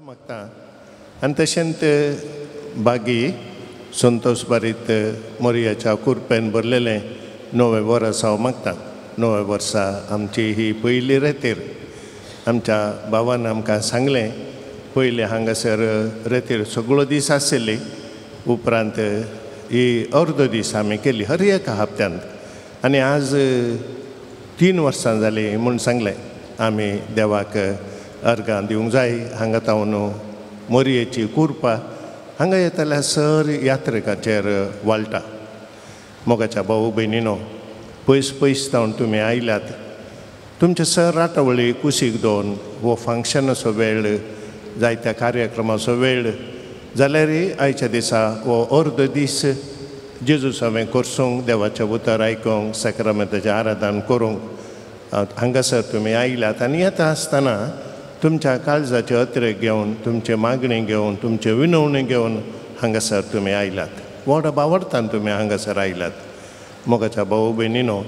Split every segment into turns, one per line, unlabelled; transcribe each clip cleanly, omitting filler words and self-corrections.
मागता आनी तशेंच बागी संतोष बारीत मोरयाच्या कुरपेन भरलेलें नवें वर्स हांव मागता. नव्या वर्सा आमची ही पयली रेतीर. आमच्या भावान आमकां सांगलें पयलें हांगासर रेतीर सगळो दीस आशिल्ली, उपरांत ही अर्दो दीस आमी केली हर एका हप्त्यांत. आनी आज 3 वर्सां जालीं म्हूण सांगलें आमी देवाक अर्गां दिवंक जाय. हांगा तावन मोरयेची कुरपा हांगा येतल्या सर यात्रिकाचेर वाळटा. मोगाच्या भाऊ भयणीनो, पयस पयस जावन तुमी आयल्यात, तुमचे सर राटावळी कुशीक दोन हो फंक्शनाचो वेळ, जायत्या कार्यक्रमाचो वेळ जाल्यार आयच्या दिसा हो अर्द दीस जेजूस हांवें करसूंक, देवाचें उतर आयकूंक, साक्रामेंताचें आराधन करूंक हांगासर तुमी आयल्यात. आनी येता आसतना तुमच्या काळजाचे अत्रेक घेवन, तुमचे मागणी घेवन, तुमचे विनवणी घेवन हांगासर तुमी आयल्यात. व्हड बावडतान तुमी हांगासर आयल्यात. मोगाच्या भाऊ भयणीनो,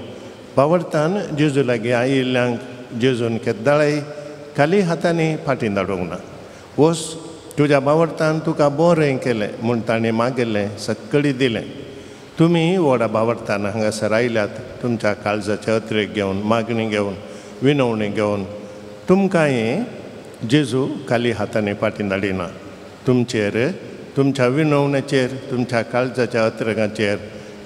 बावडतान जेजू लागीं आयिल्ल्यांक जेजून केद्दाळय खाली हातांनी फाटीं धाडूंक ना. वस तुज्या बावडतान तुका बरें केलें म्हूण ताणें मागिल्लें सक्कळी दिलें. तुमी व्हडा बावडतान हांगासर आयल्यात, तुमच्या काळजाचे अत्रेक घेवन, मागणी घेवन, विनवणी घेवन तुमकांय जेजू खाली हातांनी फाटीं धाडिना. तुमचेर, तुमच्या विनवण्याचेर, तुमच्या काळजाच्या अत्रेगाचेर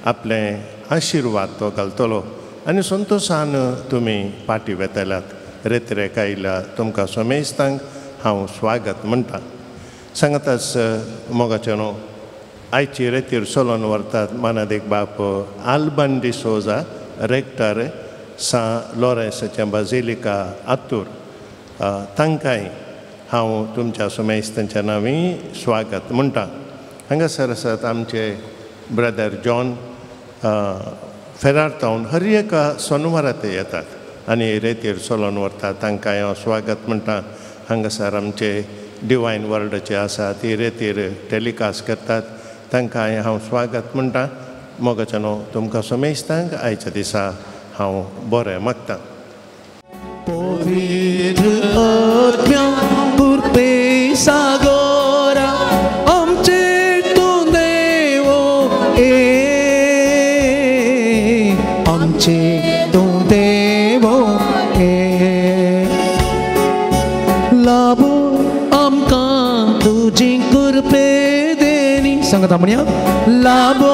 आपलें आशिर्वाद तो घालतलो आनी संतोशान तुमी फाटीं वेतल्यात. रेतरेक आयल्या तुमकां सोमेस्तांक हांव स्वागत म्हणटा. सांगताच मोगाचें न्हू, आयची रेतीर चलोवन व्हरतात मानादीक बाप आल्बन डिसोजा, रेक्टर सां लॉरेन्साचें बाजिलिका आतूर. तांकांय हांव तुमच्या सोमेस्तांच्या नांवी स्वागत म्हणटा. हांगासर आसात आमचे ब्रदर जॉन फेरार तावन हर एका सोनवारा ते येतात आनी रेतीर चलोवन व्हरतात, तांकां हांव स्वागत म्हणटा. हांगासर आमचे डिवायन वर्ल्डाचे आसा ती रेतीर टेलिकास्ट करतात, तांकां हांव स्वागत म्हणटा. मोगाचें न्हू, तुमकां सोमेस्तांक आयच्या दिसा हांव बरें मागता.
पवित्र आत्म्या कृपे सागरा आमचे तूं देवो ए, आमचे तूं देवो ए, लाभो आमकां तुजी कृपे देणी. सांगता म्हणया, लाभो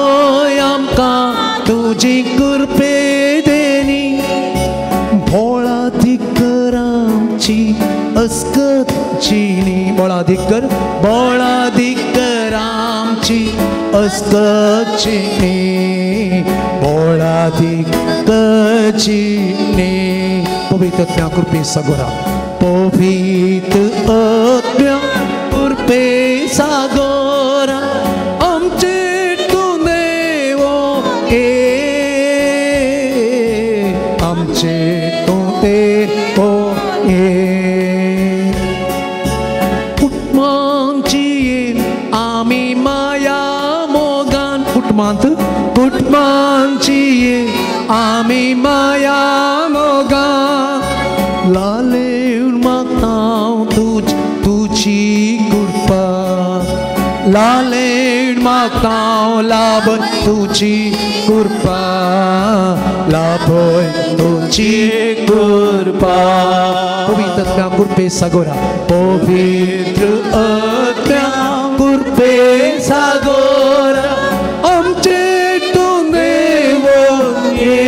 आमकां तुजी कृपे देणी, भोळाधिकर आमची अस्कत चिनी, भोळाधिकर, भोळाधिकर आमची अस्कत चिनी, भोळाधिकर चिनी. पवित्र आत्म्या कृपे सागोरा, पवित्र आत्म्या कृपे सागोरा आमचे तूं देवो ए, आमचे तूं देवो ए. कुटुंबांची आमी माया मोगान, कुटुंबांत, कुटुंबांची आमी माया मोगान, लालेवन मागता तुज तुजी कृपा, लालेवन मागता लाभ तुजी कृपा, लाभय तुजी कृपा. पवित्र आत्म्या कृपे सागोरा, पवित्र आत्म्या कृपे सागोरा आमचे तूं देवो ए,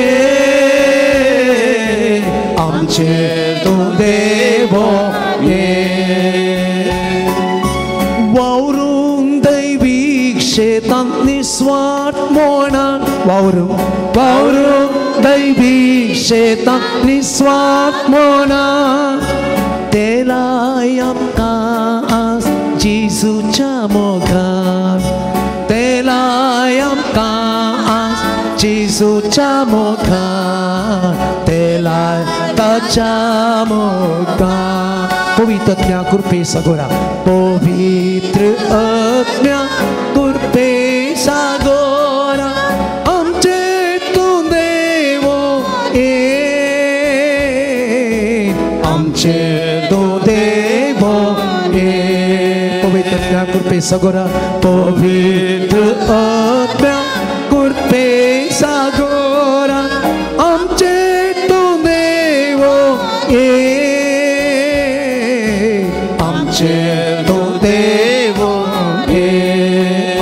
आमचे तूं देवो ए. वावरून दैवीक शेतांत निस्वार्थ मोणान, वावरून, वावरून दैवीक शेतांत निस्वार्थ मोणान, तेलाय आमकां आस जेजूच्या मोगान, तेलाय आमकां आस जेजूच्या मोगान, तेलाय ताच्या मोगान. पवित्र आत्म्या कृपे सागोरा, पवित्र आत्म्या कृपे सागोरा आमचे तूं देवो ए, आमचे तूं देवो ए. पवित्र आत्म्या कृपे सागोरा पवित्र आत्म्या कृपे सागोरा आमचे तूं देव ये आमचे तूं देव ये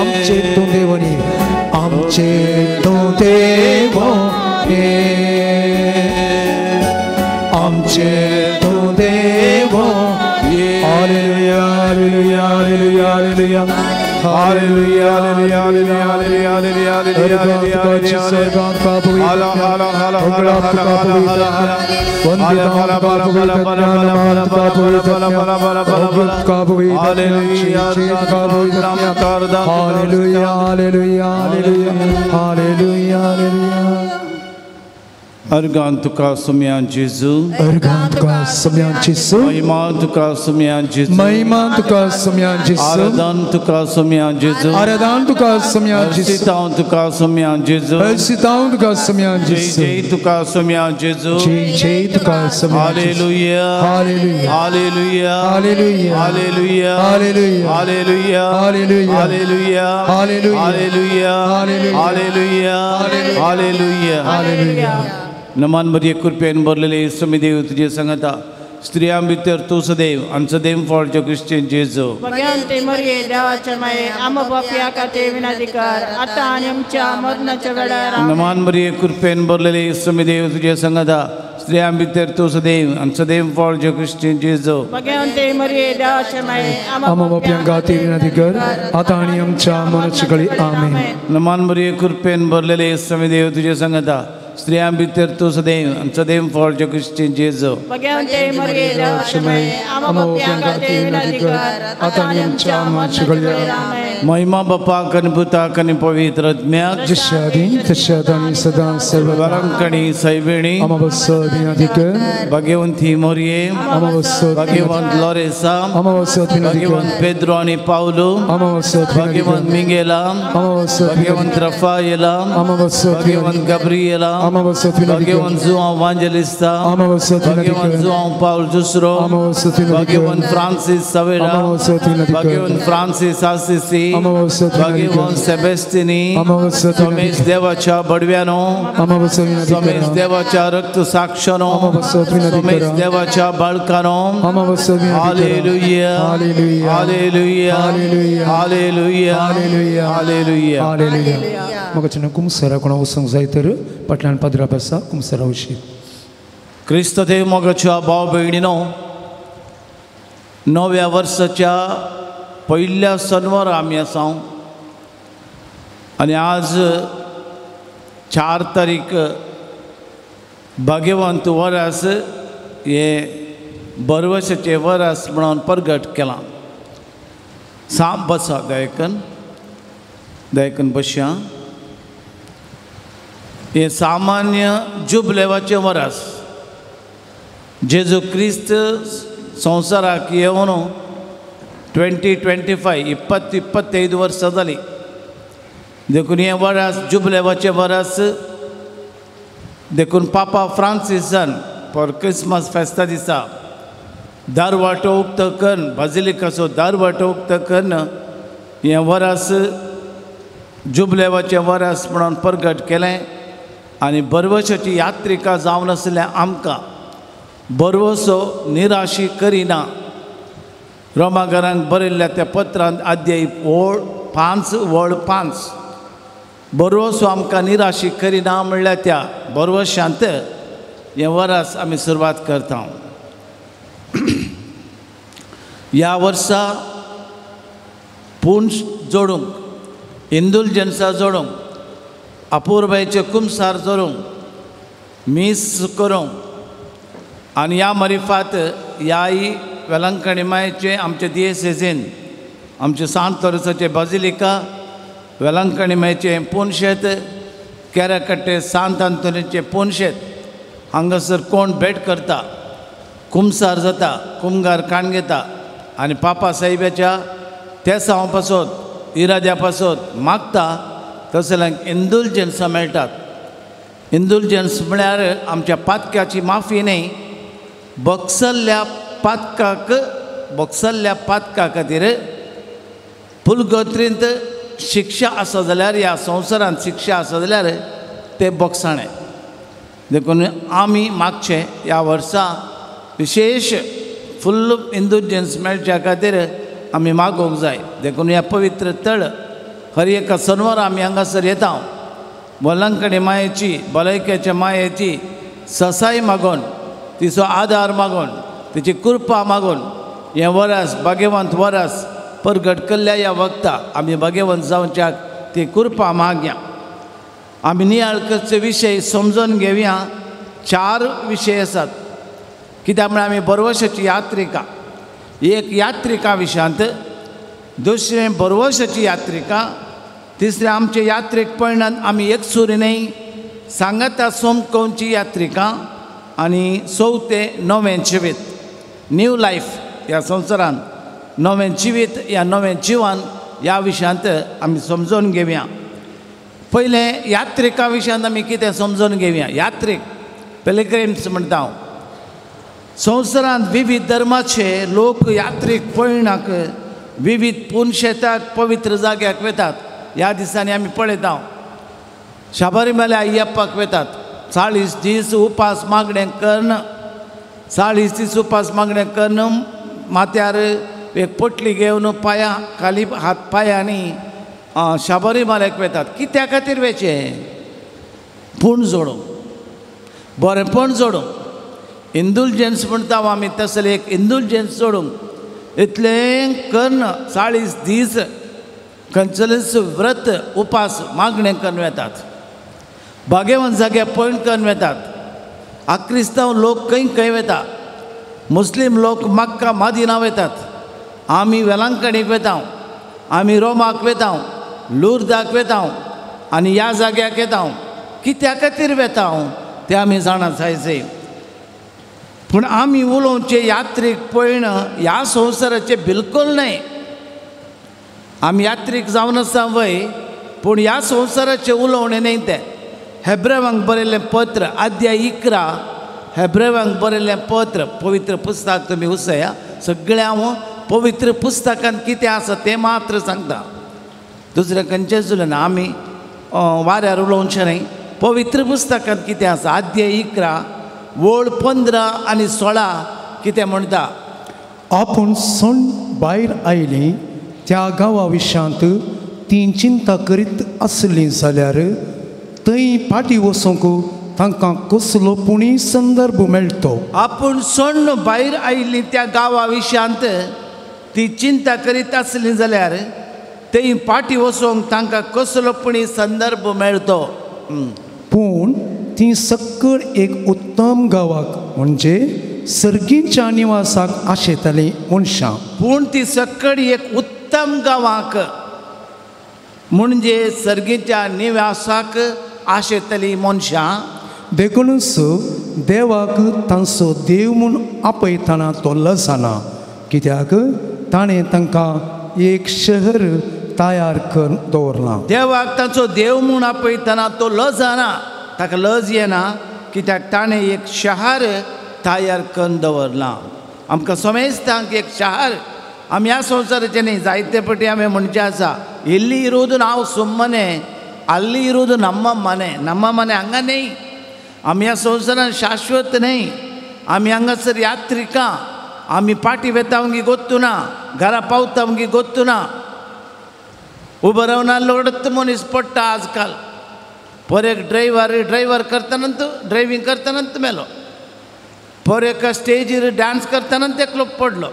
आमचे तूं देव न्ही आमचे तूं देव ये आमचे तूं देव ये. Hallelujah hallelujah hallelujah hallelujah hallelujah hallelujah hallelujah hallelujah hallelujah hallelujah.
Organ तुका सुम्यान जेजू
अर्गान तुका सुम्यान जेजू
महिमा तुका सुम्यान जेजू
महिमा तुका सुम्यान जेजू
आराधन तुका सुम्यान जेजू
आराधन तुका सुम्यान जेजू
सीतां तुका सुम्यान जेजू
सीतां तुका सुम्यान जेजू
जय जय तुका सुम्यान जेजू
जय जय तुका सुम्यान.
Hallelujah
hallelujah
hallelujah
hallelujah
hallelujah
hallelujah
hallelujah
hallelujah
hallelujah
hallelujah
hallelujah hallelujah hallelujah
hallelujah.
नमान मरिये कृपेन भरलेले स्वामी देव तुझे संगता स्त्रियां भितर तूं सदैव आनी सदैव फळचो क्रिश्चियन जेजू.
भगवंते मरिये देवाच्या माये आम्हा पाप्या खातीर विनंती कर आतां आनी आमच्या मरणाच्या वेळार.
नमान मरिये कृपेन भरलेले स्वामी देव तुझे संगता स्त्रियां भितर तूं सदैव आनी सदैव फळचो क्रिश्चियन जेजू.
भगवंते मरिये देवाच्या माये
आम्हा पाप्यां खातीर विनंती कर आतां आनी आमच्या मरणाच्या वेळार. आमेन.
नमान मरिये कृपेन भरलेले स्वामी देव तुझे संगता स्त्रियां भितर तूं सदैव आनी सदैव फळचो क्रिश्चियन जेजू.
भगवंते मरिये देवाच्या माये आम्हा पाप्यां खातीर विनंती कर आतां आनी आमच्या मरणाच्या वेळार. आमेन.
महिमा बापाक आनी पुताक आनी पवित्र आत्म्याक
जशें आदीं तशें आतां आनी सदां सर्वदा
वरांकणी सैबिणी
आम्हा पासत विनंती कर.
भाग्यवंती मोरये
आम्हा पासत
भाग्यवंत लॉरेसा
आम्हा पासत विनंती कर.
भाग्यवंत पेद्रो आनी पावलो
आम्हा पासत विनंती कर.
भाग्यवंत मिंगेला
आम्हा पासत
भाग्यवंत रफायेला
आम्हा पासत
भाग्यवंत गब्रियेला
आम्हा पासत विनंती कर.
भाग्यवंत जुआंव वांजेलिस्ता
आम्हा पासत विनंती कर.
भाग्यवंत जुआंव पावल दुसरो
आम्हा पासत विनंती कर.
भाग्यवंत फ्रांसीस सवेरा
आम्हा पासत विनंती कर.
भाग्यवंत फ्रांसीस आसिसी
आम्हा पासत विनंती कर.
भाग्यवंत सेबेस्टिनी
आम्हा पासत विनंती
सोमेश देवाच्या बडव्यानो
आम्हा पासत विनंती
सोमेश
कर.
देवाच्या रक्त साक्षानो
आम्हा पासत विनंती
सोमेश
कर.
देवाच्या बाळकानो.
आम्हा पासत विनंती कर.
Hallelujah
hallelujah
hallelujah
hallelujah
hallelujah
hallelujah
hallelujah
hallelujah. म्हाका कुमसरा कोणा वचूंक जाय तर फाटल्यान पाद्रा आसा कुमसरा वशी.
क्रिस्त देव मोगाच्या भाव भयणीनो नव्या वर्साच्या पयल्या सनवारा आमी आसा आनी आज 4 तारीख भाग्यवंत वरास हे बरवसाचें वरास म्हणून परगट केलां. साप बसा दयकन दयकन बशया. हें सामान्य जुबलेवाचें वरास जेजू क्रिस्त संवसाराक येवन 2025 25 वर्सां जालीं. देखून हें वरास जुबलेवाचें वरास. देखून पापा फ्रांसिसान फॉर क्रिसमस फेस्ता दिसा दारवाटो उक्तो करून बाजिलिकाचो दारवाटो उक्तो करून हें वरास जुबलेवाचें वरास म्हणून परगट केलें आनी बरवशाची यात्रिका जावन आसल्या आमकां बरवसो निराशी करिना. रोमाघरांक बरयल्ल्या त्या पत्रांत अध्याय 5 वळ 5 बरवसो आमकां निराशी करिना म्हणल्यार त्या बरवशांत हें वरास आमी सुरवात करता. ह्या वर्सा पुंज जोडूंक इंदुलजन्सा जोडूंक अपुरबायचे कुमसार जोडूंक मीस करूंक आनी ह्या मरिफात ह्याय वेलंकणी मायेचें आमचे दियेसेजीन आमचे सांत तोरसाचे बाजिलिका वेलंकणी मायेचें पुनशेत केराकट्टे सांत आंतोनीचें पुनशेत हांगासर कोण भेट करता कुमसार जाता कुमगार काण घेता आनी पापा साहेबाच्या तेसांव पासत इराद्या पासत मागता तसल्यांक इंदुलजन्सां मेळटात. इंदुलजन्स म्हळ्यार आमच्या पातक्याची माफी न्हय बगसल्ल्या पातकाक बगसल्ल्या पातका खातीर पुलगत्रींत शिक्षा आसा जाल्यार ह्या संवसारांत शिक्षा आसा जाल्यार ते बोगसाणें. देखून आमी मागचें ह्या वर्सा विशेश फुल्ल इंदुलजन्स मेळच्या खातीर आमी मागोवंक जाय. देखून ह्या पवित्र तळ हर एका सनवार आमी हांगासर येता वलांकडी मायेची भलायकेच्या मायेची ससाय मागून तिचो आदार मागून तिची कृपा मागून हें वरस भाग्यवंत वरस परगट केल्ल्या ह्या वखता आमी भाग्यवंत जावच्याक ती कृपा मागया. आमी नियाळ करचे विशय समजून घेवया. 4 विशय आसात कित्याक म्हळ्यार आमी बरवशाची यात्रिका, एक यात्रिका विशयांत, दुसरें बरवशाची यात्रिका, तिसरें आमचे यात्रेक पळणान आमी एकसुरी न्हय सांगाता सोमकोवची यात्रिका आनी चवथें नवें जिवीत न्यू लायफ ह्या संवसारांत नवें जिवीत ह्या नवें जिवन ह्या विशयांत आमी समजून घेवया. पयलें यात्रिका विशयांत आमी कितें समजून घेवया. यात्रीक पिलग्रिम्स म्हणटा हांव. संवसारांत विविध धर्माचे लोक यात्रीक पळणाक विविध पुनशेताक पवित्र जाग्याक वतात. ह्या दिसांनी आमी पळयता शाबरीमला अय्यप्पाक वतात 40 दीस उपास मागणें करून 40 दीस उपास मागणें करून माथ्यार एक पोटली घेवन पांया खाली हात पांयांनी शाबरीमलाक वतात. कित्या खातीर वचें? पूण जोडूंक, बरेंपण जोडूंक. इंदुलजन्स म्हणटा आमी तसले एक इंदुलजन्स जोडूंक इतलें करून 40 दीस खंयचेलेच व्रत उपास मागणें करून वेतात. भाग्यवंत जाग्यार पळोवन करून वेतात. आक्रिस्तांव लोक खंय खंय वता, मुस्लीम लोक मक्का मदिना वतात, आमी वेलांकणीक वता, आमी रोमाक वता, लुर्दाक वता आनी ह्या जाग्याक येता. कित्या खातीर वता तें आमी जाणा जायचे. पूण आमी उलोवचें यात्रीक पळयण ह्या संवसाराचें बिलकूल न्हय. आमी यात्रीक जावन आसा वय, पूण ह्या संवसाराचें उलोवणें न्हय तें. हेब्रेवांक बरयल्लें पत्र अध्याय 11, हेब्रेवांक बरयल्लें पत्र पवित्र पुस्तक तुमी उसया सगळें हांव पवित्र पुस्तकांत कितें आसा तें मात्र सांगता, दुसरें खंयचेंच उलयना. आमी वाऱ्यार उलोवचें न्हय. पवित्र पुस्तकांत कितें आसा अध्याय 11 वळ 15 आनी 16 कितें म्हणटा?
आपूण सण भायर आयली त्या गांवा विशयांत ती चिंता करीत आसली जाल्यार थंय फाटीं वचूंक तांकां कसलो पुणी संदर्भ मेळटो.
आपूण सण भायर आयिल्ली त्या गांवा विशयांत ती चिंता करीत आसली जाल्यार थंय फाटीं वचूंक तांकां कसलो पुणी संदर्भ मेळटो.
पूण ती सक्कड एक उत्तम गांवाक म्हणजे सर्गीच्या निवासाक आशेताली मनशां.
पूण ती सक्कड एक उत्तम गांवाक म्हणजे सर्गीच्या निवासाक आशेतली मनशां.
देखूनच देवाक तांचो देव म्हूण आपयतना तो लजना, कित्याक ताणें तांकां एक शहर तयार करून दवरलां.
देवाक तांचो देव म्हूण आपयतना तो लजना, ताका लज येना, कित्याक ताणें एक शहर तयार करून दवरलां. आमकां समेस्तांक एक शहर. आमी ह्या संवसाराचें न्ही जायते पटी आमी म्हणचें आसा इल्ली इरोद हांव सुम्मने अल्ली इरोद नम्म मने. नम्म मने हांगा न्ही. आमी ह्या संवसारान शाश्वत न्ही. आमी हांगासर यात्रिका. आमी पाटी वेता वंगी गोत्तू ना, घरा पावता वंगी गोत्तू ना. उबो रावन लोडत मनीस पडटा आजकाल. पर एक ड्रायव्हर करतना ड्रायव्हींग करतना मेलो, पर एका स्टेजीर डांस करतना एकलो पडलो,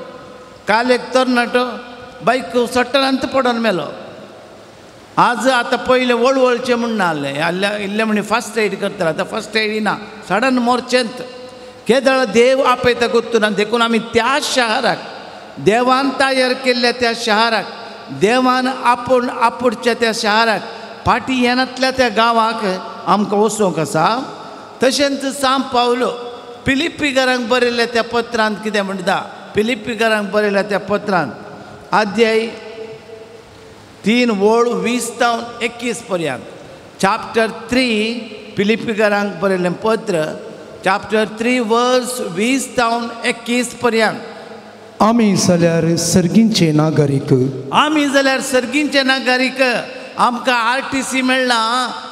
काल एक तरणाटो बायक चडटना पडोन मेलो. आज आतां पयलें वळवळचें म्हूण नासलें, इल्लें म्हण फर्स्ट एड करताले, आतां फर्स्ट एड ना, सडन मोरचेंत. केदळ देव आपयता गोत्तू ना. देखून आमी त्या शहराक देवान तयार केल्ल्या त्या शहराक देवान आपूण आपुडच्या त्या शहराक फाटीं येनातल्या त्या गांवाक आमकां वचूंक आसा. तशेंच सांत पावलो फिलिप्पीकारांक बरयल्ल्या त्या पत्रांत कितें म्हणटा? फिलिप्पीकारांक बरयल्ल्या त्या पत्रांत अध्याय 3 वळ 20 तावन 21 पर्यंत, चॅप्टर 3 फिलिप्पीकारांक बरयल्लें पत्र चॅप्टर 3 वर्स 20 तावन 21 पर्यंत.
आमी जाल्यार सर्गींचे नागरीक.
आमी जाल्यार सर्गींचे नागरीक. आमकां आरटीसी मेळ्ळा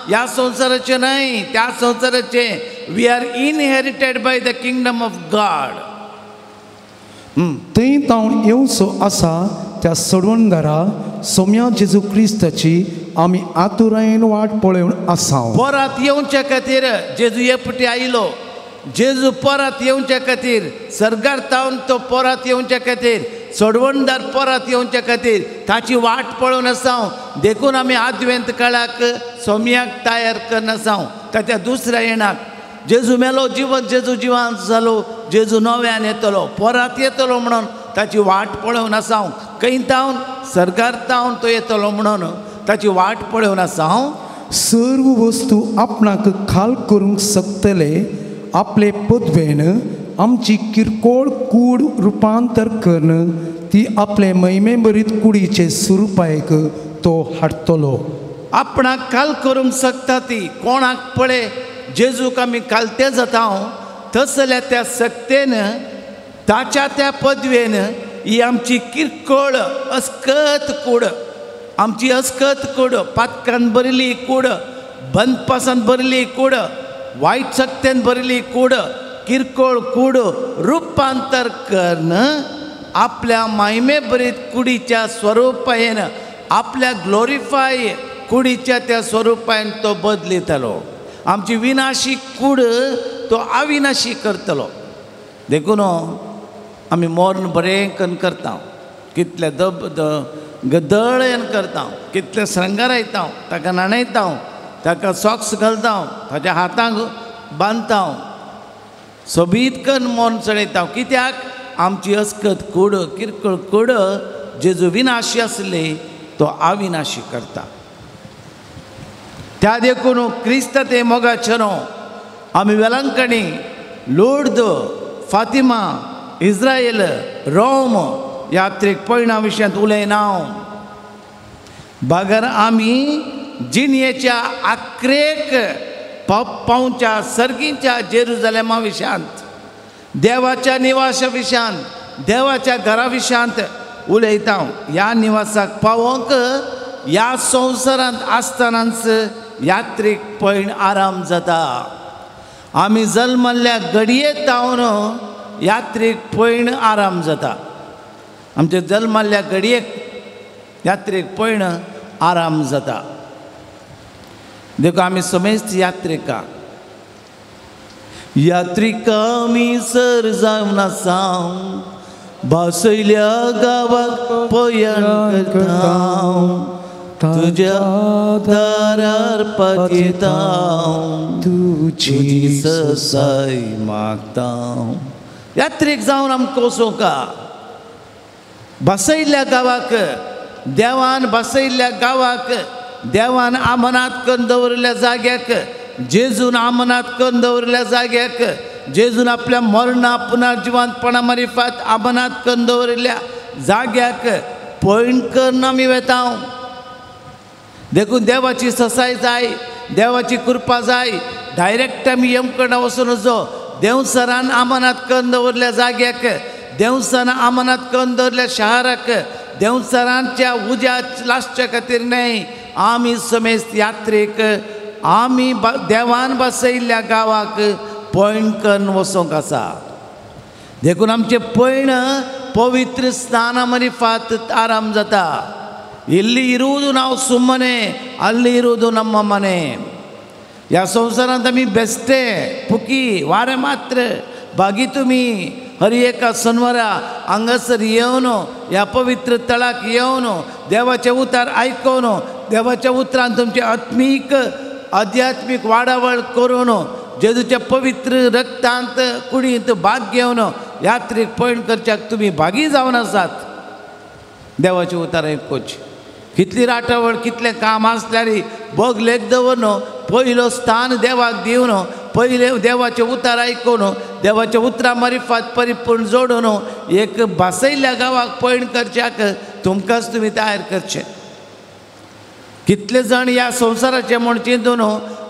ह्या संवसाराचें न्हय, त्या संवसाराचें. We are inherited by the kingdom of God.
थंय तावन येवचो आसा त्या सोडवणदारा सोम्या जेजू क्रिस्ताची आमी आतुरायेन वाट पळोवन आसा.
परत येवचे खातीर जेजू एकपटी आयलो. जेजू परत येवचे खातीर सर्गार तावन तो परत येवचे खातीर, सोडवणदार परत येवचे खातीर ताची वाट पळोवन आसा. देखून आमी आदवेंत काळाक सोम्याक तयार करून आसा ताच्या दुसऱ्या येणाक. जेजू मेलो जिवन, जेजू जिवांत जालो, जेजू नव्यान येतलो, परत येतलो म्हणून ताची वाट पळोवन आसा. खंय तावन? सर्गार तावन तो येतलो म्हणून ताची वाट पळोवन आसा.
सर्व वस्तू आपणाक खाल करूंक शकतले आपले पदवेन आमची किरकोळ कूड रुपांतर करून ती आपले महिमेभरीत कुडीचे स्वरुपाक तो हाडटलो.
आपणाक काल करूंक शकता ती कोणाक पळय जेजूक आमी कालते जाता तसल्या त्या सक्तेन ताच्या त्या पदवेन ही आमची किरकोळ अस्कत कूड, आमची अस्कत कूड, पातकान भरिल्ली कूड, बंदपासान भरिल्ली कूड, वायट सक्तेन भरिल्ली कूड, किरकोळ कूड रुपांतर करून आपल्या महिमेभरीत कुडीच्या स्वरुपायेन, आपल्या ग्लोरिफाय कुडीच्या त्या स्वरुपायेन तो बदलितलो. आमची विनाशी कूड तो अविनाशी करतलो. देखून आमी मोर्न बरें कन्न करता, कितले दब गदळेन करता, कितले श्रंगारायता, ताका न्हाणयता, ताका सॉक्स घालता, ताच्या हातांक बांदता, सोबीत कन्न मोर्न चडयता. कित्याक? आमची अस्कत कूड, किरकोळ कूड जेजू विनाशी आसली तो अविनाशी करता. त्या देखून क्रिस्त ते मोगाचे न्हू आमी वेलंकणी, लोर्द, फातिमा, इस्रायल, रोम यात्रेक पयणा विशयांत उलयना. बगर आमी जिणयेच्या आक्रेक पावच्या सर्गीच्या जेरुजलेमा विशयांत, देवाच्या निवासा विशयांत, देवाच्या घरा विशयांत उलयता. ह्या निवासाक पावोंक ह्या संवसारांत आसतनाच यात्रीक पयण आराम जाता. आमी जल्मल्ल्या घडये तावन यात्रीक पयण आराम जाता. आमच्या जल्मल्ल्या घडयेक यात्रीक पयण आराम जाता. देखून आमी समेस्त यात्रिका, यात्रिका आमी सर जावन आसा, भासयल्या गांवाक पयण करता, तुज्या दारार पातयेता, तुजी ससाय मागता. यात्रीक जावन आमकां वचोंका बसयल्ल्या गांवाक, देवान बसयल्ल्या गांवाक, देवान आमनात करून दवरिल्ल्या जाग्याक, जेजून आमनात करून दवरिल्ल्या जाग्याक, जेजून आपल्या मरणा पुनर्जिवंतपणा मारिफात आमनात करून दवरिल्ल्या जाग्याक पयण करून आमी वेता. देखून देवाची ससाय जाय, देवाची कृपा जाय. डायरेक्ट आमी यमकडा वचून वचो. देवसरान आमनात करून दवरल्या जाग्याक, देवसरान आमनात करून दवरल्या शहराक, देवसरांच्या उज्या लासच्या खातीर न्हय. आमी समेस्त यात्रेक आमी देवान बसयल्ल्या गांवाक पयण करून वचोंक आसा. देखून आमचें पयण पवित्र स्नाना मारिफात आराम जाता. इल्ली इरुವುದು नाव सुम्मने, अल्ली इरुವುದು नम्म मने. ह्या संवसारांत आमी बेस्टे फुकी वारें मात्र भागी तुमी हर एका सनवारा हांगासर येवन ह्या पवित्र तळाक येवन देवाचें उतार आयकून देवाच्या उतरान तुमचे आत्मीक आध्यात्मीक वाडावळ करून जेजूच्या पवित्र रक्तांत कुडींत भाग घेवन यात्रेक पयण करच्याक तुमी भागी जावन आसात. देवाचें उतार आयकुचें. कितली राटावळ कितलें काम आसल्यार बगलेक दवरन पयलो स्थान देवाक दिवन पयले देवाचें उतार आयकून देवाच्या उतरां मारिफात परिपूर्ण जोडून एक भासयल्ल्या गांवाक पयण करच्याक तुमकांच तुमी तयार करचें. कितले जाण ह्या संवसाराचें म्हूण चिंतून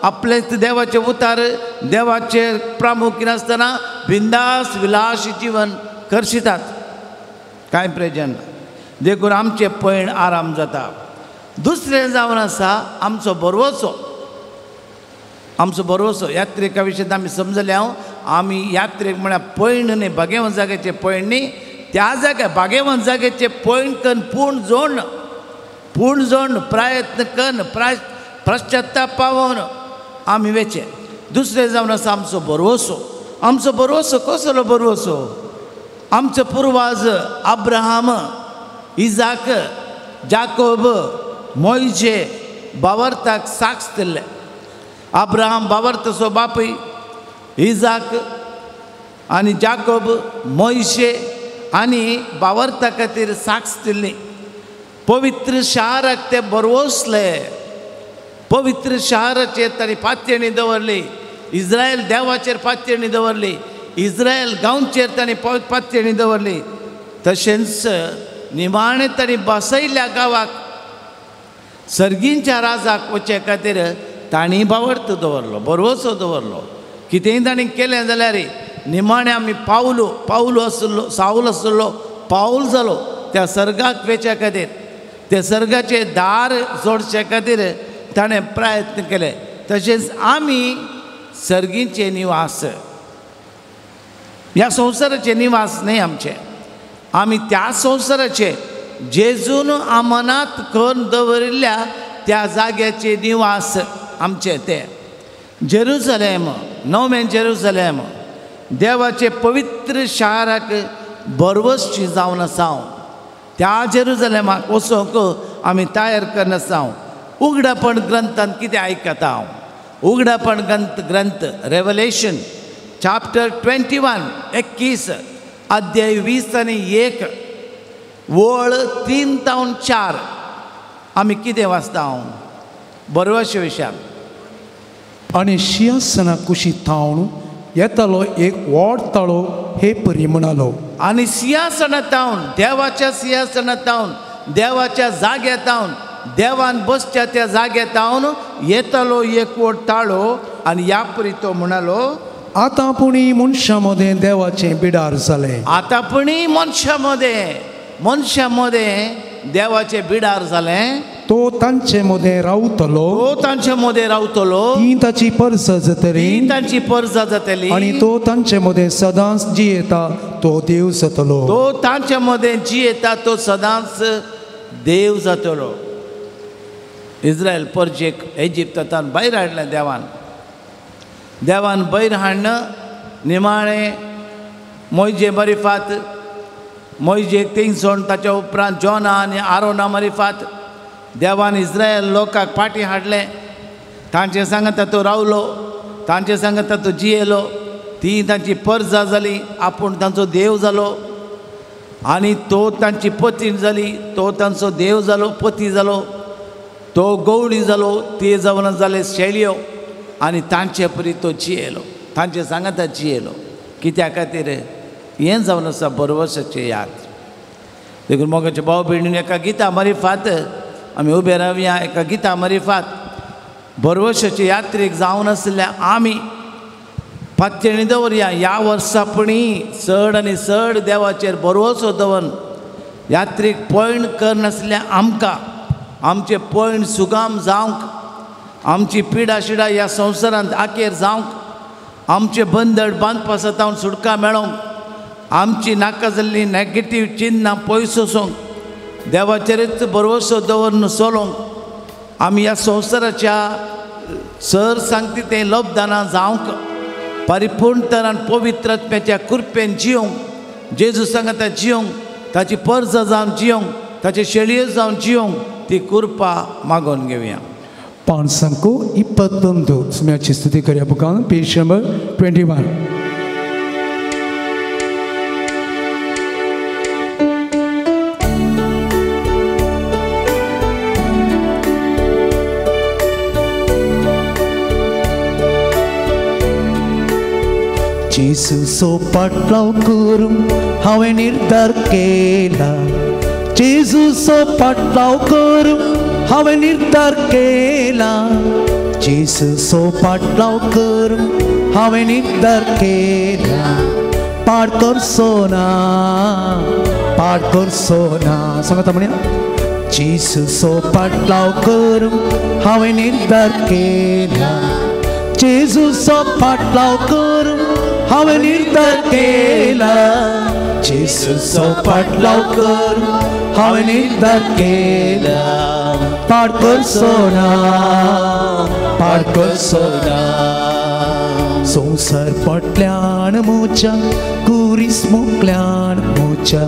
आपलें देवाचें उतार देवाचें प्रामुख्य नासतना बिंदास विलास जीवन करशितात. कांय प्रयोजन ना. देखून आमचें पयण आराम जाता. दुसरें जावन आसा आमचो भरवसो. आमचो भरवसो यात्रिका विशयी आमी समजले हांव. आमी यात्रेक म्हळ्यार पयण न्ही, भागेवन जाग्याचें पयण न्ही, त्या जाग्यार भागेवन जाग्याचें पयण कन्न पूण जोड, पूण जोड प्रयत्न कन्न पश्चाताप पावोवन आमी वेचें. दुसरें जावन आसा आमचो भरवसो. आमचो भरवसो कसलो भरवसो? आमचो पुर्वाज अब्राहम, इजाक, जाकोब, मोयजे बावरताक साक्ष दिल्ले. अब्राहम बावरतसो बापूय, इजाक आनी जाकोब, मोयशे आनी बावरता खातीर साक्ष दिल्ली. पवित्र शाराक ते बरवसले. पवित्र शाराचेर तांणी पातयेणी दवरली. इस्रायल देवाचेर पातयेणी दवरली. इस्रायल गांवचेर तांणी पातयेणी दवरली. तशेंच निमाणें तांणी बसयल्ल्या गांवाक सर्गींच्या राजाक वचचे खातीर तांणी बावडतो दवरलो, भरवसो दवरलो. कितेंय तांणी केलें जाल्यार निमाणें आमी पावलो, पावलो आसलो, सावल आसलो, पावल जालो त्या सर्गाक वेच्या खातीर, त्या सर्गाचें दार जोडचे खातीर ताणें प्रयत्न केले. तशेंच आमी सर्गींचे निवास, ह्या संवसाराचे निवास न्हय आमचे, आमी त्या संवसाराचे जेजून आमनात करून दवरिल्ल्या त्या जाग्याचे निवास आमचे ते. जेरुसलेम, नवें जेरुसलेम, देवाचे पवित्र शाराक बरवसची जावन आसा हांव. त्या जेरुसलेमाक वचोंक आमी तयार करून आसा हांव. उगडापण ग्रंथान कितें आयकता हांव? उगडापण ग्रंथ रेवलेशन चॅप्टर 21 21 अध्याय 20 आनी 1 वळ 3 तावन 4 आमी कितें वाचता हांव बरवशे विशयान.
आनी शिंयासना कुशी थावन येतालो एक व्हड ताळो हे परी म्हणालो.
आनी सिंहासना थावन, देवाच्या सिंहासना थावन, देवाच्या जाग्या थावन, देवान बसच्या त्या जाग्या थावन येतालो एक व्हड ताळो आनी ह्या परी तो म्हणालो,
आतां पुणी मनशां मदें देवाचें बिडार जालें.
आतां पुणी मनशां मदें, मनशां मदें देवाचें बिडार जालें.
तो तांचे मदें रावतलो,
तो तांचे मदें रावतलो,
ती ताची परसा जातली,
ती तांची परसा जातली,
आनी तो तांचे मदें सदांच जियेता तो देव जातलो.
तो तांचे मदें जियेता तो सदांच देव जातलो. इस्रायल परजेक इजिप्तांत भायर हाडलें देवान. देवान भायर हाडन निमाणें मोयजे मरिफात, मोयजेक थिंगसोन ताच्या उपरांत जोना आनी आरोना मरिफात देवान इस्रायल लोकांक फाटीं हाडलें. तांचे सांगता तो रावलो, तांचे सांगता तो जियेलो, ती तांची परजा जाली, आपूण तांचो देव जालो आनी तो तांची पतीण जाली, तो तांचो देव जालो, पती जालो, तो गवळी जालो, ते जावन जाले शेळयो आनी तांचे परी तो जियेलो, तांचे सांगता जियेलो. कित्या खातीर हें जावन आसा बरवसाचें याद. देखून मोगाचे भाव भयणीन एका गिता मरिफात आमी उबे रावया. एका गिता मरिफात बरवसाचे यात्रेक जावन आसल्या आमी पातयेणी दवरया. ह्या वर्सा पुणी चड आनी चड देवाचेर बरवसो दवरून यात्रेक पयण करनासल्या आमकां आमचें पयण सुगाम जावंक, आमची पिडा शिडा ह्या संवसारांत आखेर जावंक, आमचें बंदड बांदपासांत सुटका मेळोवंक, आमची नाका जाल्ली नॅगेटीव चिन्नां पयस वचोंक, देवाचेरच भरवसो दवरून चलोवंक, आमी ह्या संवसाराच्या सर सांगता तें लबदानां जावंक, परिपूर्ण तरान पवित्र आत्म्याच्या कृपेन जियोंक, जेजू सांगता जियोंक, ताची परजा जावन जियोंक, ताचे शेळये जावन जियोंक, ती कृपा मागोवन घेवया.
521 सुम्याची स्तुती करया बुकान पेज नंबर 21. जेजूचो पाटलाव करूंक हांवें निर्धार केला, जेजूचो पाटलाव करूंक हांवें निर्धार केला, जेजूचो पाटलाव करूंक हांवें निर्धार केला, पाड करचो ना, पाड करचो ना. सांगता म्हणया जेजूचो पाटलाव करूंक हांवें निर्धार केला, जेजूचो पाटलाव करूंक हांवें निर्धार केला, जेजूचो पाटलाव करूंक हांवें निर्धार केला, पाड करचो ना, पाड करचो ना. संवसार फाटल्यान म्हज्या कुरीस मुकल्यान म्हज्या,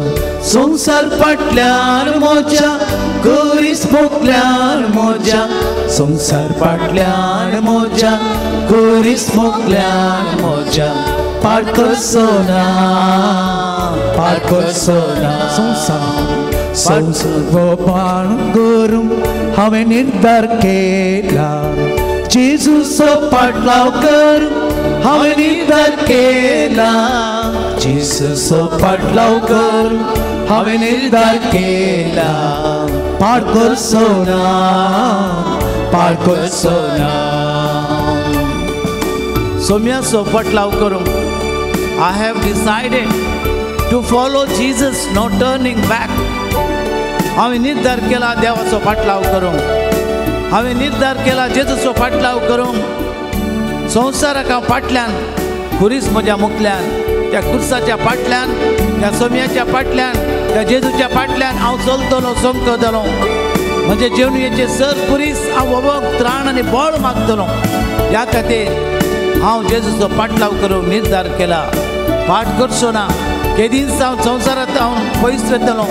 संवसार फाटल्यान म्हज्या कुरीस मुकल्यान म्हज्या, संवसार फाटल्यान म्हज्या कुरीस मुकल्यान म्हज्या, पाड करचो ना, पाड करचो ना. संवसार संवसार पाड करूंक हांवें निर्धार केला, जेजूचो पाटलाव करूंक हांवें निर्धार केला, जेजूचो पाटलाव करूंक हांवें निर्धार केला, पाड करचो ना, पाड करचो ना.
सोम्याचो पाटलाव करूंक I have decided to follow Jesus, no turning back. हांवें निर्धार केला देवाचो पाटलाव करूंक, हांवें निर्धार केला जेजूचो पाटलाव करूंक. संवसाराक हांव फाटल्यान खुरीस म्हज्या मुखल्यान, त्या खुर्साच्या फाटल्यान, त्या सोम्याच्या फाटल्यान, त्या जेजूच्या फाटल्यान हांव चलतलो, चमकतलो. म्हजे जेवणयेचे सर खुरीस हांव वोवंक त्राण आनी बळ मागतलो. ह्या खातीर हांव जेजूचो पाटलाव करूंक निर्धार केला. पाट करचो ना. केदींच हांव संवसारांत हांव पयस वतलो,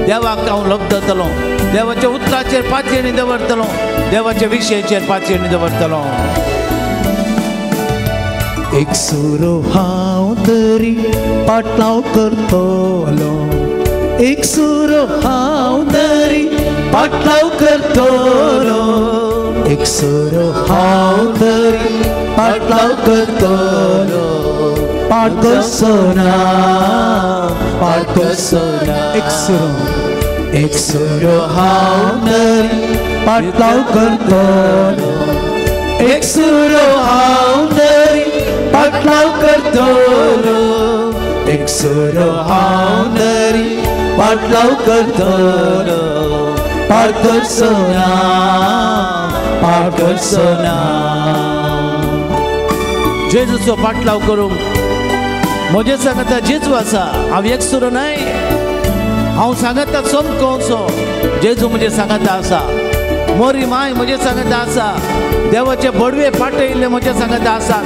देवाक हांव लब्धतलो, देवाच्या उतराचेर पातयेणी दवरतलो, देवाच्या विशयाचेर पातयेणी दवरतलो.
एक सुरो हांव तरी पाटलाव करतलो, एक सुरो हांव तरी पाटलाव करतलो, एक सुरो हांव तरी पाटलाव करतलो, पाड करचो ना, पाड करचो ना. एक सुरो, एक सुरो हांव तरी पाटलाव करतलो, एक सुरो हांव तरी पाटलाव करतलो, एक सुरो हांव तरी पाटलाव करतलो, पाड करचो ना, पाड करचो ना.
जेजूचो पाटलाव करूंक म्हजे सांगता जेजू आसा. हांव एक सुरो न्हय, हांव सांगता चमकोसो जेजू म्हजे सांगता आसा. मोरी माय म्हजे सांगता आसा. देवाचे बडवे पाटयिल्ले म्हजे सांगता आसा.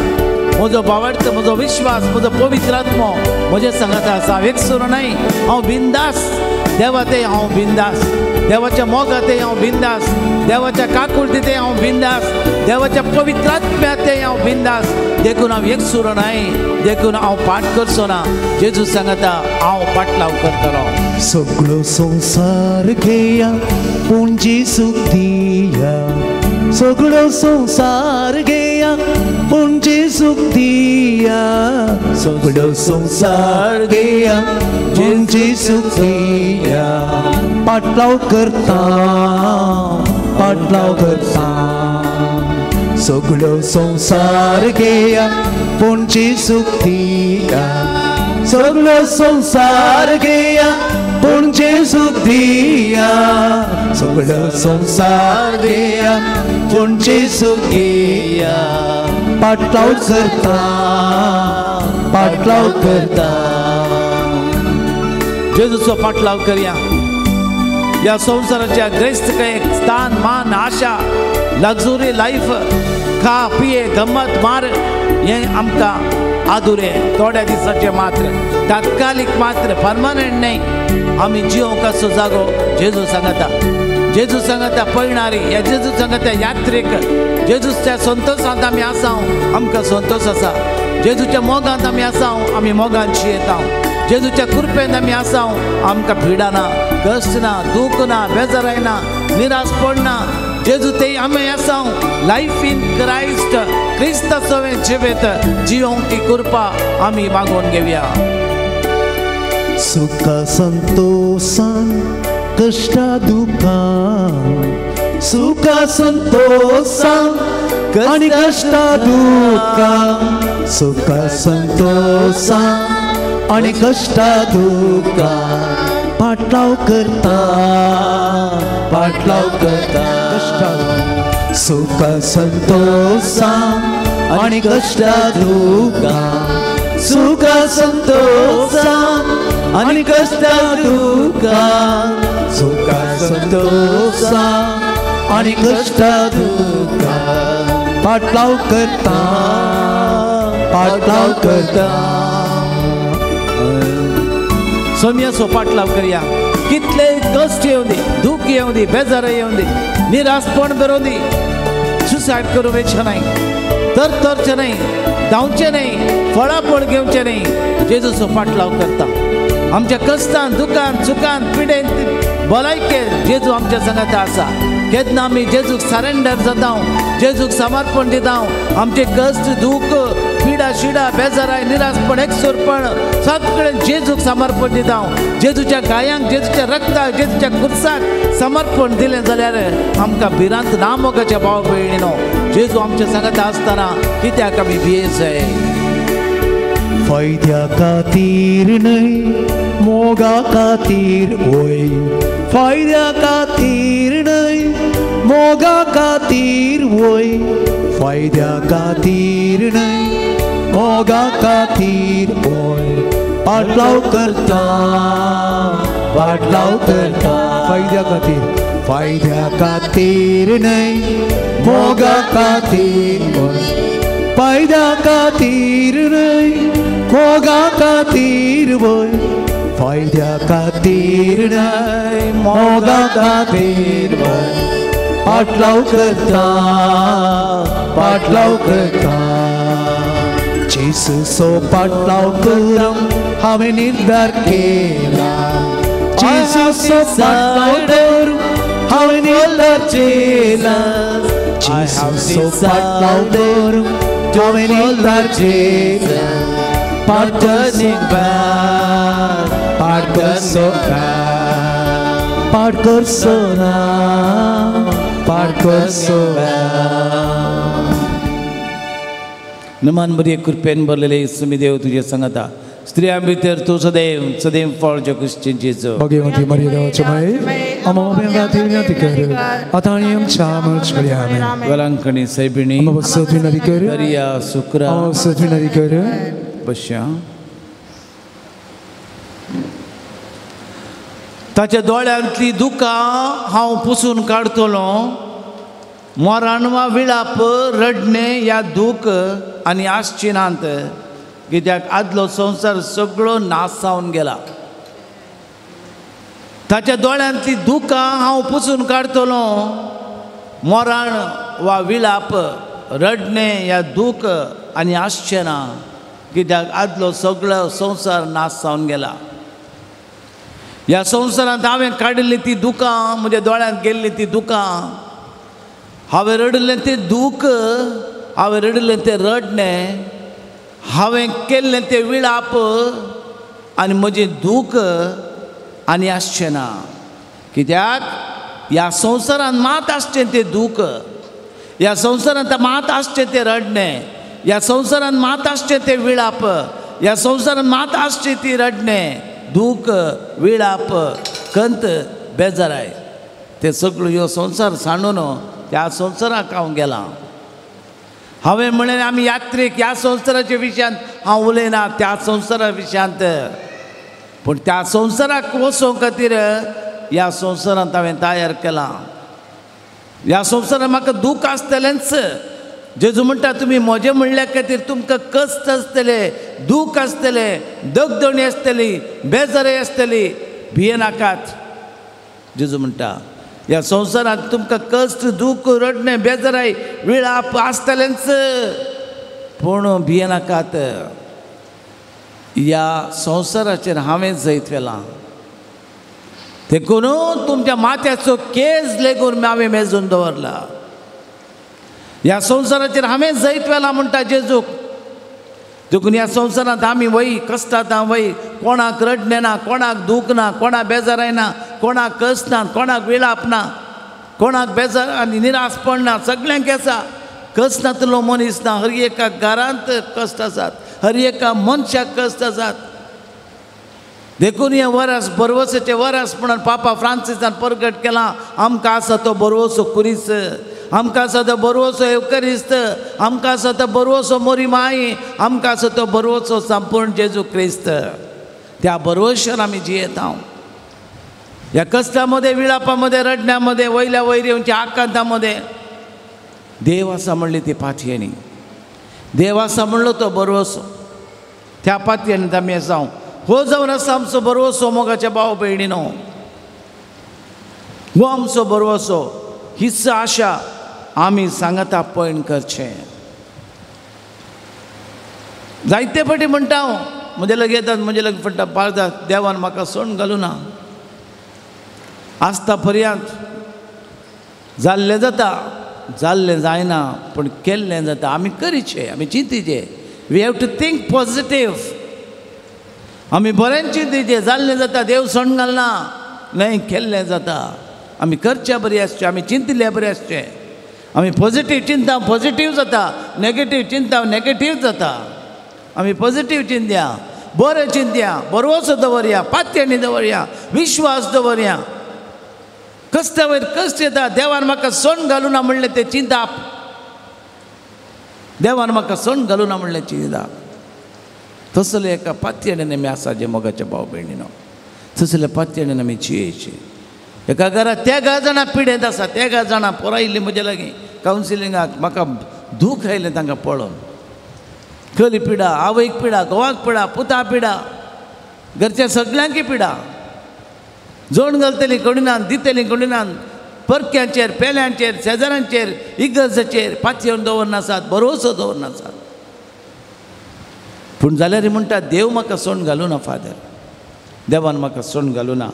म्हजो भावार्थ, म्हजो विश्वास, म्हजो पवित्र आत्मो म्हजे सांगता आसा. हांव एक सुरो न्हय, हांव बिंदास. देवा ते हांव बिंदास, देवाच्या मोगा ते हांव बिंदास, देवाच्या काकुळटी ते हांव बिंदास, देवाच्या पवित्र आत्म्या ते हांव बिंदास. देखून हांव एक सुरो न्हय, देखून हांव पाठ करचो ना. जेजू सांगता हांव पाटलाव करतलो.
सगळो संवसार घेया पूण जेजूक दिया, सगळो संवसार घेया पूण जेजूक दिया, सगळो संवसार घेया पूण जेजूक दिया, पाटलाव करता, पाटलाव करता. सगळो संवसार घेया पूण जेजूक दिया, सगळो संवसार घेया पूण जेजूक दिया, सगळो संवसार घेया पूण जेजूक दिया, पाटलाव करता, पाटलाव करता.
जेजूचो पाटलाव करया. ह्या संवसाराच्या ग्रेस्तकायेक स्थान, मान, आशा, लक्झुरी लायफ, खा पिये गम्मत मार हें आमकां आदुरें, थोड्या दिसाचें मात्र, तात्कालीक मात्र, परमनंट न्हय. आमी जियोंक असो जागो जेजू सांगता. जेजू सांगता पळणारी, ह्या जेजू सांगता यात्रीक. जेजूच्या संतोशांत आमी आसा, आमकां संतोश आसा. जेजूच्या मोगांत आमी आसा, आमी मोगान जियेता. जेजूच्या कृपेन आमी आसा, आमकां पिडा ना, कश्ट ना, दूख ना, बेजाराय ना, निराश पडना. जेजू ते आमी आसा. लायफ इन क्रायस्ट, क्रिस्ताचो जिवेत जियोंक ती कृपा आमी मागोवन घेवया.
सुखा संतोषान कष्टा दुखान, सुखा संतोषान आनी कष्टा दुखान, सुखा संतोषान आनी कष्टा दुखान, पाटलाव करता पाटलाव करता कश्टा सुख संतोषा आनी कश्टा दुखा सुख संतोषा आनी कश्टा दुखा सुख संतोषा आनी कश्टा दुखा पाटलाव करता पाटलाव करता.
सोम्याचो पाटलाव करया. कितले कश्ट येवं दी, दुःख येवं दी, बेजार येवं दी, निराशपण बरोवं दी, सुसायड करूं वेचें न्हय, तरतरचें न्हय, धांवचें न्हय, फळाफळ घेवचें न्हय. जेजूचो पाटलाव करता. आमच्या कश्टान, दुखान, चुकान, पिडेन, भलायकेन जेजू आमच्या सांगाता आसा. केन्ना आमी जेजूक सरेंडर जाता, जेजूक समर्पण दिता, आमचे कश्ट, दुःख, पिडा शिडा, बेजाराय, निराशपण, एकसुरपण सगळें जेजूक समर्पण दिता. जेजूच्या गायांक, जेजूच्या रक्ताक, जेजूच्या खुर्साक समर्पण दिलें जाल्यार आमकां भिरांत ना. मोगाच्या भाव भयणीनो, जेजू आमच्या सांगाता आसतना कित्याक आमी भियेजाय?
फायद्या खातीर न्हय मोगा खातीर वय, फायद्या खातीर न्हय मोगा खातीर वय, फायद्या खातीर न्हय मोगा खातीर वय, पाटलाव करता पाटलाव करता. फायद्या खातीर फायद्या खातीर न्हय मोगा खातीर वय, फायद्या खातीर न्हय मोगा खातीर वय, फायद्या खातीर न्हय मोगा खातीर वय, पाटलाव करता पाटलाव करता. जेजूचो पाटलाव करूंक हांवें निर्धार केला, जेजूचो पाटलाव करूंक हांवें निर्धार केला, जेजूचो पाटलाव करूंक हांवें निर्धार केला. पाट करचो ना, पाट करचो ना.
नमान बरी कृपेन भरलेले सुमी देव तुजे सांगता. स्त्रियां भितर तूं सदैव सदैव फळ जगुश्चें जेजू.
भगवती मरिया देवाचे माये, आम्हा पाप्यांखातीर विनंती कर आतां आनी आमच्या मरणाच्या वेळार. आमेन.
वेलांकणी सैबिणी,
आम्हा बसत विनंती कर,
दर्या सुक्रा,
आम्हा बसत विनंती कर.
पश्या ताच्या दोळ्यांतली दुकां हांव पुसून काडटलो. मरण वा विळाप, रडणें या दूख आनी आसची नात, कित्याक आदलो संवसार सगळो नाश जावन गेला. ताच्या दोळ्यांतली दुकां हांव पुसून काडटलो. मरण वा विळाप, रडणें या दूख आनी आसचें ना, कित्याक आदलो सगळो संवसार नाश जावन गेला. ह्या संवसारांत हांवें काडिल्ली ती दुकां, म्हज्या दोळ्यांत गेल्ली ती दुकां, हांवें रडिल्लें तें दूख, हांवें रडिल्लें तें रडणें, हांवें केल्लें तें विळाप आनी म्हजें दूख आनी आसचें ना, कित्याक ह्या संवसारांत मात आसचें तें दूख, ह्या संवसारांत मात आसचें तें रडणें, ह्या संवसारांत मात आसचें तें विळाप, ह्या संवसारांत मात आसचें ती रडणें, दूख, विळाप, कंत, बेजाराय. ते सगळो ह्यो संवसार सांडून त्या संवसाराक हांव गेलां. हांवें म्हणलें आमी यात्रेक ह्या संवसाराच्या विशयांत हांव उलयना, त्या संवसारा विशयांत, पूण त्या संवसाराक वचोंक खातीर ह्या संवसारांत हांवें तयार केलां. ह्या संवसारांत म्हाका दूख आसतलेंच. जेजू म्हणटा तुमी म्हजें म्हणल्या खातीर तुमकां कश्ट आसतले, दूख आसतलें, दगदणी आसतली, बेजाराय आसतली, भियेनाकात. जेजू म्हणटा ह्या संवसारांत तुमकां कश्ट, दूख, रडणें, बेजाराय, विळाप आसतलेंच, पूण भियेनाकात. ह्या संवसाराचेर हांवें जैत व्हेलां. देखून तुमच्या माथ्याचो केस लेगून हांवें मेजून दवरला. ह्या संवसाराचेर हांवें जैत व्हेलां म्हणटा जेजूक. देखून ह्या संवसारांत आमी वय कश्टांत वय, कोणाक रडणें ना, कोणाक दूख ना, कोणाक बेजाराय ना, कोणाक कश्ट ना, कोणाक विळाप ना, कोणाक बेजार आनी निराशपण ना, सगल्यांक आसा. कश्ट नातलो मनीस ना. हर एका घरांत कश्ट आसात, हर एका मनशाक कश्ट आसात. देखून हें वरस बरवसाचें वरस म्हणून पापा फ्रांसिसान परगट केलां. आमकां आसा तो बरवसो कुरीस, आमकां आसा तो बरवसो एवकरिस्त, आमकां आसा तो बरवसो मोरी माई, आमकां आसा तो बरवसो संपूर्ण जेजू क्रिस्त. त्या बरवशान आमी जियेता. ह्या कश्टा मदें, विळापा मदें, रडण्या मदें, वयल्या वयर येवच्या आकांता मदें देव आसा म्हणली ती पातयेणी. देव आसा म्हणलो तो बरवसो. त्या पातयेणी आमी आसा. हो जावन आसा आमचो बरवसो मोगाच्या भाव भयणीनो. हो आमचो बरवसो. हीच आशा आमी सांगता पयण करचें. जायते फावटी म्हणटा हांव, म्हजे लागीं येतात, म्हजे लागीं म्हणटा, पाळतात, देवान म्हाका सोण घालूं ना. आसता पर्यंत जाल्लें जाता, जाल्लें जायना, पूण केल्लें जाता. आमी करीचें, आमी चिंतीचें. We have to think positive. आमी बरें चिंतीचें, जाल्लें जाता, देव सोण घालना न्हय, केल्लें जाता. आमी करच्या बरें आसचें, आमी चिंतिल्ले बरें आसचें. आमी पॉजिटीव चिंता पॉजिटीव जाता, नॅगेटीव चिंता नॅगेटीव जाता. आमी पॉजिटीव चिंतया, बरें चिंतया, बरवसो दवरया, पातयेणी दवरया, विश्वास दवरया. कश्टा वयर कश्ट येता, देवान म्हाका सोण घालूं ना म्हणलें तें चिंताप. देवान म्हाका सोण घालूं ना म्हणलें चिंताप. तसले एका पातयेणेन आमी आसा जे मोगाच्या भाव भयणीनो. तसले पातयेणेन आमी जियेचे. एका घरांत तेगा जाणां पिडेंत आसा, तेगा जाणां पोरां आयिल्लीं म्हजे लागीं कावन्सिलिंगाक. म्हाका दूख आयलें तांकां पळोवन. कली पिडा, आवयक पिडा, घोवाक पिडा, पुता पिडा, घरच्या सगळ्यांकी पिडा. जोण घालतली कोणीनान, दितली कोणीनान, परक्यांचेर, पेल्यांचेर, शेजाऱ्यांचेर, इगर्जेचेर पातयेवन दवरनासात, भरोसो दवरनासात. पूण जाल्यार म्हणटा, देव म्हाका सोण घालूं ना फादर, देवान म्हाका सोण घालूं ना.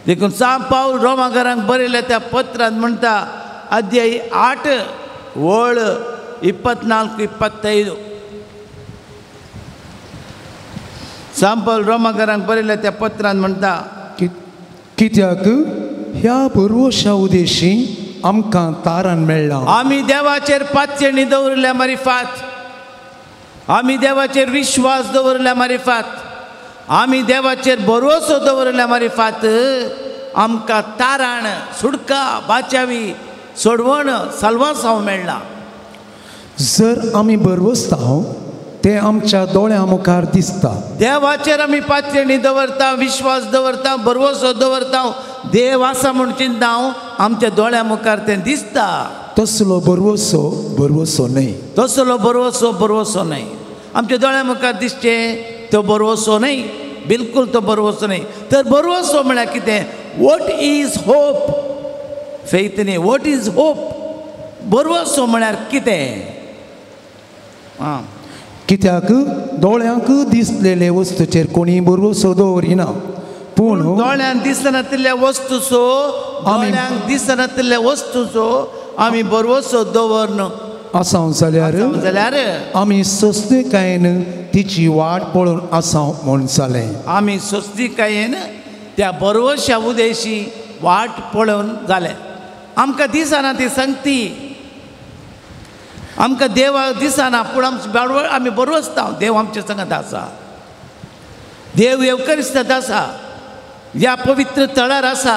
देखून सांत पावल रोमाकारांक बरयल्या त्या पत्रांत म्हणटा, अध्याय 8 वळ 24 25. सांत पावल रोमाकारांक बरयल्या त्या पत्रांत म्हणटा,
कित्याक ह्या बरवशा उदेशी आमकां तारण मेळ्ळां.
आमी देवाचेर पातयेणी दवरल्या मारिफात, आमी देवाचेर विश्वास दवरल्या मारिफात, आमी देवाचेर भरवसो दवरल्या मारिफात आमकां तारण, सुटका, बाचावी, सोडवण, साल्वासांव मेळ्ळां.
जर आमी भरवसता तें आमच्या दोळ्यां मुखार दिसता.
देवाचेर आमी पातयेणी दवरता, विश्वास दवरता, भरवसो दवरता, देव आसा म्हूण चिंता, आमच्या दोळ्यां मुखार तें दिसता.
तसलो भरवसो भरवसो न्हय.
तसलो भरवसो भरवसो न्हय. आमच्या दोळ्यां मुखार दिसचें तो भरवसो न्हय, बिलकूल तो भरवसो न्हय. तर भरवसो म्हळ्यार कितें? What is hope? Faith न्ही, what is hope? भरवसो म्हळ्यार कितें? आं,
कित्याक दोळ्यांक दिसलेले वस्तूचेर कोणी भरवसो दवरिना, पूण
दोळ्यांक दिसनातिल्ल्या वस्तूचो, दोळ्यांक दिसनातिल्ल्या वस्तूचो आमी भरवसो दवरन
आसा जाल्यार
जाल्यार
आमी सोंसणीकायेन तिची वाट पळोवन आसा म्हूण जालें.
आमी सोंसणीकायेन त्या भरवश्या उदेशी वाट पळोवन जालें. आमकां दिसना ती संगती, आमकां देवा दिसना, पूण आमचो आमी भरवसता देव आमच्या संगत आसा, देव येवकरिस्तात आसा, ह्या पवित्र तळार आसा,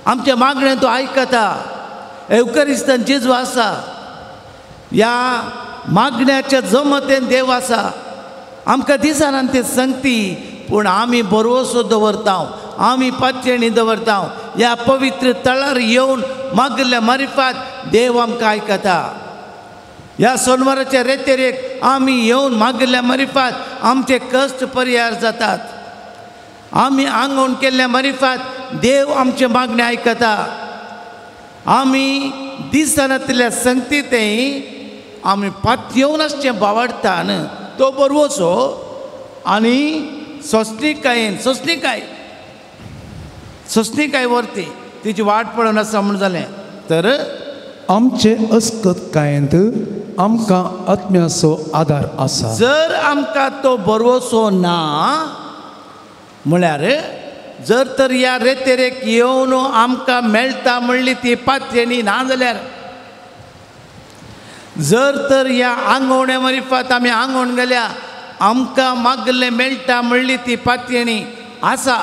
आमच्या मागणें तो आयकता. येवकरिस्तान जेजू आसा, ह्या मागण्याच्या जमतेन देव आसा. आमकां दिसना ते संगती, पूण आमी भरवसो दवरता, आमी पातयेणी दवरता. ह्या पवित्र तळार येवन मागिल्ल्या मारिफात देव आमकां आयकता. ह्या सोनवाराच्या रेतेरेक आमी येवन मागिल्ल्या मारिफात आमचे कश्ट परिहार जातात. आमी आंगवण केल्ल्या मारिफात देव आमचे मागणें आयकता. आमी दिसनातल्या संगतींतय आमी पातयेवन आसचें बावडटान तो बरवचो आनी सोंसणीकायेन, सोंसणीकाय, सोंसणीकाय वरती तिची वाट पळोवन आसा म्हूण जालें. तर
आमचे अस्कतकायेंत आमकां आत्म्याचो आदार आसा.
जर आमकां तो बरवसो ना म्हळ्यार जर तर ह्या रेतेरेक येवन आमकां मेळटा म्हणली ती पातयेणी ना जाल्यार, जर तर ह्या आंगवण्या मारिफात आमी आंगवण गेल्या आमकां मागलें मेळटा म्हणली ती पातयेणी आसा.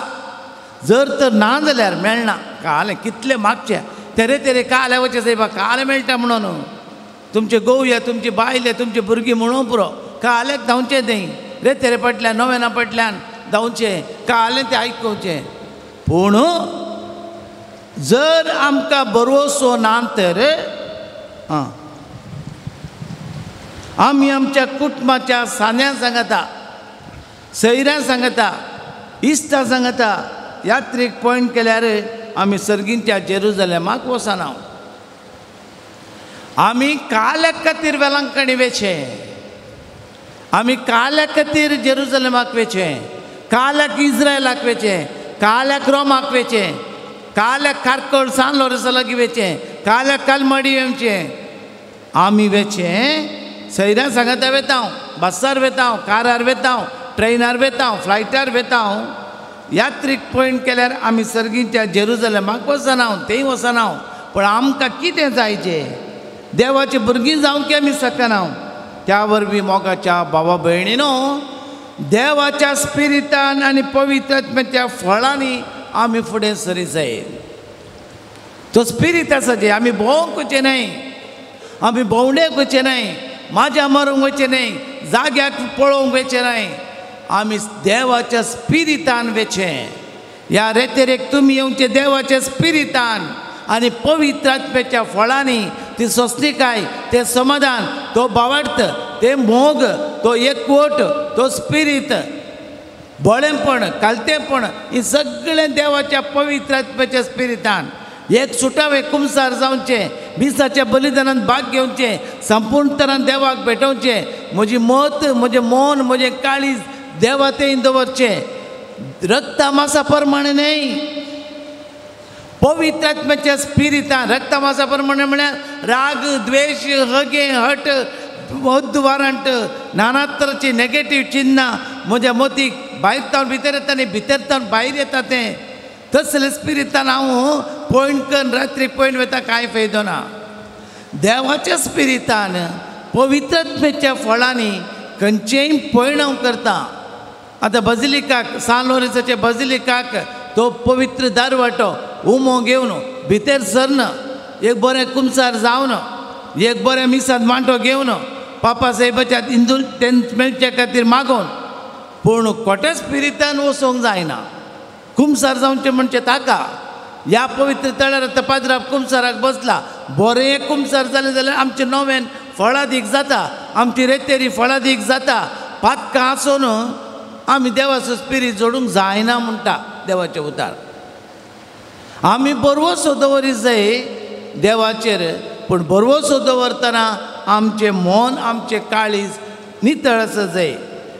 जर तर ना जाल्यार मेळना. कालें कितलें मागचें तेरे तेरे काले वचें सायबा कालें मेळटा म्हणून तुमचे गोवये तुमची बायले तुमची भुरगीं म्हणून पुरो काल्याक धांवचें तें रे तेरे फाटल्यान नोवेना फाटल्यान धांवचें कालें तें आयकुचें. पूण जर आमकां भरवसो ना तर आं आमी आमच्या कुटुंबाच्या सान्यां सांगता, सैऱ्यां सांगता, इश्टां सांगता यात्रेक पॉयंट केल्यार आमी सर्गींच्या जेरुजलेमाक वचना. आमी काल्या खातीर वेलांकणी वेचें, आमी काल्या खातीर जेरुजलेमाक वेचें, काल्याक इज्रायलाक वेचें, काल्याक रोमाक वेचें, काल्याक कार्कळ सान लोरेसा लागीं वेचें, काल्याक कालमाडी येवचें. आमी वेचें सैऱ्यां सांगाता वेता, बसार वेता, कारार वेता, ट्रेनार वेता, फ्लायटार वेता. यात्रीक पॉयंट केल्यार आमी सर्गींच्या जेरुजलेमाक वचना, तेय वचना. पूण आमकां कितें जायचें देवाची भुरगीं जावंक आमी शकना. त्या वरवीं मोगाच्या भावा भयणीनो देवाच्या स्पिरितान आनी पवित्र आत्म्याच्या फळांनी आमी फुडें सरी जाय. तो स्पिरीत आसा जे आमी भोंवंक वचचें न्हय, आमी भोंवडेक वचचें न्हय, माज्या मारूंक वचचें न्हय, जाग्याक पळोवंक वचचें न्हय, आमी देवाच्या स्पिरितान वचचें. ह्या रेतेरेक तुमी येवचें देवाच्या स्पिरितान आनी पवित्र आत्म्याच्या फळांनी ती सोंसणीकाय, तें समाधान, तो भावार्थ, तें मोग, तो एकवट, तो स्पिरीत, बळेपण, कालतेपण, ही सगळें देवाच्या पवित्र आत्म्याच्या स्पिरितान. एक सुटावे कुमसार जावचें, मिसाच्या बलिदानान भाग घेवचें, संपूर्ण तरान देवाक भेटोवचें, म्हजी मत, म्हजें मन, म्हजें काळीज देवा तें दवरचें, रक्ता मासा प्रमाणे न्हय, पवित्र आत्म्याच्या स्पिरितान. रक्ता मासा प्रमाणे म्हळ्यार राग, द्वेश, हगे, हट, बौद्ध वारंट, नाना तरांची नेगेटीव चिन्नां म्हज्या मतीक भायर तावन भितर येता आनी भितर तावन भायर येता. तें तसले स्पिरितान हांव पॉयंट करून रात्री पॉयंट वता कांय फायदो ना. देवाच्या स्पिरितान पवित्र आत्म्याच्या फळांनी खंयचेय पॉयंट हांव करता. आतां बजिलिकाक, सान लोरेंसाचे बजिलिकाक तो पवित्र दारवाटो उमो घेवन भितर सरन, एक बरें कुमसार जावन, एक बरें मिसांत मांटो घेवन, पापा साहेबाच्या इंदूल तें मेळचे खातीर मागोवन, पूण खोट्या स्पिरितान वचोंक जायना. कुमसार जावचें म्हणजे ताका ह्या पवित्र तळ्यार आतां पाद्राब कुमसाराक बसला, बरें कुमसार जालें जाल्यार आमचें नवेन फळादीक जाता, आमची रेतेरी फळादीक जाता. पातकां आसून आमी देवाचो स्पिरीत जोडूंक जायना म्हणटा देवाचें उतार. आमी बरवसो दवरी जाय देवाचेर, पूण बरवसो दवरतना आमचें मन, आमचें काळीज नितळ आसा जाय.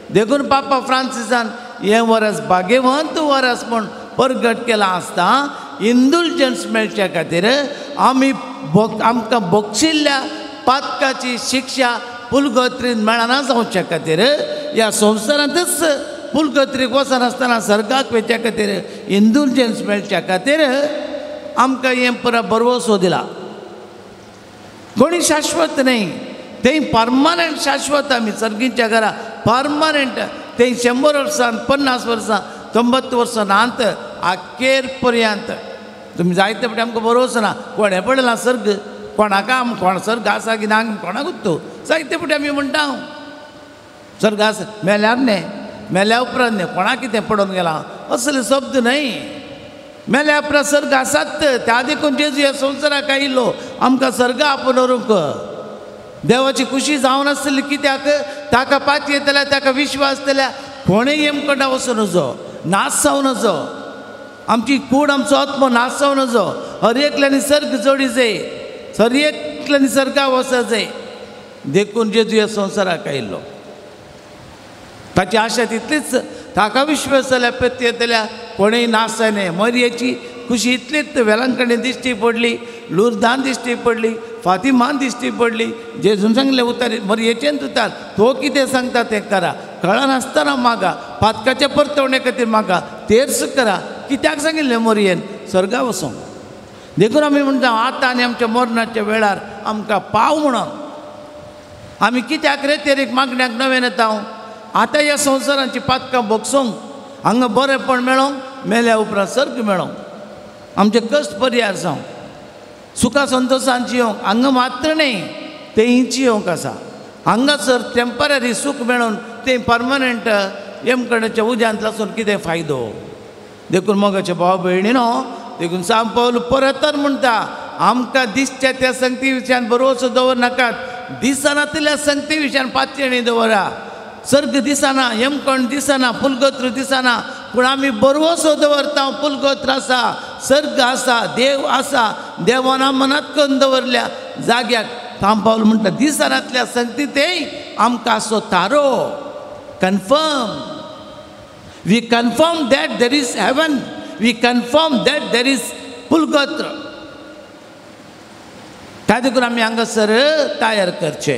देखून पापा फ्रांसिसान हें वरस भाग्यवंत वरस म्हूण परगट केलां आसता इंडुलजन्स मेळच्या खातीर आमी आमकां बक्षिल्ल्या पातकाची शिक्षा पुलगत्रीन मेळना जावच्या खातीर, ह्या संवसारांतच पुलगत्रीक वचनासतना सर्गाक वचच्या खातीर इंडुलजन्स मेळच्या खातीर आमकां हें पुरा बरवसो दिला. कोणी शाश्वत न्हय, तें परमनंट शाश्वत. आमी सर्गीच्या घरा परमनंट, तें 100 वर्सां, 50 वर्सां, 90 वर्सां नात अखेर पर्यंत. तुमी जायते फावटी आमकां बरोवचो ना कोणें पडला सर्ग, कोणाक आम कोण सर्ग आसा की ना कोणाक उत्तो जायते फावटी आमी म्हणटा सर्ग आसा मेल्यार न्हय, मेल्या उपरांत न्हय, कोणाक कितें पडोवन गेलां असले शब्द न्हय. मेल्या उपरांत सर्ग आसात, त्या देखून जेजू ह्या संवसाराक आयिल्लो आमकां सर्ग आपोवन व्हरूंक. देवाची खुशी जावन आसली कित्याक ताका पाती येतल्या, ताका विश्वास जाल्या कोणें येमकंडा वचूं नजो, नाश जावं नजो, आमची कूड आमचो आत्मो नाश जावं नजो. हर एकल्यानी सर्ग जोडी जाय, हर एकल्यानी सर्गा वचूं जाय. देखून जेजू ह्या संवसाराक आयिल्लो, ताची आशा तितलीच, ताका विश्वास जाल्या प्रत्यय येतल्या कोणेंय नाश जायना. मरयेची खुशी इतलीच वेलांकणी दिश्टी पडली, लुर्दान दिश्टी पडली, फातिमान दिश्टी पडली. जेजून सांगलें उतार मरयेचेन उतार, तो कितें सांगता तें करा, कळनासतना मागा, पातकाच्या परतवणे खातीर मागा, तेर्स करा. कित्याक सांगिल्लें मरयेन सर्गा वचोंक. देखून आमी म्हणटा आतां आनी आमच्या मरणाच्या वेळार आमकां पाव म्हणून आमी कित्याक रे तेरेक मागण्याक नवें येता. आतां ह्या संवसारांची पातकां भोगसूंक, हांगा बरेंपण मेळोंक मेल्या उपरांत सर्ग मेळोंक आमचे कश्ट पर्यार जावं सुखा संतोशान जियोंक हांगा मात्र न्ही तेंय जियोंक आसा. हांगासर टेंपररी सूख मेळून तें परमनंट येमकडेच्या उज्यांत लासून कितें फायदो. देखून मोगाचे भाव भयणी न्हू देखून सांग पावल परत म्हणटा आमकां दिसच्या त्या संगती विशयान बरोवचो दवर नाकात दिसनातल्या संगती विशयान पातयेणी दवरा. सर्ग दिसना यमकण दिसना पुलगोत्र दिसना पूण आमी बरवसो दवरता. पुलगोत्र आसा सर्ग आसा देव आसा देवान मनात करून दवरल्या जाग्याक. थांब पावल म्हणटा दिसनातल्या संगती तेय आमकां असो थारो confirm. We confirm that there is heaven. We confirm that there is पुलगोत्र. त्या देखून आमी हांगासर तयार करचे.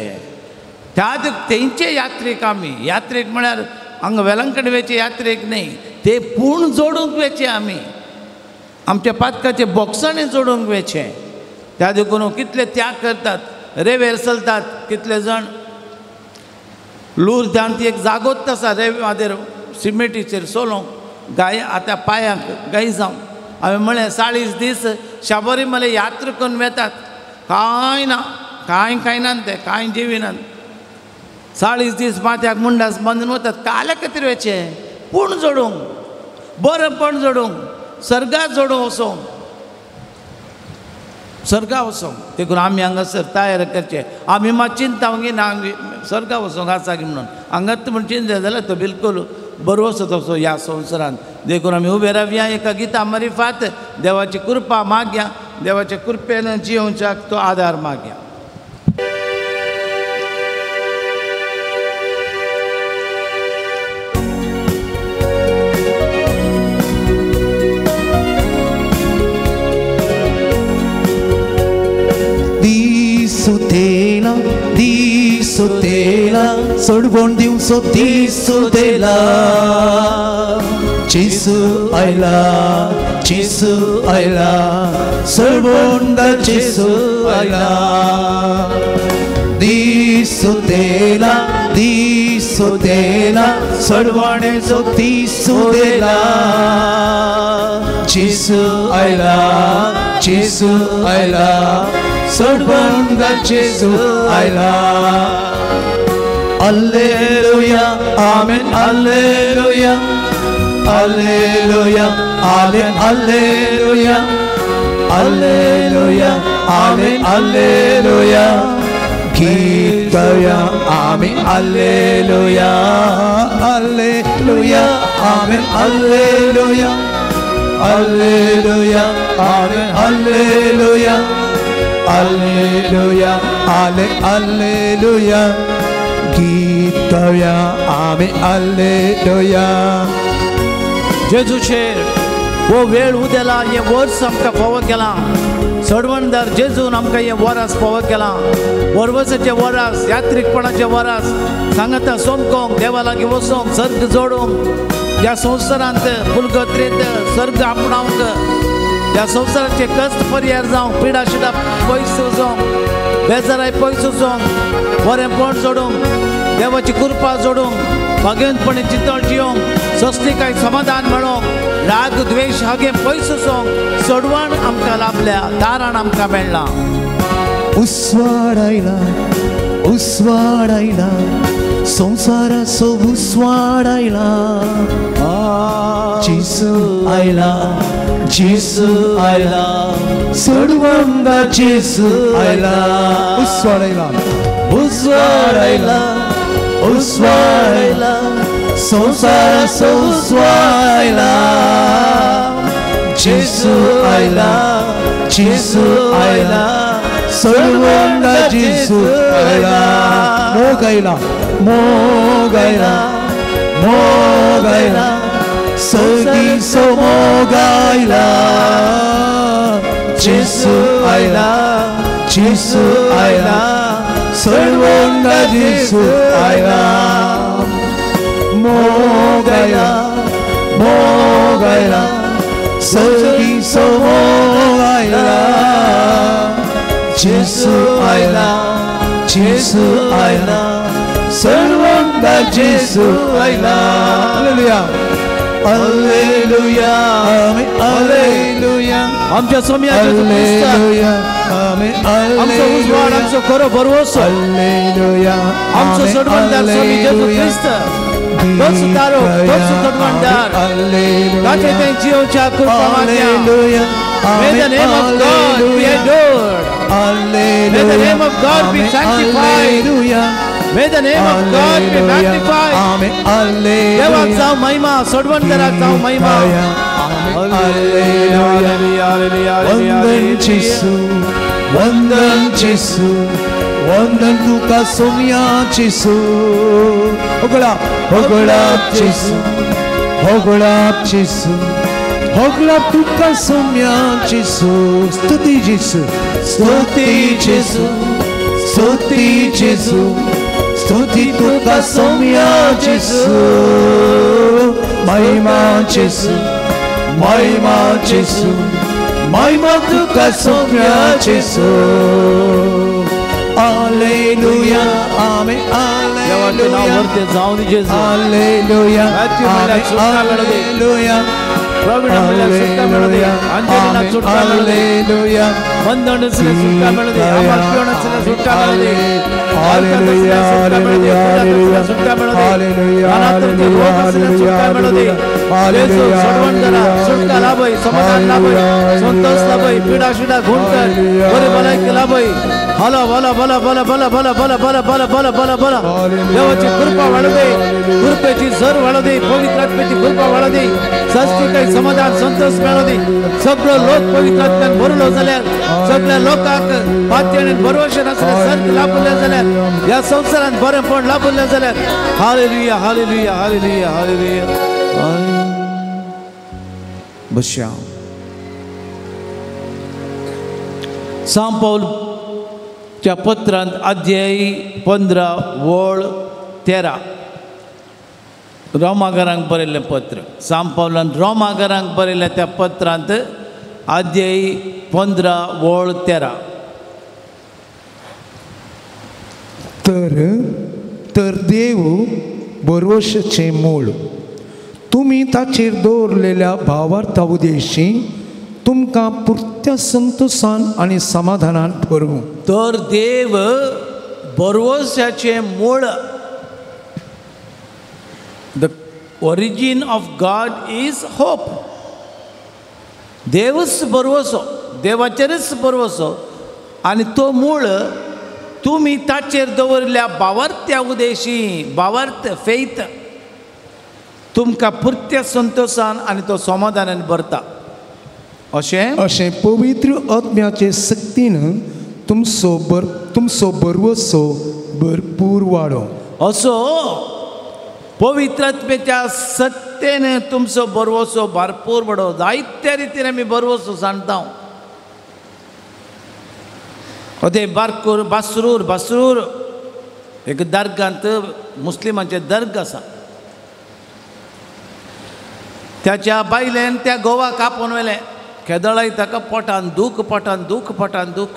त्या तेंचे यात्रेक आमी यात्रेक म्हळ्यार हांगा वेलंकण वेचे यात्रेक न्ही ते पूण जोडूंक वेचे आमी आमच्या पातकाचे बोक्सांनी जोडूंक वेचे. त्या देखून कितले त्याग करतात रेवेर चलतात कितले जाण लूर ध्यान ती एक जागोच आसा रेवे मादेर सिमेटीचेर सोलोंक गाय आतां पांयांक गाय जावं. हांवें म्हळें 40 दीस शाबोरी मले यात्रा करून वेतात कांय ना कांय खायनात ते कांय जेविनात 40 दीस माथ्याक मुंडास बांदून वतात. काल्या खातीर वेचें पूण जोडूंक बरेंपण जोडूंक सर्गात जोडूंक वचोंक सर्गा वचोंक. देखून आमी हांगासर तयार करचें. आमी मात चिंता ना सर्गा वचोंक आसा की म्हणून हांगात म्हण चिंता जाल्यार तो बिलकूल बरो तसो ह्या संवसारांत. देखून आमी उबे रावया एका गिता मारिफात देवाची कृपा मागया देवाच्या कृपेन जियोवच्याक तो आदार मागया.
दिसुतेला दिसुतेला सोडवण दिवसो दिसुतेला जेसू आयला जेसू आयला सोडवण जेसू आयला. दिसुतेला दिसुतेला सोडवणेचो दिसुतेला जेसू आयला जेसू आयला सोडवण जेसू आयला. Alleluia amen alleluia alleluia amen alleluia alleluia amen alleluia गीत गाया आमेन alleluia alleluia amen alleluia alleluia amen alleluia alleluia आले alleluia गीत गाया आमेन alleluia.
जेजूचेर हो वेळ उदेला हें वर्स आमकां फावो केलां. सडवणदार जेजून आमकां हें वरास फावो केलां. वर्वसाचें वरास यात्रीकपणाचें वरास सांगता सोमकोंक देवा लागीं वचोंक सर्ग जोडूंक ह्या संवसारांत फुलगत्रेंत सर्ग आपणावंक ह्या संवसाराचे कश्ट पर्यार जावंक पिडा शिडा पयस वचोंक बेजाराय पयस वचोंक बरेंपण जोडूंक देवाची कृपा जोडूंक भाग्यवंतपणी चितळ जियोंक सोंसणीकाय समाधान मेळोंक राग द्वेश हागे पयस वचोंक सोडवण आमकां लाभल्या दारान आमकां मेळ्ळां.
उस्वाड आयला उस्वाड आयला संवसाराचो उस्वाड आयला जेसू आयला जेसू आयला सोडवंदा जेसू आयला. उस्वाड आयला उस्वाड आयला उस्वाड आयला संवसाराचो उस्वाड आयला जेसू आयला जेसू आयला सोडवंदा जेसू आयला. मोग आयला मोग आयला मोग आयला सगळीचो मोग आयला जेसू आयला जेसू आयला सोडवंदा जेसू आयला. मोग आयला मोग आयला सगळीचो मोग आयला जेसू आयला जेसू आयला सोडवंदा जेसू आयला. हालेलुया. Alleluia, Alleluia.
आमच्या सोम्या जेजू क्रिस्ताक आमचो उजवाड, आमचो खरो भरवसो, आमचो सोडवणदार स्वामी जेजू क्रिस्त, तोच तारो, तोच सोडवणदार, ताचे तें जियोच्या कृपा मान्या. May the name of God be adored. May the name of God be sanctified. May the name of God be magnified. देवाक जावं महिमा, सोडवणदाराक जावं महिमा.
वंदन जेसू, वंदन जेसू, वंदन तुका सोम्या जेसू. होगळा होगळा जेसू, होगळा जेसू, होगळा तुका सोम्या जेसू. स्तुती जेसू, स्तुती जेसू, स्तुती जेसू, स्तुती तुका सोम्या जेसू. महिमा जेसू, महिमा जेसू, महिमा तुका Saumya जेसू. Alleluia, amen, alleluia, alleluia, alleluia.
Praveen म्हणल्यार सुटका मेळू दी, अंजलीना सुटका मेळू दी, बंधन सुटका मेळू दी, अमर सुटका मेळू दी, सुटका मेळू दी, सुटका मेळू दी, सुटका मेळू दी. सुटका लाभय, समाधान लाभय, संतोष लाभय, पिडा शिडा गुण कर, बरे भलायकी लाभय. भला भला भला भला भला भला भला भला भला भला भला भला. देवाची कृपा वाढू दे, कृपेची झर वाढू दे, पवित्र आत्म्याची कृपा वाढू दे, संस्कृती समाधान संतोष मेळू दे. सगळो लोक पवित्र आत्म्यान भरलो जाल्यार, सगळ्या लोकांक पातयेन भरवशे नासले सर्ग लाभले जाल्यार, ह्या संवसारांत बरेंपण लाभले जाल्यार. Hallelujah, hallelujah, hallelujah, hallelujah. बसया. सांत पावलच्या पत्रांत अध्याय 15 वळ 13, रोमागरांक बरयल्लें पत्र. सांत पावलान रोमागरांक बरयल्ल्या त्या पत्रांत अध्याय 15 वळ 13.
तर तर देव भरवशाचें मूळ, तुमी ताचेर दवरलेल्या भावार्था उदेशी तुमकां पुरत्या संतोषान आनी समाधानान भरूं.
तर देव भरवशाचें मूळ. The origin of God is hope. देवच भरवसो, देवाचेरच भरवसो, आनी तो मूळ तुमी ताचेर दवरल्या भावार्थ्या उदेशी, भावार्थ फेथ, तुमकां पुरत्या संतोषान आनी तो समाधानान भरता. अशें
अशें पवित्र आत्म्याचे सक्तीन तुमचो भरवसो भरपूर वाडो.
असो पवित्र आत्म्याच्या सत्तेन तुमचो भरवसो भरपूर वाडो. जायत्या रितीन आमी भरवसो सांगता. ते बारकूर बासरूर, बासरूर एक दर्गांत मुस्लिमांचें दर्ग आसा. त्याच्या बायलेन त्या गोवाक आपोवन व्हेलें. केदळाय ताका पोटान दूख, पोटान दूख, पोटान दूख.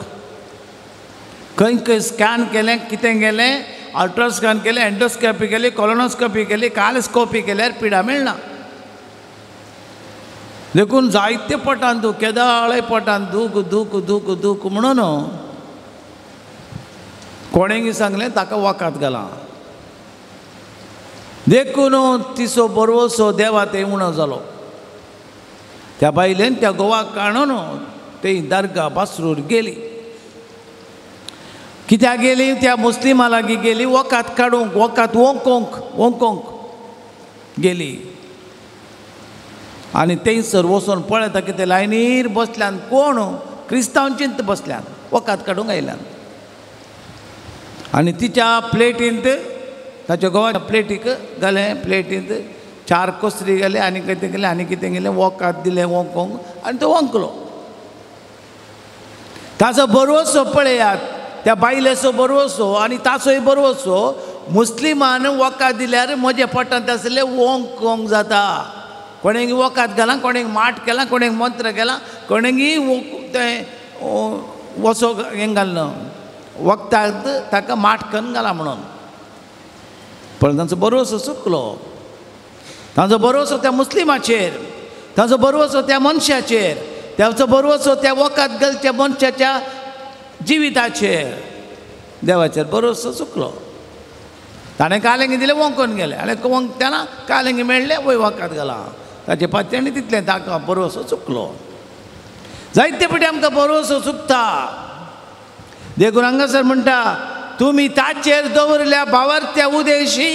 खंय खंय स्कॅन केलें, कितें केलें, अल्ट्रास्कॅन केलें, एंडोस्कोपी केली, कॉलोनोस्कोपी केली, कालस्कोपी केल्यार पिडा मेळना. देखून जायते पोटान दूख, केदळाय पोटान दूख दूख दूख दूख म्हणून कोणेंगी सांगलें ताका वखद घालां. देखून तिचो भरवसो देवा ते उणो जालो. त्या बायलेन त्या गोवाक काडून ते दर्गा बासरूर गेली. कित्याक गेली? त्या मुस्लिमा लागीं गेली वखद काडूंक, वखद वोंकोंक वोंकोंक गेली. आनी थंयसर वचून पळयता कितें लायनीर बसल्यान कोण क्रिस्तांवचींत बसल्यान वखद काडूंक आयल्यान. आनी तिच्या प्लेटींत, ताच्या गोवाच्या प्लेटीक घालें, प्लेटींत 4 कोसरी घाले आनी कितें केलें आनी कितें केलें, वखद दिलें वोंकोंक आनी तो वोंकलो. ताचो भरवसो पळयात, त्या बायलेचो भरवसो आनी ताचोय भरवसो. मुस्लिमान वखद दिल्यार म्हज्या पोटांत आसलें वोंक वोंक जाता. कोणेंगी वखद घालां, कोणेंगी माठ केलां, कोणेंगी मंत्र केलां, कोणेंगी तें वसो हें घालना वखदाक ताका माठ कन्न घाला म्हणून. पण तांचो भरवसो चुकलो. तांचो भरवसो त्या मुस्लिमाचेर, तांचो भरवसो त्या मनशाचेर, तांचो भरवसो त्या वखद घालच्या मनशाच्या जिविताचेर. देवाचेर भरवसो चुकलो. ताणें कालेंगी दिलें वोंकोन गेलें आनी वोंकतना कालेंगी मेळ्ळें वय वखद घालां ताचे पातयेणी तितलें ताका भरवसो चुकलो. जायते फावटी आमकां भरवसो चुकता. देखून हांगासर म्हणटा तुमी ताचेर दवरल्या भावार्थ्या उदेशी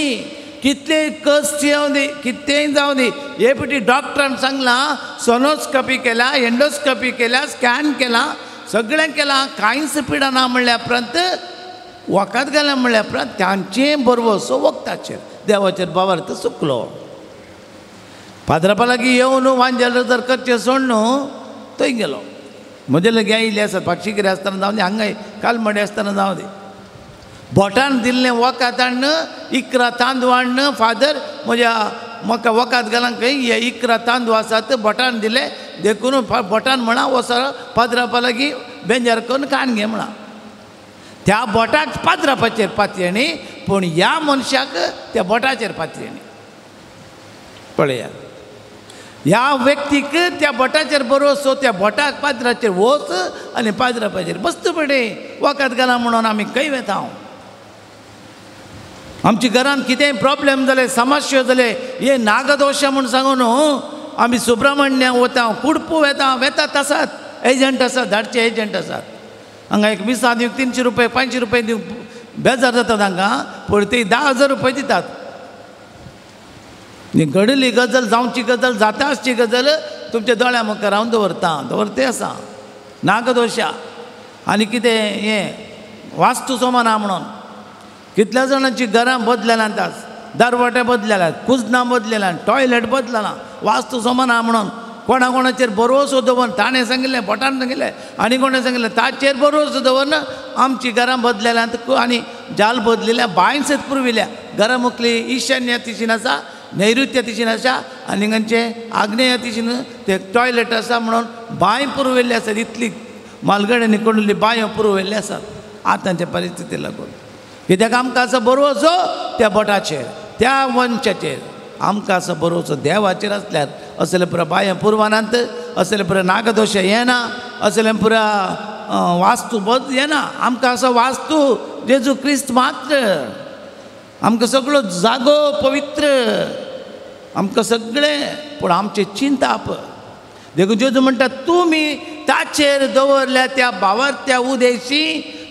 कितलें कश्ट येवं दी कितेंय जावं दी. हे फावटी डॉक्टरान सांगलां सोनोस्कोपी केल्या, एंडोस्कोपी केल्या, स्कॅन केलां, सगळें केलां, कांयच पिडा ना म्हणल्या उपरांत वखद घालें म्हणल्या उपरांत तांचें भरवसो वखदाचेर देवाचेर भावार्थ चुकलो. फादरापा लागीं येवन वांजेल जर करचें सोड न्हू थंय गेलो. म्हजे लागीं आयिल्ले आसात पाक्षिकेर आसतना जावं दी, हांगा कालमडे आसतना जावं दी, बोटान दिल्लें वखद हाडून 11 तांदूळ हाडून फादर म्हज्या म्हाका वखद घालां खंय हे 11 तांदूळ आसात बोटान दिले देखून बोटान म्हणा वच पाद्रापा लागीं बेंजार करून कान घे म्हणा. त्या बोटाक पाद्रापाचेर पातयेणी पूण ह्या मनशाक त्या बोटाचेर पातयेणी. पळया ह्या व्यक्तीक त्या बोटाचेर भरवसो, त्या बोटाक पाद्राचेर वच आनी पाद्रापाचेर बसत पडे वखद घालां म्हणून आमी खंय वेता. आमच्या घरान कितेंय प्रॉब्लेम जाले, समस्या जाले, हे नागदोश म्हूण सांगू न्हू आमी सुब्रमण्य वता, कुडपू वेता, वेतात आसात, एजंट आसात, धाडचे एजंट आसात. हांगा एक मिसां दिवंक 300 रुपये 500 रुपये दिवंक बेजार जाता तांकां, पूण ती 10,000 रुपये दितात. घडली गजल जावची गजल जाता आसची गजल तुमच्या दोळ्या मुखार हांव दवरता दवरते आसा. नागदोशा आनी कितें हें वास्तू सोमाना म्हणून कितल्या जाणांची घरां बदलेल्यांत, दरवटे बदलेल्यात, कुजनां बदलेल्यात, टॉयलेट बदललां, वास्तू सोमाना म्हणून कोणा कोणाचेर भरवसो दवरून ताणें सांगिल्लें बोटान सांगिल्लें आनी कोणें सांगिल्लें ताचेर भरवसो दवरून आमची घरां बदलेल्यांत आनी जाल बदलिल्या, बांय सयत पुरविल्या. घरां मुखली ईशान्य दिशेन आसा, नैऋत्य दिशेन आसा आनी खंयचें आग्नेय दिशेन ते टॉयलेट आसा म्हणून बांय पुरविल्ली आसात. इतली मालगड्यांनी कोणली बांयो पुरविल्ली आसात आतांच्या परिस्थिती लागून. कित्याक आमकां असो भरवसो त्या बोटाचेर त्या मनशाचेर, आमकां असो भरवसो देवाचेर आसल्यार असले पुरा बांय पुरवानात, असले पुरा नागदोश येना, असले पुरा वास्तू बद येना. आमकां असो वास्तू जेजू क्रिस्त मात्र, आमकां सगळो जागो पवित्र, आमकां सगळें, पूण आमचें चिंताप. देखून जेजू म्हणटा तुमी ताचेर दवरल्या त्या भावार्थ्या उदेशी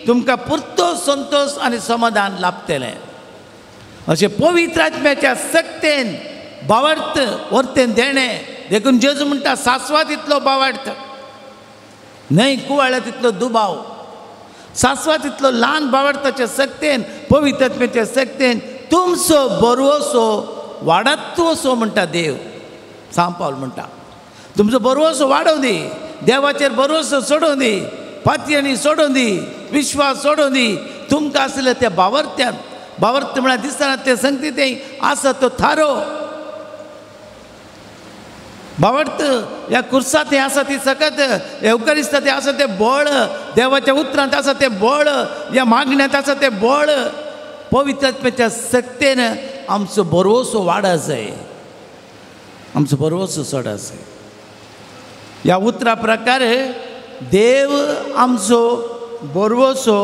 तुमकां पुरतो संतोश आनी समाधान लाभतलें. अशें पवित्र आत्म्याच्या सक्तेन भावार्थ वर्तेन देणें. देखून जेजू म्हणटा सासवा तितलो भावार्थ न्हय, कुवाळ्या तितलो दुबाव, सासवा तितलो ल्हान भावार्थाच्या सक्तेन पवित्र आत्म्याच्या सक्तेन तुमचो भरवसो वाडत असो म्हणटा देव. सांव पावल म्हणटा तुमचो भरवसो वाडोवं दी, देवाचेर भरवसो सोडोवं दी, पातयेणी सोडोवं दी, विश्वास सोडोवं दी. तुमकां आसलें त्या भावार्थ्यान, भावार्थ म्हळ्यार दिसतना तें सांगता तें आसा तो थारो भावार्थ. ह्या कुर्सा तें आसा ती सकत, येवकारिस्ता तें आसा तें बळ, देवाच्या उतरांत आसा तें बळ, ह्या मागण्यांत आसा तें बळ. पवित्र आत्म्याच्या सक्तेन आमचो भरवसो वाडा जाय, आमचो भरवसो चडा जाय. ह्या उतरा प्रकारे देव आमचो भरवसो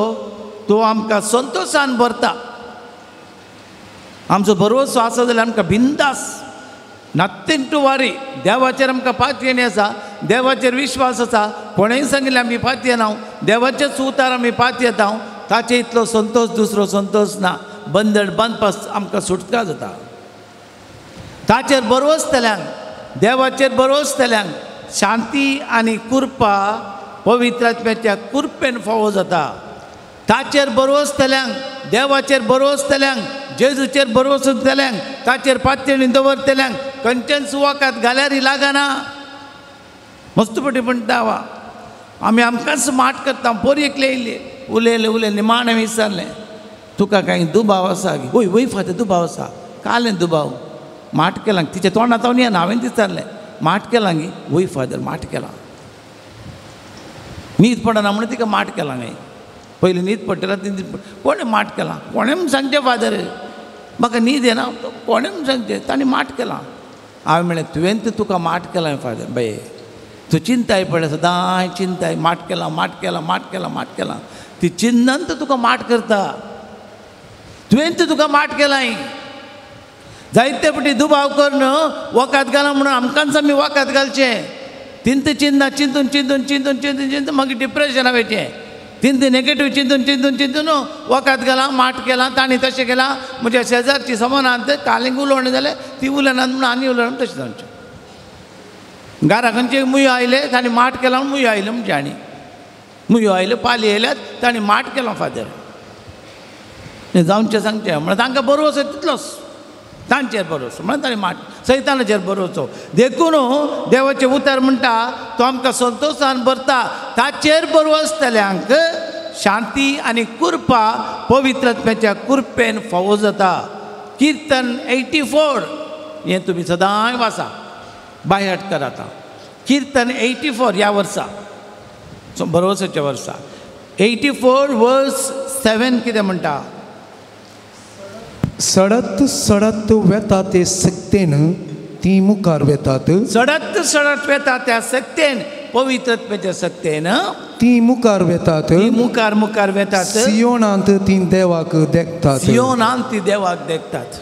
तो आमकां संतोशान भरता. आमचो भरवसो आसा जाल्यार आमकां बिंदास, नथींग टू वरी. देवाचेर आमकां पातयेणी आसा, देवाचेर विश्वास आसा. कोणेंय सांगिल्लें आमी पातयेना, देवाचेच उतार आमी पातयेता, ताचे इतलो संतोश दुसरो संतोश ना. बंधन बांदपाक आमकां सुटका जाता. ताचेर भरवसतल्यांक, देवाचेर भरवसतल्यांक शांती आनी कृपा पवित्र आत्म्याच्या कृपेन फावो जाता. ताचेर भरवसतल्यांक, देवाचेर भरवसतल्यांक, जेजूचेर भरवसतल्यांक, ताचेर पातयेणी दवरतल्यांक खंयच्यान सुवाकात घाल्यार लागना. मस्त पटी म्हणटा वा आमी आमकांच माट करता. पोरी एकले येयले उलयले उलयले निमाणें विचारलें तुका कांय दुबाव आसा? वय वय फादर दुबाव आसा. कालें दुबाव माट केला तिच्या तोंडांत हांव येना. हांवें विचारलें माट केला गी? वय फादर माट केला. न्हीद पडना म्हणून तिका माट केला न्ही. पयलीं न्हीद पडटला ती कोणें माट केला? कोणें म्हूण सांगचें फादर म्हाका न्हीद येना, कोणें म्हूण सांगचें ताणें माट केला. हांवें म्हणलें तुवें तर तुका माट केलां फादर बाये, तूं चिंताय पडल्या सदांय चिंताय, माट केलां माट केलां माट केलां माट केलां, ती चिंतन तर तुका माट करता, तुवें तर तुका माट केलां. जायते फावटी दुबाव करून वखद घाला म्हणून आमकांच आमी वखद घालचें, तिंत चिंतना चिंतून चिंतून चिंतून चिंतून चिंतून मागीर डिप्रेशना वयचें, तिंत नेगेटीव चिंतून चिंतून चिंतून वखद घालां माट केलां तांणी तशें केलां, म्हज्या शेजारची समानांत कालींग उलोवणें जालें ती उलयनात म्हणून आनी उलोवणें तशें जावचें. घरा खंयचे मुयो आयले तांणी माट केला म्हणून मुयो आयल्यो म्हणजे आनी मुयो आयल्यो पाली आयल्यात तांणी माट केला फादर जावचें सांगचें म्हणल्यार तांकां बरोवचो तितलोच तांचेर बरोवचो म्हणल्यार तांणी माट सैतानाचेर बरोवचो. देखून देवाचें उतर म्हणटा तो आमकां संतोशान भरता, ताचेर बरोवचतल्यांक शांती आनी कृपा पवित्रत्म्याच्या कृपेन फावो जाता. किर्तन 84 हें तुमी सदांय वाचा, बायहाट करात. किर्तन 84 ह्या वर्सा बरोवच्या वर्सा 84 वर्स 7 कितें म्हणटा?
सडत सडत वेता ते सक्तेन ती मुखार वेतात,
सडत सडत वेता त्या सक्तेन पवित्रत्वाच्या सक्तेन
ती मुखार वेतात,
मुखार मुखार वेतात,
सियोनांत ती देवाक देखतात,
सियोनांत ती देवाक देखतात.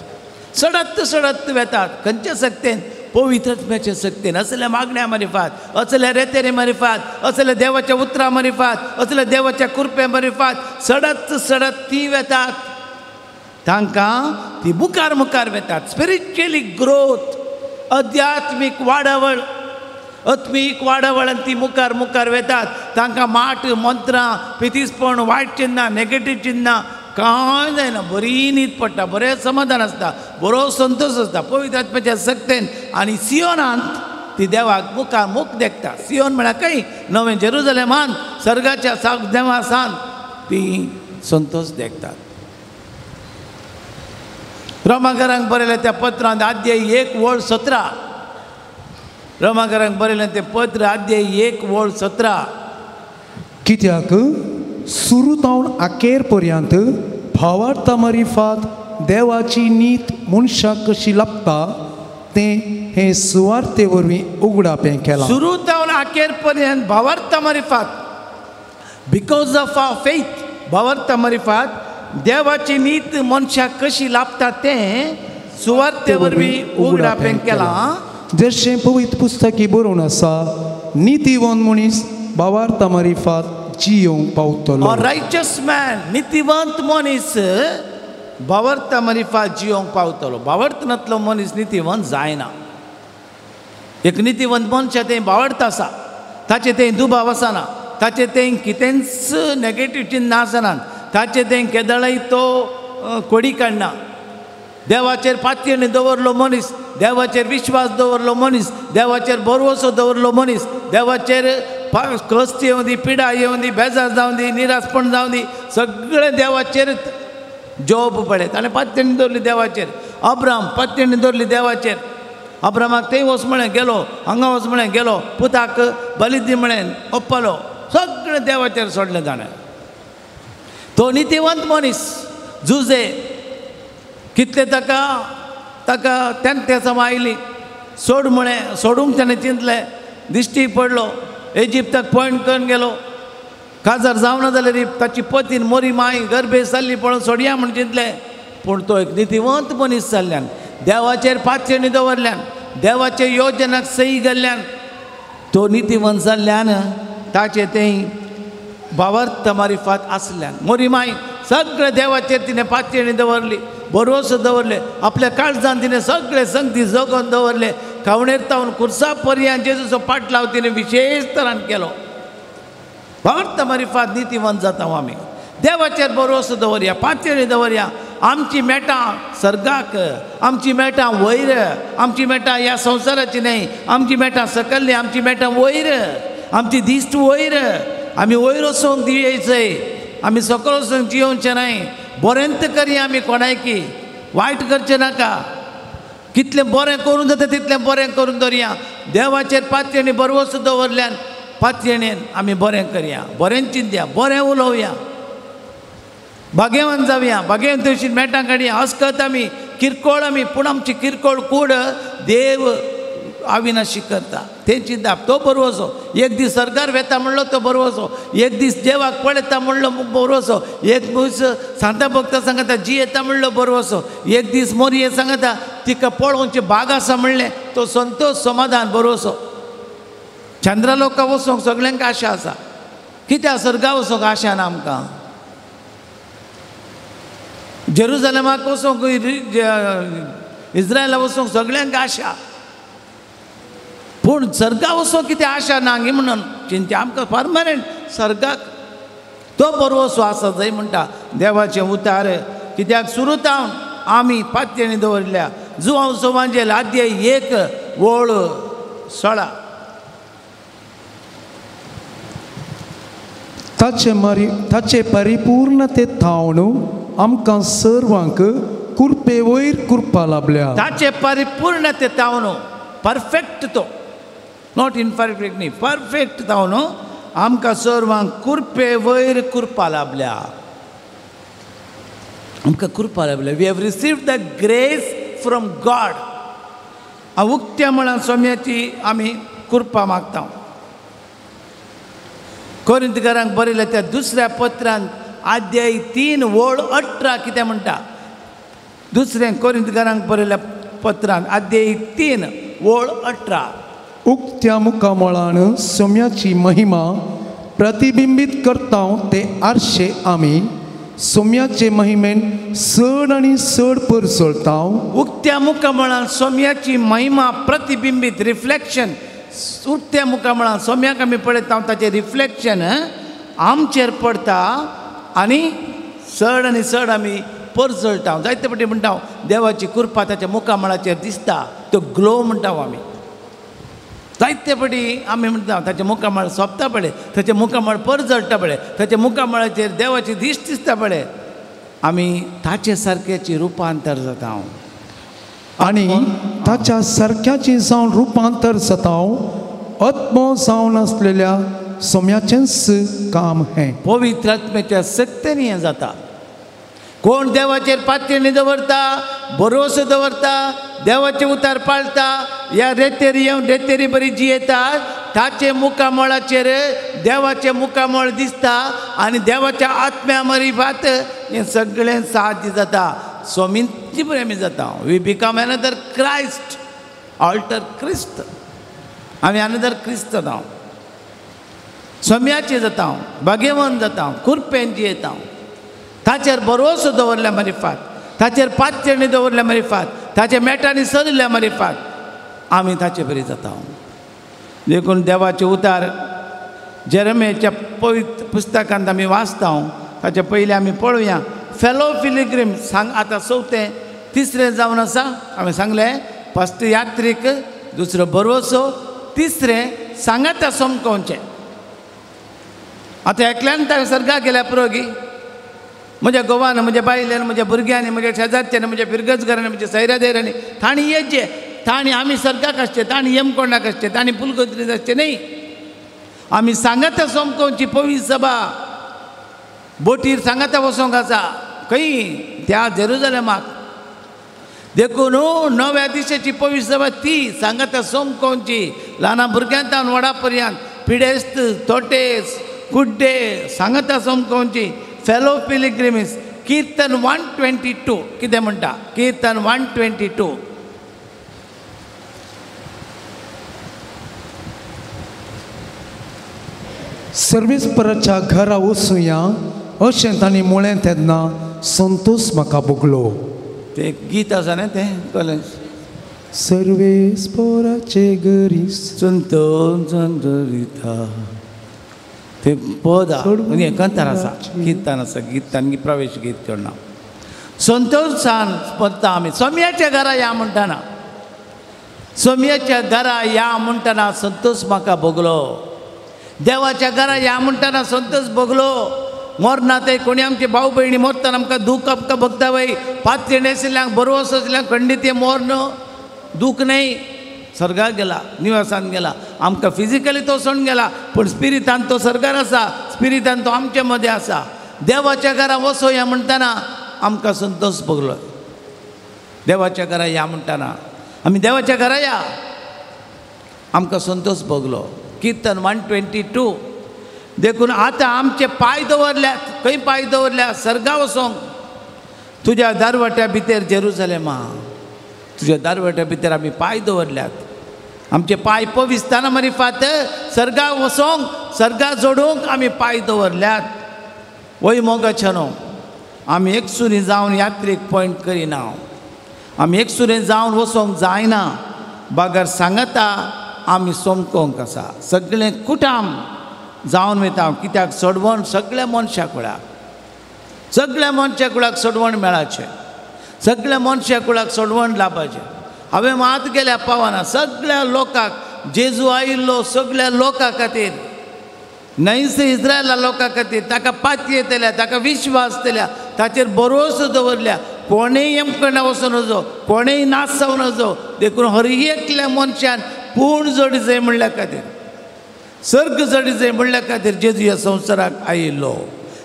सडत सडत वेतात खंयच्या सक्तेन? पवित्रत्वाच्या सक्तेन. असल्या मागण्या मारिफात, असल्या रेतेरे मारिफात, असल्या देवाच्या उतरा मारिफात, असल्या देवाच्या कृपे मारिफात सडत सडत ती वेतात, तांकां ती मुखार मुखार वेतात. स्पिरिच्युअली ग्रोथ, अध्यात्मीक वाडावळ, आत्मीक वाडावळ आनी ती मुखार मुखार वेतात. तांकां माट मंत्रां पितीसपण वायट चिन्नां नेगेटीव चिन्नां कांय जायना, बरी न्हीद पडटा, बरें समाधान आसता, बरो संतोश आसता पवित्र आत्म्याच्या सक्तेन. आनी सियोनांत ती देवाक मुखार मुख देखता. सियोन म्हळ्यार खंय? नवें जेरुजलेमान, सर्गाच्या देवा सान ती संतोश देखतात. रोमाकरांक बरयलें त्या पत्रांत आद्य 1 वळ 17, रोमाकरांक बरयलें तें पत्र आद्य 1 वळ 17.
कित्याक सुरू तावन अखेर पर्यंत भावार्था मारिफात देवाची नीत मनशाक कशी लाबता तें हे सुवार्ते वरवीं उगडापें केलां.
सुरू तावन अखेर पर्यंत भावार्था मारिफात, because of our faith, भावार्था मारिफात देवाची नीत मनशाक कशी लाबता तें सुवार्ते वरवीं उगडापें केलां.
जशें पवित्र पुस्तकी बरोवन आसा, नितीवंत मनीस भावार्था मारिफात जियोंक पावतलो.
रायचस मॅन, नितीवंत मनीस भावार्था मारिफात जियोंक पावतलो. भावार्थ नातलो मनीस नितीवंत जायना. एक नितीवंत मनशा तें भावार्थ आसा, ताचें तें दुबाव आसना, ताचें तें कितेंच नेगेटीव चिन्ह आसना, ताचें तें केदळाय तो कोडी काडना. देवाचेर पातयेन दवरलो मनीस, देवाचेर विश्वास दवरलो मनीस, देवाचेर भरवसो दवरलो मनीस, देवाचेर कश्ट येवं दी, पिडा येवं दी, बेजार जावं दी, निरासपण जावं दी, सगळें देवाचेर जोब पळय ताणें पातयेन दवरली देवाचेर. अब्राम पातयेन दवरली देवाचेर. अब्रामाक थंय वच म्हळें गेलो, हांगा वच म्हळें गेलो, पुताक बली दी म्हळें ओप्पलो, सगळें देवाचेर सोडलें ताणें. तो नितीवंत मनीस. जुजे कितले ताका ताका तें समा आयली, सोड म्हळें, सोडूंक ताणें चिंतलें, दिश्टी पडलो, इजिप्ताक पॉयंट करून गेलो. काजार जावना जाल्यार ताची पतीन मोरी माय गर्भे जाल्ली पळोवन सोडया म्हूण चिंतलें, पूण तो एक नितीवंत मनीस जाल्ल्यान, देवाचेर पातयेणी दवरल्यान, देवाचे योजनाक सही घाल्ल्यान, तो नितीवंत जाल्ल्यान ताचें तें भावार्थ मारिफात आसल्यान मोरी माय सगळें देवाचेर तिणें पातयेणी दवरली, भरवसो दवरले, आपल्या काळजान तिणें सगळें संगती जगोवन दवरले. खावणेर तावन कुर्सा पर्यान जेजूचो पाटलाव तिणें विशेश तरान केलो. भावार्थ मारिफात नितीवंत जाता आमी. देवाचेर भरवसो दवरया, पातयेणी दवरया. आमची मेटां सर्गाक, आमची मेटां वयर, आमची मेटां ह्या संवसाराची न्हय, आमची मेटां सकल्ली, आमची मेटां वयर, आमची दिश्ट वयर. आमी वयर वचूंक दियचय, आमी सकयल वचूंक जियोवचें न्हय. बरेंच करया आमी कोणायकी, वायट करचें नाका. कितलें बरें करूं जाता तितलें बरें करून दवरया. देवाचेर पातयेणी भरवसो दवरल्यान पातयेणेन आमी बरें करया, बरें चिंतया, बरें उलोवया, भाग्यवान जावया, भाग्यवंत तशी मेटां काडया. अस्कत आमी किरकोळ आमी, पूण आमची किरकोळ कूड देव अविनाशी करता. तें चिंताप तो बरवसो. एक दीस सरकार वेता म्हणलो तो बरवसो, एक दीस देवाक पळयता म्हणलो बरवसो, एक दीस सांता भक्ता सांगता जियेता म्हणलो बरवसो, एक दीस मोरये सांगता तिका पळोवचे बाग आसा म्हणलें तो संतोष समाधान बरवसो. चंद्रलोका वचोंक सगल्यांक आशा आसा, कित्याक सर्गा वचोंक आशा ना आमकां? जेरुजलेमाक वचोंक, इस्रायला वचोंक सगल्यांक आशा, पूण सर्गा वचोंक कितें आशा ना गी म्हणून चिंता आमकां परमनंट सर्गाक तो बरवसो आसा जंय म्हणटा देवाचें उतार. कित्याक सुरू तावन आमी पातयेणी दवरल्या. जुवांव सोवांजेल आद्य 1 ओळ 16.
ताचे परिपूर्ण ते थावन आमकां सर्वांक कुरपे वयर कुरपा लाभल्या.
ताचे परिपूर्ण ते थावन, परफेक्ट तो, not imperfect न्ही, परफेक्ट थावन आमकां सर्वांक कुरपे वयर कुरपा लाभल्या. आमकां कुरपा लाभल्या. We have received the grace from God. उक्त्या म्हळ्यार सोम्याची आमी कुरपा मागता. कोरिंतकारांक बरयल्या त्या दुसऱ्या पत्रांत अध्याय 3 ओळ 18 कितें म्हणटा? दुसऱ्या कोरिंतकारांक बरयल्या पत्रांत अध्याय 3 ओळ 18.
उक्त्या मुखामळान सोम्याची महिमा प्रतिबिंबीत करता ते आरशे आमी सोम्याचे महिमेन चड आनी चड परसळता.
उक्त्या मुखामळान सोम्याची महिमा प्रतिबिंबीत, रिफ्लेक्शन. उक्त्या मुखामळान सोम्याक आमी पळयता ताचें रिफ्लेक्शन आमचेर पडटा आनी चड आनी चड आमी परजळटा. जायते फावटी म्हणटा देवाची कृपा ताच्या मुखामळाचेर दिसता, तो ग्लो म्हणटा आमी. जायते फावटी आमी म्हणटा ताचें मुखामळ सोंपता पळय, ताचें मुखामळ परजळटा पळय, ताच्या मुखामळाचेर देवाची दिश्ट दिसता पळय, आमी ताचे सारक्याची रुपांतर जाता.
आनी ताच्या सारक्याची जावन रुपांतर जाता. आत्मो जावन आसलेल्या सोम्याचेंच काम हें.
पवित्र आत्म्याच्या सक्तेन हें जाता. कोण देवाचेर पातयेणी दवरता, भरोसो दवरता, देवाचे उतार पाळता, ह्या रेतेरी येवन रेतेरी बरी जियेता, ताचे मुखामळाचेर देवाचें मुखामळ दिसता आनी देवाच्या आत्म्या मरिफात हें सगळें साध्य जाता. स्वामींची बरी आमी जाता. We become another Christ, alter Christ. आमी अनदर क्रिस्त जाता, सोम्याचे जाता, भाग्यवान जाता, कुरपेन जियेता. ताचेर भरोसो दवरल्या मरिफात, ताचेर पातयेणी दवरल्या मरिफात, ताचे मेटांनी चलिल्ल्या मरिफात आमी ताचे बरी जाता. देखून देवाचे उतार जेरमेच्या पवित्र पुस्तकांत आमी वाचता. ताचे पयलीं आमी पळोवया फेलो पिलग्रीम सांग. आतां चवथें तिसरें जावन आसा. आमी सांगलें फस्ट यात्रीक, दुसरो भरवसो, तिसरें सांगाता समकोवचें. आतां एकल्यान ताका सर्गाक गेल्या पुरो गी. म्हज्या गोवान, म्हज्या बायल्यान, म्हज्या भुरग्यांनी, म्हज्या शेजारच्यांनी, म्हज्या फिरगजघरांनी, म्हज्या सैऱ्या दैऱ्यांनी तांणी येचे, तांणी आमी सर्गाक आसचे, तांणी येमकोंडाक आसचे, तांणी पुलगोत्रीत आसचे न्ही. आमी सांगाता समकोवची पवित्र सभा बोटीर सांगाता वचोंक आसा खंय त्या जेरुजलेमाक. देखून नव्या दिशेची पवित्र सभा ती सांगाता समकोवची. ल्हाना भुरग्यांतावन व्हडा पर्यंत, पिडेस्त, तोटे, कुड्डे सांगाता समकोवची. फेलो पिलग्रिम्स किर्तन 122 कितें म्हणटा? किर्तन 122.
सर्वेस्पराच्या घरा वचुया अशें तांणी म्हळें तेन्ना संतोष म्हाका भोगलो.
तें गीत आसा न्ही तें कळ्ळें?
सर्वेस्पराचे घरी
संतोष दवरिता तें पद एकांतार आसा, कीर्तन आसा, गीतान प्रवेश गीत करना. संतोषान पत्ता आमी सोम्याच्या घरा या म्हणटना, सोम्याच्या घरा या म्हणटना संतोष म्हाका भोगलो. देवाच्या घरा या म्हणटना संतोष भोगलो. मरना ते कोणी आमचे भाव भयणी मरतना आमकां दूख आमकां भोगता वय. पातयेणी आशिल्ल्यांक, भरवंसो आशिल्ल्यांक खंडीत मर्ण दूख न्हय, सर्गाक गेला, निवासान गेला. आमकां फिजिकली तो सोडून गेला, पूण स्पिरितान तो सर्गार आसा, स्पिरितान तो आमचे मदें आसा. देवाच्या घरा वचोया म्हणटना आमकां संतोष भोगलो. देवाच्या घरा या म्हणटना आमी देवाच्या घरा या. आमकां संतोष भोगलो. किर्तन 122. देखून आतां आमचे पांय दवरल्यात. खंय पांय दवरल्या? सर्गा वचोंक. तुज्या दारवट्या भितर जेरुजलेमा, तुज्या दारवट्या भितर आमी पांय दवरल्यात. आमचे पांय पविस्ताना मरिफात सर्गा वचोंक, सर्गा जोडूंक आमी पांय दवरल्यात. वय मोगाचे न्हू, आमी एकसुरी जावन यात्रेक पॉयंट करिना, आमी एकसुरी जावन वचोंक जायना. बगर सांगता आमी सोमकोंक आसा. सगळें कुटाम जावन वयता. कित्याक सोडवण सगळ्या मनशा कुळाक, सगळ्या मनशा कुळाक सोडवण मेळाचें, सगळ्या मनशा कुळाक सोडवण लाभाचें. हांवें मात गेल्या पावना. सगळ्या लोकांक जेजू आयिल्लो सगळ्या लोकां खातीर, न्हयस इस्रायला लोकां खातीर. ताका पातये दिल्या, ताका विश्वास दिल्या, ताचेर भरोसो दवरल्या. कोणेय यमकंडा वचूं नजो, कोणेय नाश जावं नजो. देखून हर एकल्या मनशान पूण जडी जाय म्हणल्या खातीर, सर्ग जडी जाय म्हणल्या खातीर जेजू ह्या संवसाराक आयिल्लो.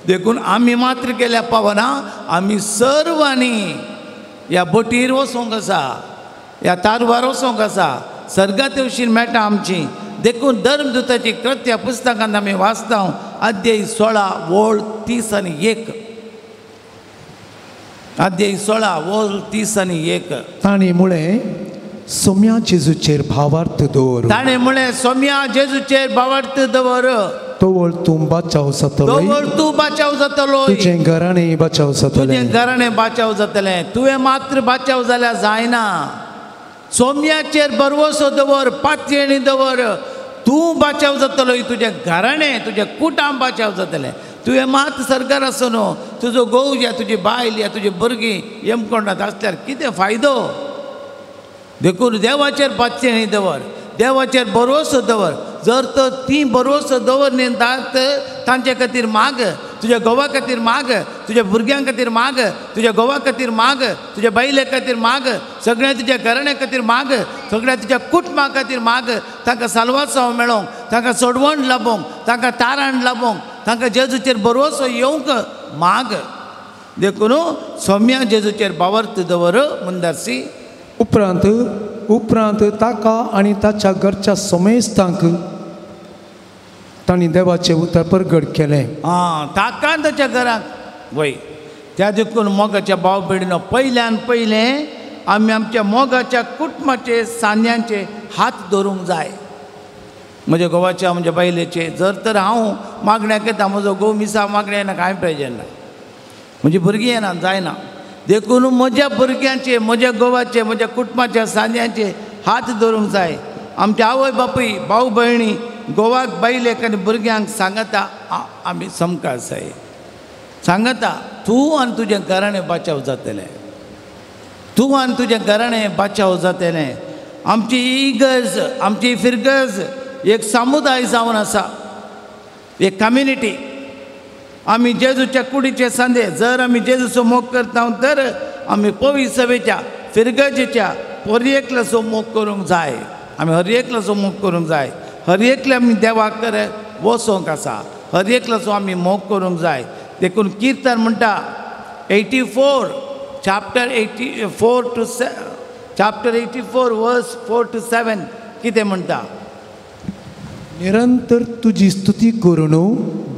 देखून आमी मात्र केल्या पावना, आमी सर्वांनी ह्या बोटीर वचोंक आसा, ह्या तारवार वचोंक आसा. सर्गा तेवशीन मेळटा आमची. देखून धर्मदूताची कृत्या पुस्तकांत आमी वाचता, अध्याय 16 वळ 31. अध्याय 16 वळ 31.
ताणें म्हळें सोम्या जेजूचेर भावार्थ दवर.
ताणें म्हळें सोम्या जेजूचेर भावार्थ दवर.
तोवळ तूं बाचाव जातलो,
तोवळ तूं बाचाव जातलो,
तुजें घराणें बाचाव जातलें,
तुजें घराणें बाचाव जातलें. तुवें मात्र बाचाव जाल्यार जायना. सोम्याचेर भरवसो दवर, पातयेणी दवर, तूं बाचाव जातलो, तुजें घराणें तुजें कुटाम बाचाव जातलें. तुवें मात सरकार आसूं न्हू, तुजो घोव या तुजी बायल या तुजी भुरगीं यमकोंडांत आसल्यार कितें फायदो? देखून देवाचेर पातयेणी दवर, देवाचेर भरवसो दवर. जर तर ती भरवसो दवर न्ही तांचे खातीर माग, तुज्या घोवा खातीर माग, तुज्या भुरग्यां खातीर माग, तुज्या घोवा खातीर माग, तुज्या बायले खातीर माग, सगळ्या तुज्या घराण्या खातीर माग, सगळ्या तुज्या कुटुंबा खातीर माग. तांकां साल्वासांव मेळोंक, तांकां सोडवण लाबोवंक, तांकां तारण लाबोवंक, तांकां जेजूचेर भरवसो येवंक माग. देखून सोम्या जेजूचेर भावार्थ दवर. मुंदारसी
उपरांत उपरांत ताका आनी ताच्या घरच्या समेस्तांक तांणी देवाचें उतर परगट केलें.
आं, ताका ताच्या घराक वय. त्या देखून मोगाच्या भाव भयणीनो, पयल्यान पयलें आमी आमच्या मोगाच्या कुटुंबाचे सांद्यांचे हात धरूंक जाय. म्हज्या घोवाच्या म्हज्या बायलेचे जर तर हांव मागण्याक येता, म्हजो घोव मिसा मागण्या येना, कांय प्रयोजन ना, म्हजी भुरगीं येना, जायना. देखून म्हज्या भुरग्यांचे, म्हज्या घोवाचे, म्हज्या कुटुंबाच्या सांद्यांचे हात धरूंक जाय. आमच्या आवय बापूय, भाव भयणी, गोवाक बायलेक आनी भुरग्यांक सांगता आमी समकार जाय. सांगता तूं आनी तुजें घराणें बाचाव जातलें, तूं आनी तुजें घराणें बाचाव जातलें. आमची इगर्ज, आमची फिरगर्ज एक समुदाय जावन आसा, एक कम्युनिटी. आमी जेजूच्या कुडीचे सांदे जर आमी जेजूचो मोग करता तर आमी पवी सभेच्या फिरगर्जेच्या हर एकल्याचो मोग करूंक जाय. आमी हर एकल्याचो मोग करूंक जाय. हर एकले आमी देवाक तर वचोंक आसा, हर एकल्याचो आमी मोग करूंक जाय. देखून किर्तन म्हणटा 84 chapter 84 to chapter 84 verse 4 to 7 कितें म्हणटा?
निरंतर तुजी स्तुती करून,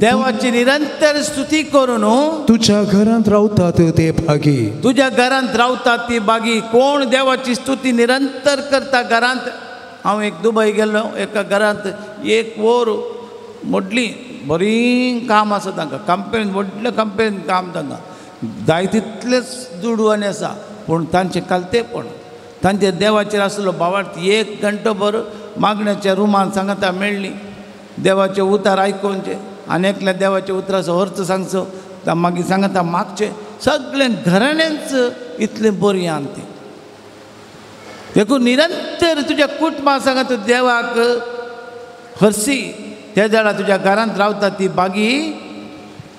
देवाची निरंतर स्तुती करून
तुज्या घरांत रावतात ते भागी,
तुज्या घरांत रावतात ती भागी. कोण देवाची स्तुती निरंतर करता घरांत? हांव एक दुबय गेल्लो, एका घरांत एक वर व्हडली बरी काम आसा तांकां, कंपेन व्हडलें कंपेन काम तांकां, जाय तितलेच दुडू आनी आसा, पूण तांचें कालतेपण, तांचे देवाचेर आसलो भावार्थ. एक घंटो भर मागण्याच्या रुमान सांगता मेळ्ळी, देवाचें उतार आयकोवचें आनी एकल्या देवाच्या उतराचो अर्थ सांगचो, मागीर सांगता मागचें. सगळें घराण्यांच इतलें बरी आनी ती. देखून निरंतर तुज्या कुटुंबा सांगा तूं देवाक हरसी, त्या जाणा तुज्या घरांत रावता ती बागी,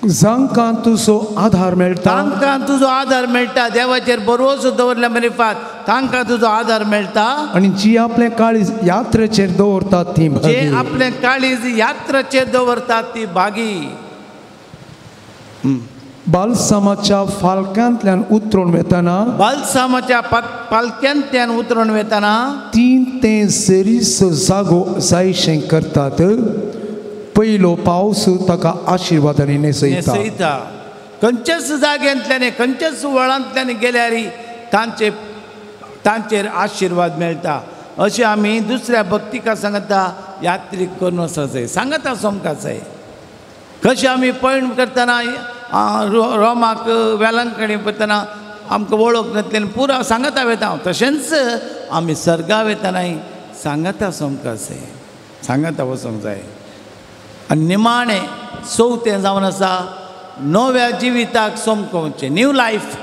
जांकां तुजो आधार मेळटा,
तांकां तुजो आधार मेळटा. देवाचेर भरवसो दवरल्या मरिफात तांकां तुजो आधार मेळटा.
आनी जी आपलें काळीज यात्रेचेर दवरतात ती,
जे आपलें काळीज यात्रेचेर दवरतात ती बागी.
बालसामाच्या फालक्यांतल्यान उतरून वेतना,
बालसामाच्या पालक्यांतल्यान उतरून वेतना
तीन ते सेरीस जागो जायशें करतात. पयलो पावस ताका आशिर्वादांनी न्हेसयता.
खंयच्याच जाग्यांतल्यान खंयच्याच वळांतल्यान गेल्यार तांचे तांचेर आशिर्वाद मेळटा. अशें आमी दुसऱ्या भक्तिका सांगता यात्रीक करून वचपाक सांगता सोमकाच. कशें आमी पयण करतना रोमाक वेलांकणी वतना आमकां वळख नासल्यान पुरा सांगता वेता हांव, तशेंच आमी सर्गा वेतनाय सांगता सोमकाच सांगता वचोंक जाय. आनी निमाणें चवथें जावन आसा नव्या जिविताक सोमकोवचें, न्यू लायफ.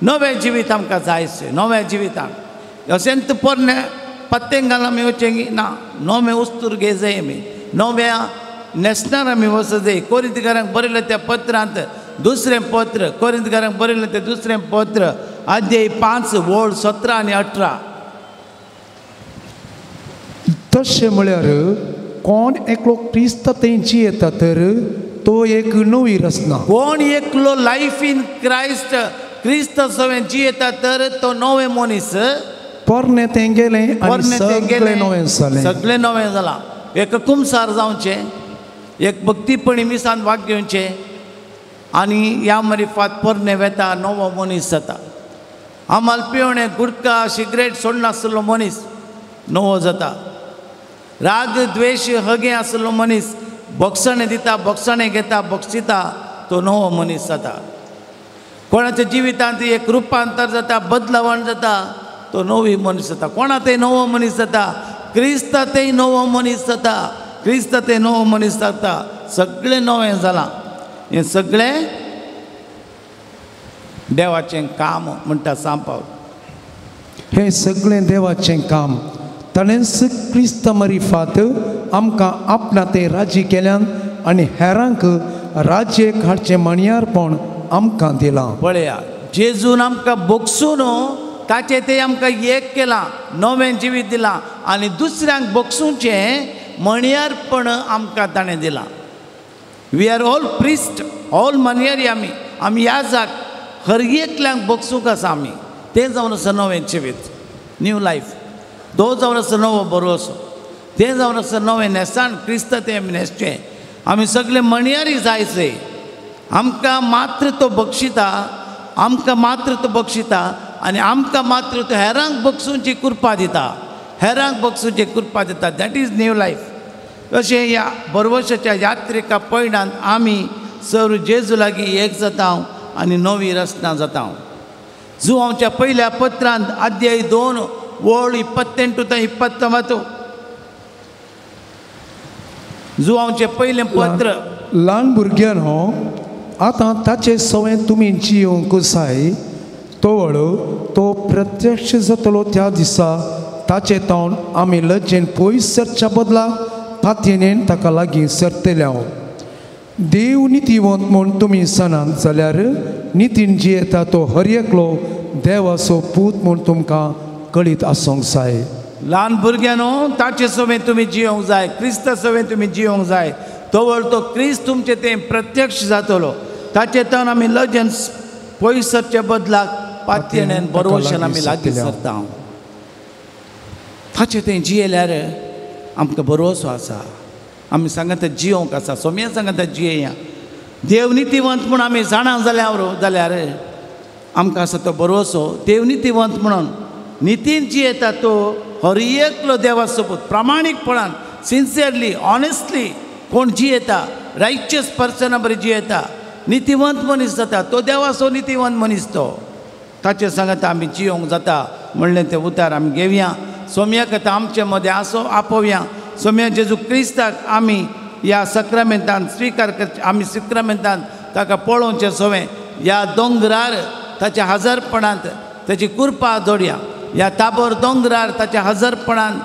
नवें जिवीत आमकां जायचें, नव्या जिविताक अशेंच पोरणें पत्तें घालून आमी वचचें ना. नवें वस्तूर घेजाय आमी, नव्या न्हेसणार आमी वचजाय. कोरिंतकारांक बरयलें त्या पत्रांत दुसरें पत्र, कोरिंतकारांक बरयलें तें दुसरें पत्र अध्याय 5 वळ 17 आनी 18.
तशें म्हळ्यार कोण एकलो क्रिस्त थंय जियेता तर तो एक नवी रचना.
कोण एकलो लायफ इन क्रायस्ट क्रिस्त सवें जियेता तर तो नवें मनीस.
पोरणें तें गेलें आनी सगळें नवें जालें,
सगळें नवें जालां. एक कुमसार जावचें, एक भक्तीपणी मिसान वाग घेवचें आनी ह्या मरिफात पोरणें वेता नवो मनीस जाता. आमाल पिवणें गुटखा सिगरेट सोडनासलो मनीस नवो जाता. राग द्वेश हगें आसलो मनीस बोगसणें दिता, बोगसणें घेता, बोगसिता, तो नवो मनीस जाता. कोणाच्या जिवितांत एक रुपांतर जाता, बदलावण जाता, तो नवी मनीस जाता. कोणा ते नवो मनीस जाता? क्रिस्त ते नवो मनीस जाता. क्रिस्त ते नवो मनीस जाता. सगळें नवें जालां. हें सगळें देवाचें काम म्हणटा सांपाव.
हें सगळें देवाचें काम. ताणेंच क्रिस्त मरिफात आमकां आपणा तें राजी केल्यान आनी हेरांक राज्येक हाडचें म्हणयारपण आमकां दिलां.
पळया, जेजून आमकां बोगसून ताचें तें आमकां एक केलां, नवें जिवीत दिलां आनी दुसऱ्यांक बोगसूचें म्हणयारपण आमकां ताणें दिलां. We are all priest, all म्हणयारी आमी. आमी ह्या जाग हर एकल्यांक बोगसूंक आसा आमी. तें जावन आसा नवें जिवीत, न्यू लायफ. तो जावन आसा नवो भरवसो, तें जावन आसा नवें न्हेसाण. क्रिस्त तें आमी न्हेसचें. आमी सगळे म्हणयारी जायचे. आमकां मात्र तो बक्षिता, आमकां मात्र तो बक्षिता आनी आमकां मात्र तो हेरांक बक्षुंची कृपा दिता, हेरांक बक्षुंची कृपा दिता. That is new life. अशें ह्या बरवशाच्या यात्रिका पयणांत आमी सर्व जेजू लागीं एक जाता आनी नवी रचना जाता. जुवांच्या पयल्या पत्रांत अध्याय 2 वळ 28 ते 29. जुवांचें पयलें पत्र.
ल्हान भुरग्यान हो आतां ताचे सवें तुमी जियोवंक जाय. तोवळ तो प्रत्यक्ष जातलो त्या दिसा ताचे तावन आमी लजेन पयस सरच्या बदला पातयेन ताका लागीं सरतले. हांव देव नितीवंत म्हूण तुमी सनात जाल्यार नितीन जियेता तो हर एकलो देवाचो पूत म्हूण तुमकां कळीत आसूंक जाय.
ल्हान भुरग्यांनो ताचे सवें तुमी जियोंक जाय, क्रिस्ता सवें तुमी जियोंक जाय. तोवळ तो क्रिस्त तुमचें तें प्रत्यक्ष जातलो. ताचे तावन आमी लजेन पयस सरचे बदलाक पातयेन बरोवशन आमी लागीं सरता. हांव ताचें तें जियेल्यार आमकां भरवसो आसा. आमी सांगता जियोंक आसा, सोम्या सांगता जियेया. देव नितीवंत म्हूण आमी जाणा जाल्यार जाल्यार आमकां आसा तो भरवसो. देव नितीवंत म्हणून नितीन जियेता तो हर एकलो देवाचो पूत. प्रामाणीकपणान, सिन्सियरली, ऑनेस्टली कोण जियेता, रायचियस पर्सना बरें जियेता, नितीवंत मनीस जाता तो देवाचो नितीवंत मनीस. तो ताचे सांगता आमी जियोंक जाता म्हणलें तें उतार आमी घेवया. सोम्याक आतां आमचे मदें आसो आपोवया. सोम्या जेजू क्रिस्ताक आमी ह्या सक्रामेंतान स्विकार करचें. आमी सक्रामेंतान ताका पळोवचें सवें ह्या दोंगरार ताच्या हजारपणांत ताची कृपा जोडया. ह्या ताबोर दोंगरार ताच्या हजारपणान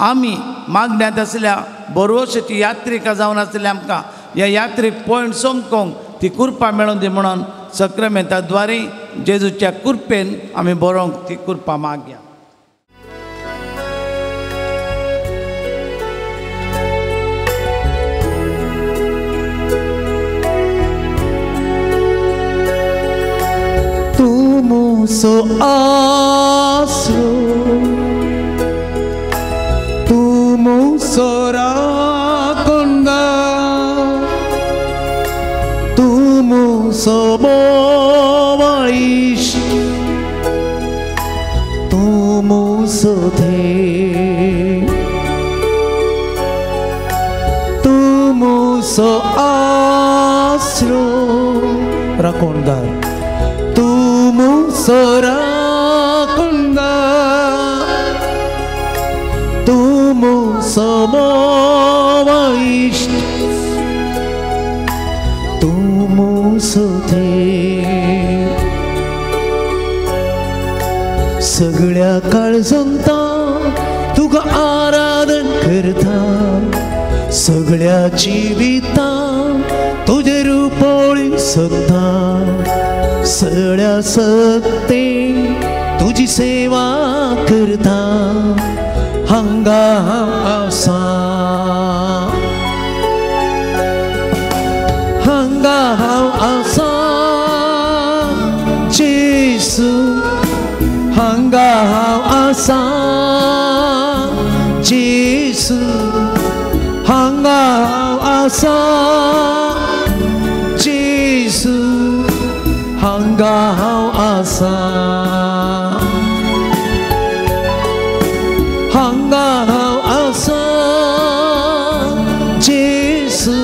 आमी मागण्यांत आसल्या बरोवशाची यात्रिका जावन आसल्या आमकां ह्या यात्रीक पॉयंट सोमकोंक ती कृपा मेळोवन दी म्हणून सक्रामेंता द्वारे जेजूच्या कृपेन आमी बरोवंक ती कृपा मागया.
मुसो आसरो, तूं मुसो राखणदार, तूं मुसो बोवाळीश, तूं मुसो धे, तूं मुसो आसरो राखणदार, तूं मुसो राखणदार, तूं मुसो बोवाळीश, तूं मुसो धे। सगळ्या काळजांत तुका आराधन करता, सगळ्या जिवितान तुजें रूप पळोवंक सोदता, सगळ्या सत्ते तुजी सेवा करता, हांगा हांव आसा, हांगा हांव आसा जेजू, हांगा हांव आसा जेजू, हांगा हांव आसा जेजू, हांगा हांव आसा, हांगा हांव आसा जेजू,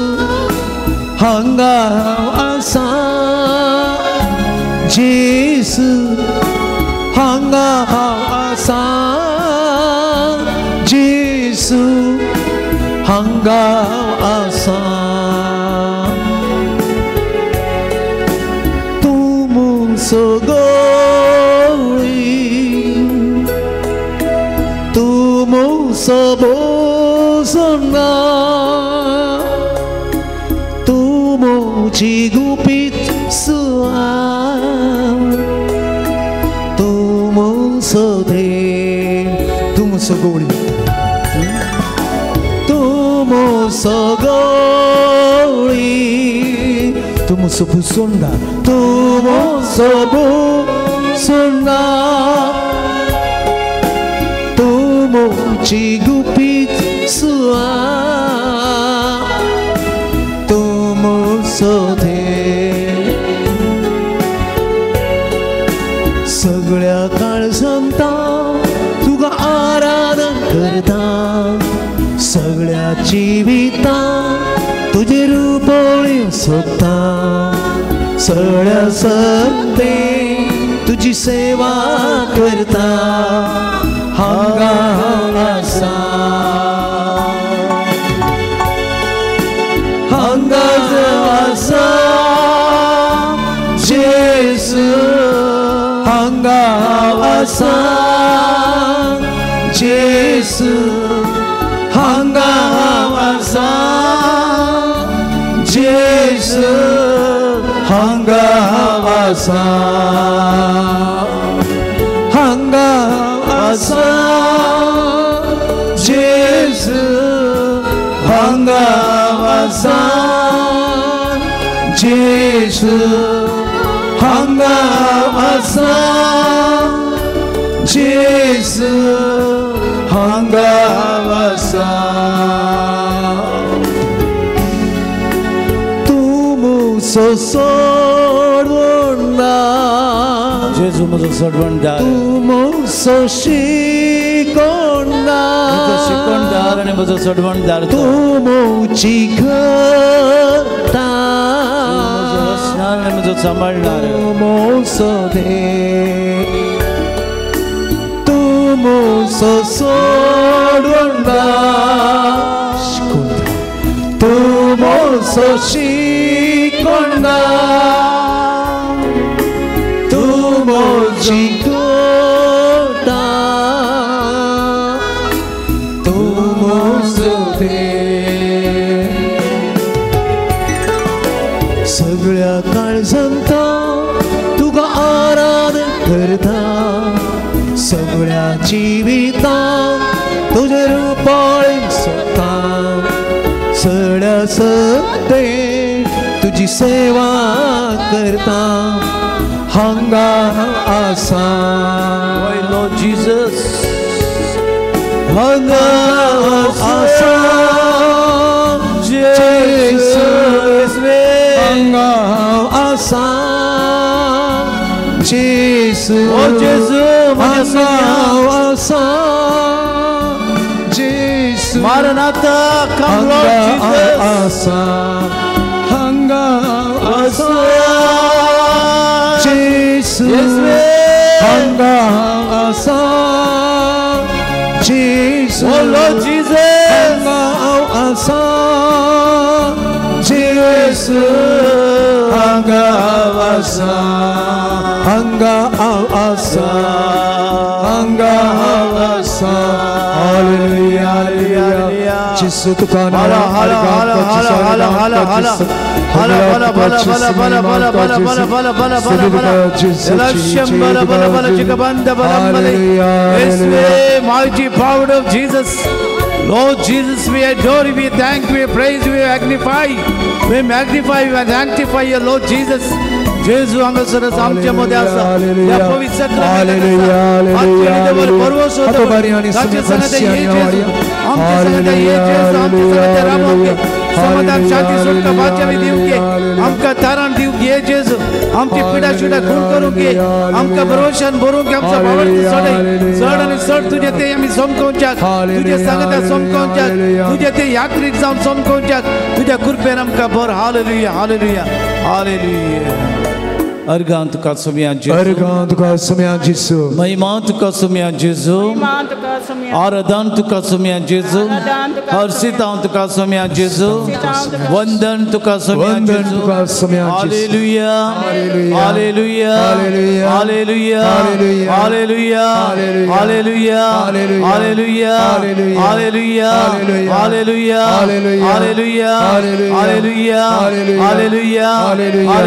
हांगा हांव आसा जेजू, हांगा हांव आसा जेजू, हांगा हांव आसा। तूं मुसो गोळी, तूं मुसो बोसना, तूं मुजी गुपीत सुआ, तूं मुसो धे, तूं मुसो गोळी, तूं मुसो गोळी, तूं मुसो भुसोंडा, तूं मुसो भुसोंडा, तूं मुजी गुपीत सुआ, तूं मुसो धे। सगळ्या काळजांत तुका आराधन करता, सगळ्या जिवितान तुजें रूप पळोवंक सोदता, सगळ्या सत्ते तुजी सेवा करता, हांगा हांव आसा, हांगा हांव आसा जेजू, हांगा हांव आसा जेजू, हांगा हांव आसा जेजू, हांगा हांव आसा, हांगा हांव आसा जेजू, हांगा हांव आसा जेजू, हांगा हांव आसा जेजू, हांगा हांव आसा। तूं मुसो सोडवणदार,
जेजू म्हजो सोडवणदार,
तूं मुसो शिकोणदार,
म्हजो शिकोणदार आनी म्हजो सोडवणदार,
तूं मुजी करता,
म्हजो रचणार आनी म्हजो सांबाळणार,
तूं मुसो दे, तूं मुसो सोडवणदार, तूं मुसो शिकोणदार, तूं मुजी करता, तूं मुसो दे। सगळ्या काळजांत तुका आराधन करता, सगळ्या जिवितान तुजें रूप पळोवंक सोदता, सगळ्या सत्ते तुजी सेवा करता, हांगा आसा.
Oh Lord Jesus, हांगा
आसा
जेजू,
हांगा आसा जेजू,
ओ जेजू,
हांगा आसा जेजू.
Maranatha, come Lord Jesus.
आसा हांगा आसा जेजू, हांगा आसा जेजू,
Oh Lord Jesus,
हांगा आसा जेजू, हांगा आसा, हांगा आसा, हांगा आसा. Hallelujah, hallelujah. जेजू तुका
हाला हाला हाला हाला हाला हाला हाला हाला हाला हाला हाला हाला हाला हाला हाला हाला हाला हाला हाला लक्ष्यम बला बला बला चिकबंद बला बले. Yes, mighty power of Jesus. Lord Jesus, we adore you, we thank you, we praise you, we magnify. We magnify you and sanctify you, Lord Jesus. जेजू हांगासरच आमच्या मध्ये आसा. त्या पवित्र समाधान शांती सुटका बाचावी दिवंक, आमकां तारण दिवंक हे जेजू. आमची पिडा शिडा खूण करूंक, आमकां भरवशान भरूंक, आमचो भावार्थ चडय चड आनी चड तुजे ते आमी समकोवच्याक, तुजे सांगता समकोवच्याक, तुजे ते यात्रीक जावन समकोवच्याक, तुज्या कृपेन आमकां भर. Hallelujah, hallelujah, hallelujah. अर्गां तुका सोम्या जेजू,
अर्गां तुका सोम्या जेजू,
महिमा तुका सोम्या जेजू, आराधन तुका सोम्या जेजू, हर्षितां तुका सोम्या जेजू, वंदन तुका सोम्या जेजू. Hallelujah, hallelujah, hallelujah, hallelujah, hallelujah, hallelujah, hallelujah, hallelujah, hallelujah, hallelujah, hallelujah, hallelujah,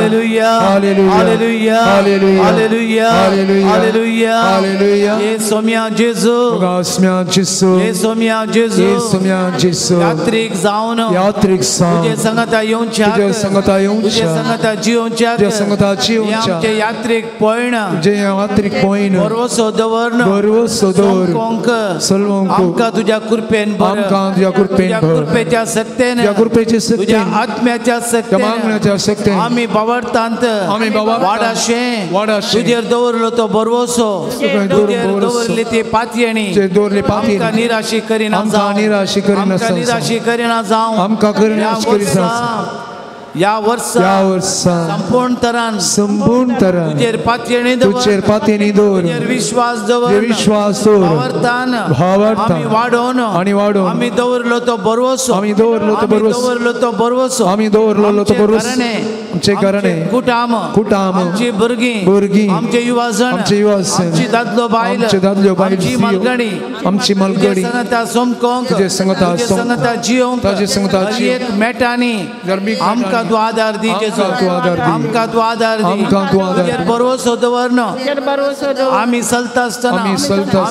hallelujah, hallelujah, hallelujah, hallelujah. ये सोम्या जेजू, ये सोम्या जेजू, यात्रीक जावन,
यात्रीक जावन
तुजे संगता येवच्या,
तुजे संगता येवच्या,
तुजे संगता जियोवच्या,
तुजे संगता जियोवच्या,
आमचे यात्रीक पळयण,
तुजे यात्रीक पळयण,
भरवसो दवर,
भरवसो दवर,
सलवंक आमकां तुज्या कृपेन भर,
आमकां तुज्या कृपेन भर,
कृपेच्या शक्तेन,
तुज्या कृपेच्या शक्तेन,
तुज्या आत्म्याच्या शक्तेन,
आत्म्याच्या शक्तेन
आमी बावडतांत,
आमी बावडतांत
वाडाशें,
वाडाशें
तुजेर दवरलो तो भरवसो, तुजेर दवरली ती पातयेणी,
दवरली पातयेणी,
आमकां निराशी करिना जावं,
निराशी करिना
आमकां निराशी करिना जावं,
आमकां निराश करिना
या वर्सा,
या वर्सा
संपूर्ण तरान,
संपूर्ण तरान
तुजेर पातयेणी दवर,
तुजेर पातयेणी दवर,
तुजेर विश्वास दवर,
विश्वास दवर,
भावार्थान,
भावार्थान
आमी वाडोवन,
आनी वाडोवन
आमी दवरलो तो भरवसो,
आमी दवरलो तो भरवसो,
दवरलो तो भरवसो,
आमी दवरलो तो भरवसो, आमचे घराणे,
कुटाम,
कुटाम,
आमची भुरगीं,
भुरगीं,
आमचे युवाजण,
आमचे युवाजण,
आमची दादलो बायल,
आमचे दादलो बायल,
आमची मालगणी,
आमची मालगणी,
तुजे संगता समकोंक,
तुजे संगता
तुजे संगता जियोंक,
तुजे संगता
एक मेटानी आमकां तूं आदार दी जेजू, आमकां तूं आदार दी,
आमकां तूं आदार
तुजेर भरवसो दवर, आमी चलता आसतना, आमी समकतना,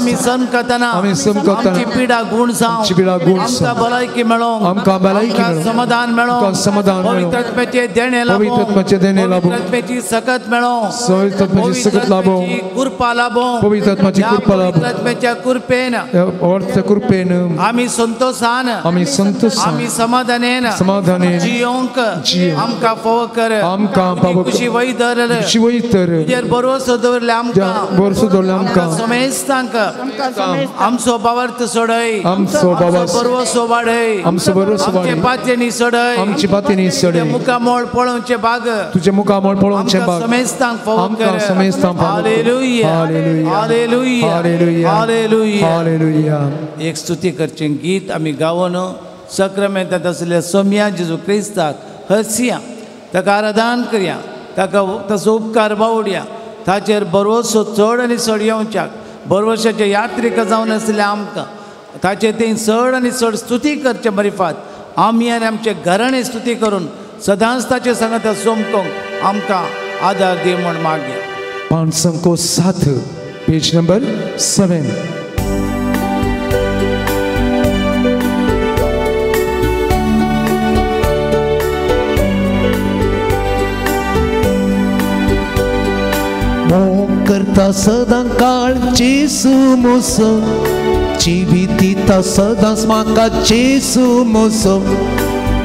आमी समकतना,
आमची पिडा गुण जावं,
आमची पिडा गुण जावं,
आमकां भलायकी मेळों,
आमकां भलायकी मेळों,
समाधान मेळों,
समाधान मेळों,
पवित्र आत्म्याचें देणें लाभूं,
पवित्र आत्म्याचें देणें लाभूं,
पवित्र आत्म्याची सकत मेळों,
पवित्र आत्म्याची सकत लाभूं,
कृपा लाभूं,
पवित्र आत्म्याची कृपा लाभूं,
पवित्र आत्म्याच्या कृपेन,
पवित्र कृपेन
आमी संतोषान,
आमी संतोषान,
आमी समाधानेन,
समाधानेन
जियोंक आमकां फावो कर,
आमकां फावो कर,
खुशी वयतर,
खुशी वयतर,
तुजेर भरवसो दवरले आमकां,
भरवसो दवरले आमकां,
समेस्तांक आमचो भावार्थ सोडय,
आमचो भावार्थ
भरवसो वाडय,
आमचो भरवसो वाडय,
आमचे पातयेनी सोडय,
आमची पातयेनी सोडय,
मुखामळ पळोवचें भाग,
तुजें मुखामळ पळोवचें भाग,
समेस्तांक फावो कर,
समेस्तांक फावो कर.
Hallelujah,
hallelujah,
hallelujah,
hallelujah,
hallelujah.
Hallelujah.
एक स्तुती करचें गीत आमी गावन सक्रामेंतांत आशिल्ल्या सोम्या जेजू क्रिस्ताक हरसिया, ताका आराधन करया, ताका ताचो उपकार बावडया, ताचेर भरवसो चड आनी चड येवच्याक, भरवशाचे यात्रीक जावन आशिल्ल्या आमकां ताचेर तें चड आनी चड स्तुती करचे मरिफात आमी आनी आमचे घराणे स्तुती करून सदांच ताचे सांगाता सोमकोंक आमकां आदार दी म्हूण मागया.
507, पेज नंबर 7. मोग करता सदां काळ जेजू म्हजो जिवीत दिता सदांच म्हाका जेजू म्हजो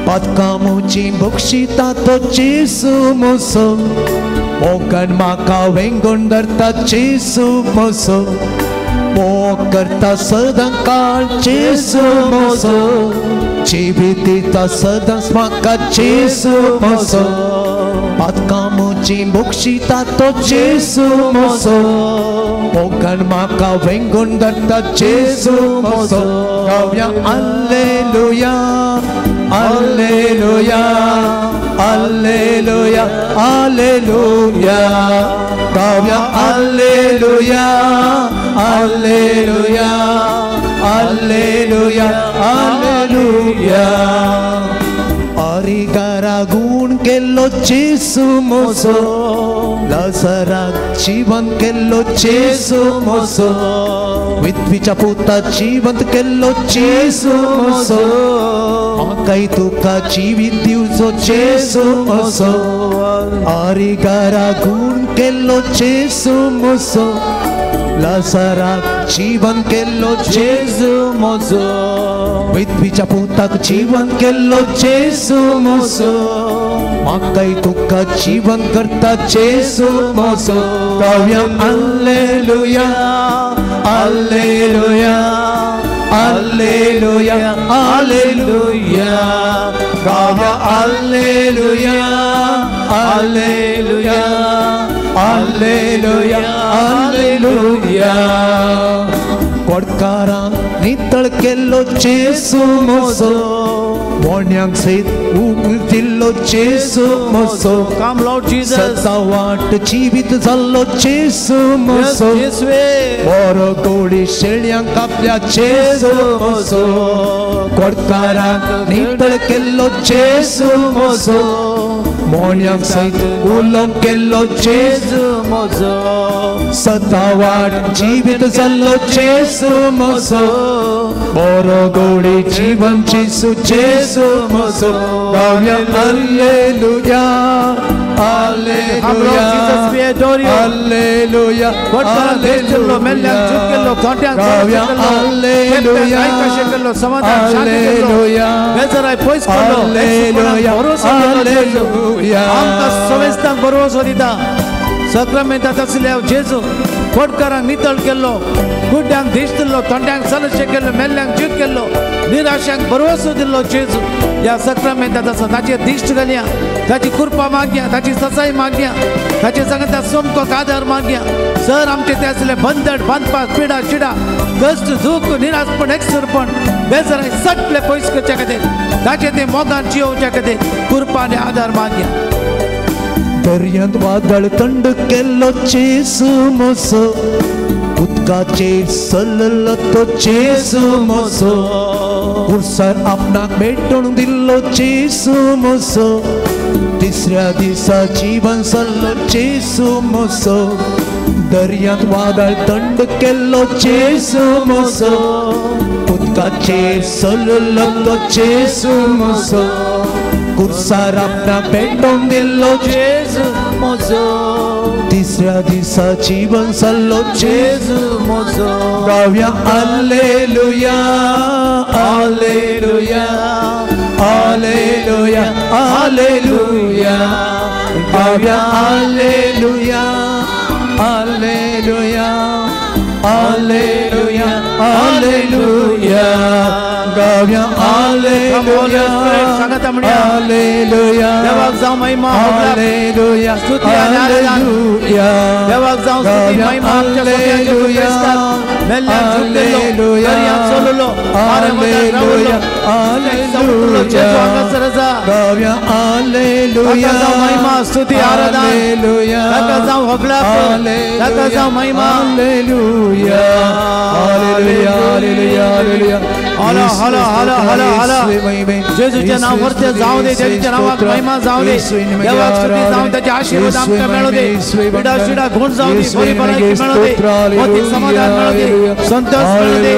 पातकां म्हजीं बक्षिता तो जेजू म्हजो मोगान म्हाका वेंगोवन धरता जेजू म्हजो मोग करता सदां काळ जेजू म्हजो जिवीत दिता सदांच म्हाका जेजू म्हजो पातकां म्हजीं बक्षिता तो जेजू म्हजो मोगान म्हाका वेंगोवन धरता जेजू म्हजो गावया alleluia alleluia alleluia alleluia गावया alleluia alleluia alleluia alleluia अरिगारा गुण केल्लो जेजू म्हजो लाजराक जिवंत केल्लो जेजू म्हजो विधवीच्या पुता जिवंत केल्लो जेजू म्हजो म्हाकाय तुका जिवीत दिवचो जेजू म्हजो अरिगारा गुण केल्लो जेजू म्हजो लाजराक जिवंत केल्लो जेजू म्हजो विधवीच्या पुताक जिवंत केल्लो जेजू म्हजो म्हाकाय तुका जिवंत करता जेजू म्हजो गावया alleluia alleluia alleluia alleluia गावया alleluia alleluia alleluia alleluia कोडकारांक नितळ केल्लो जेजू म्हजो मोण्यांक सयत उग दिल्लो जेजू म्हजो
Come Lord Jesus.
सदां वाट जिवीत जाल्लो जेजू म्हजो बरो गोडी शेळयांक आपल्या जेजू म्हजो कोडकारांक नितळ केल्लो जेजू म्हजो मोण्यांक सयत उलोवंक केल्लो जेजू
म्हजो
सदां वाट जिवीत जाल्लो जेजू म्हजो बरो गोडी जीवन जेजू जेजू म्हजो गावया alleluia
Come Lord Jesus, we adore you.
Alleluia
कोटकारांक भेट दिल्लो, मेल्ल्यांक जीव केल्लो, थोंट्यांक
गावया
केल्लो,
alleluia
आयकाशे केल्लो, समाधान शांती केल्लो,
alleluia
बेजाराय पयस केल्लो,
alleluia
भरोसो दिल्लो जेजू.
alleluia
आमकां समेस्तांक भरवसो दिता सक्रामेंतात आशिल्ल्या जेजू कोटकारांक नितळ केल्लो, गुड्ड्यांक दीश दिल्लो, थोंड्यांक सलशे केल्लो, मेल्ल्यांक जीव केल्लो, निराशांक भरवसो दिल्लो जेजू ह्या सक्रामेंतात आसा. ताचेर दिश्ट घालया, ताची कृपा मागया, ताची ससाय मागया, ताचे सांगता सोमको आदार मागया. सर आमचे ते आसले बंधन बांदपाक पिडा शिडा कश्ट दुख निराशपण एकसुरपण बेजाराय सगळे पयस करच्या खातीर ताचे ते मोगान जियोवच्या खातीर कृपा आनी आदार मागया.
दर्यांत वादळ थंड केल्लो जेजू म्हजो उदकाचेर चल्लो तो जेजू म्हजो कुर्सार आपणाक भेटोवन दिल्लो जेजू म्हजो तिसऱ्या दिसा जिवन सरलो जेजू म्हजो दर्यांत वादळ थंड केल्लो जेजू म्हजो उदकाचेर चल्लो तो जेजू म्हजो कुर्सार आपणाक भेटोवन दिल्लो
जेजू म्हजो
तिसऱ्या दिसा जिवन सरलो
जेजू म्हजो
गावया alleluia alleluia alleluia alleluia गावया alleluia alleluia alleluia alleluia गावया alleluia
सांगता म्हणया
alleluia
देवाक जावं महिमा
alleluia
स्तुती आनी आराधना
alleluia
देवाक जावं स्तुती महिमा आमच्या सोम्या जेजू क्रिस्ताक मेल्ल्यांक झुकलेलो दर्यांत चललो वाऱ्या रावलो
alleluia
जेजू हांगासर आसा.
गावया alleluia
ताका जावं महिमा स्तुती आराधना
alleluia
ताका जावं होगळाप ताका जावं महिमा
alleluia alleluia alleluia alleluia
हाला हाला हाला हाला हाला. जेजूच्या नाव वरते जाऊ दे, जेजूच्या नावाक महिमा जाऊ दे, देवाक स्तुती जाऊ, त्याचे आशीर्वाद आमकां मेळू दे. पिडा शिडा घोण जाऊ दे, बरी भलायकी मेळू दे, मोती समाधान मेळू दे, संतोष मेळू दे.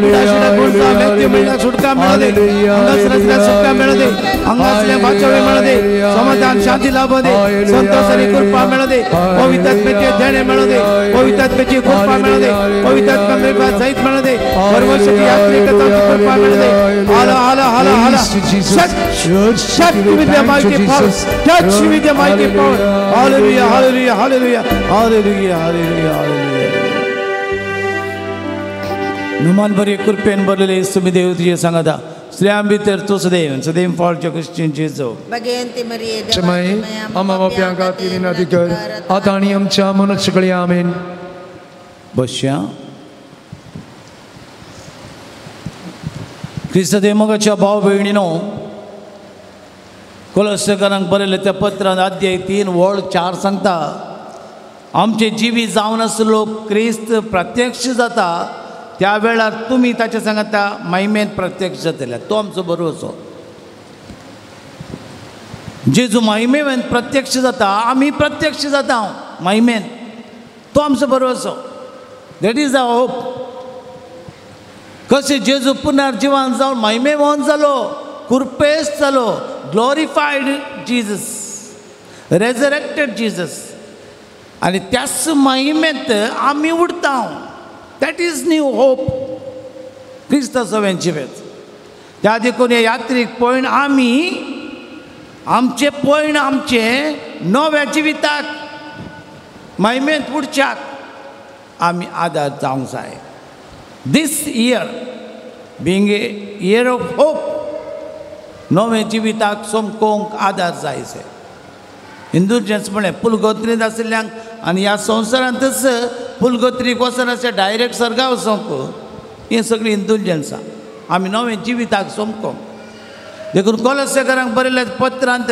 पिडा शिडा घोण जाऊ, व्यक्ती मेळ्ळ्याक सुटका मेळू दे, हांगासरसल्या सुटका मेळू दे, हांगासल्या बाचावे मेळू दे, समाधान शांती लाभू दे, संतोष आनी कृपा मेळू दे, पवित्र आत्म्याचे देणे मेळू दे, पवित्र आत्म्याची कृपा मेळू दे, पवित्र आत्म्या सहित मेळू दे, परमेश्वराची यात्रेकताची कृपा मेळू दे. हाला हाला हाला हाला. Touch with the mighty power, touch with the mighty power. Hallelujah, hallelujah, hallelujah, hallelujah, hallelujah, hallelujah. Numan बरी कृपेन भरलेले येसू देव तुझे सांगता, स्त्रियां भितर तूं सदैव सदैव फळच्या क्रिश्चन जेजू.
भगवंती मरिये
क्षमाय आम्हा पाप्यां खातीर विनंती कर आतां आनी आमच्या मरणाच्या वेळी. आमेन.
बसया. क्रिस्त देव मोगाच्या भाव भयणीनो, कोलस्सकरांक बरयल्ल्या त्या पत्रान अध्याय 3 वळ 4 सांगता, आमचे जिवीत जावन आसलो क्रिस्त प्रत्यक्ष जाता त्या वेळार तुमी ताचे सांगता महिमेन प्रत्यक्ष जातले. तो आमचो भरवसो. जेजू महिमेन प्रत्यक्ष जाता, आमी प्रत्यक्ष जाता महिमेन, तो आमचो भरवसो. That is the hope. कशें जेजू पुनर्जिवन जावन महिमेवान जालो, कुर्पेस जालो, ग्लोरिफायड जीजस, रेजरेक्टेड जीजस, आनी त्याच महिमेंत आमी उरता. That is new hope. क्रिस्ता सवें जिवेत. त्या देखून हे यात्रीक पळोवन आमी आमचें पळोवन आमचें नव्या जिविताक महिमेंत उरच्याक आमी आदार जावंक जाय. This year being a year of hope, नव्या जिविताक सोमकोंक आदार जाय. हिंदूचेंच म्हणलें पुलगोत्रींत आशिल्ल्यांक आनी ह्या संवसारांतच पुलगोत्रीक वचनासलें डायरेक्ट सर्गा वचोंक, हें सगळीं इंदुलजन्सां. आमी नवें जिविताक सोमकोंक. देखून कोलस्सकरांक बरयल्ल्या पत्रांत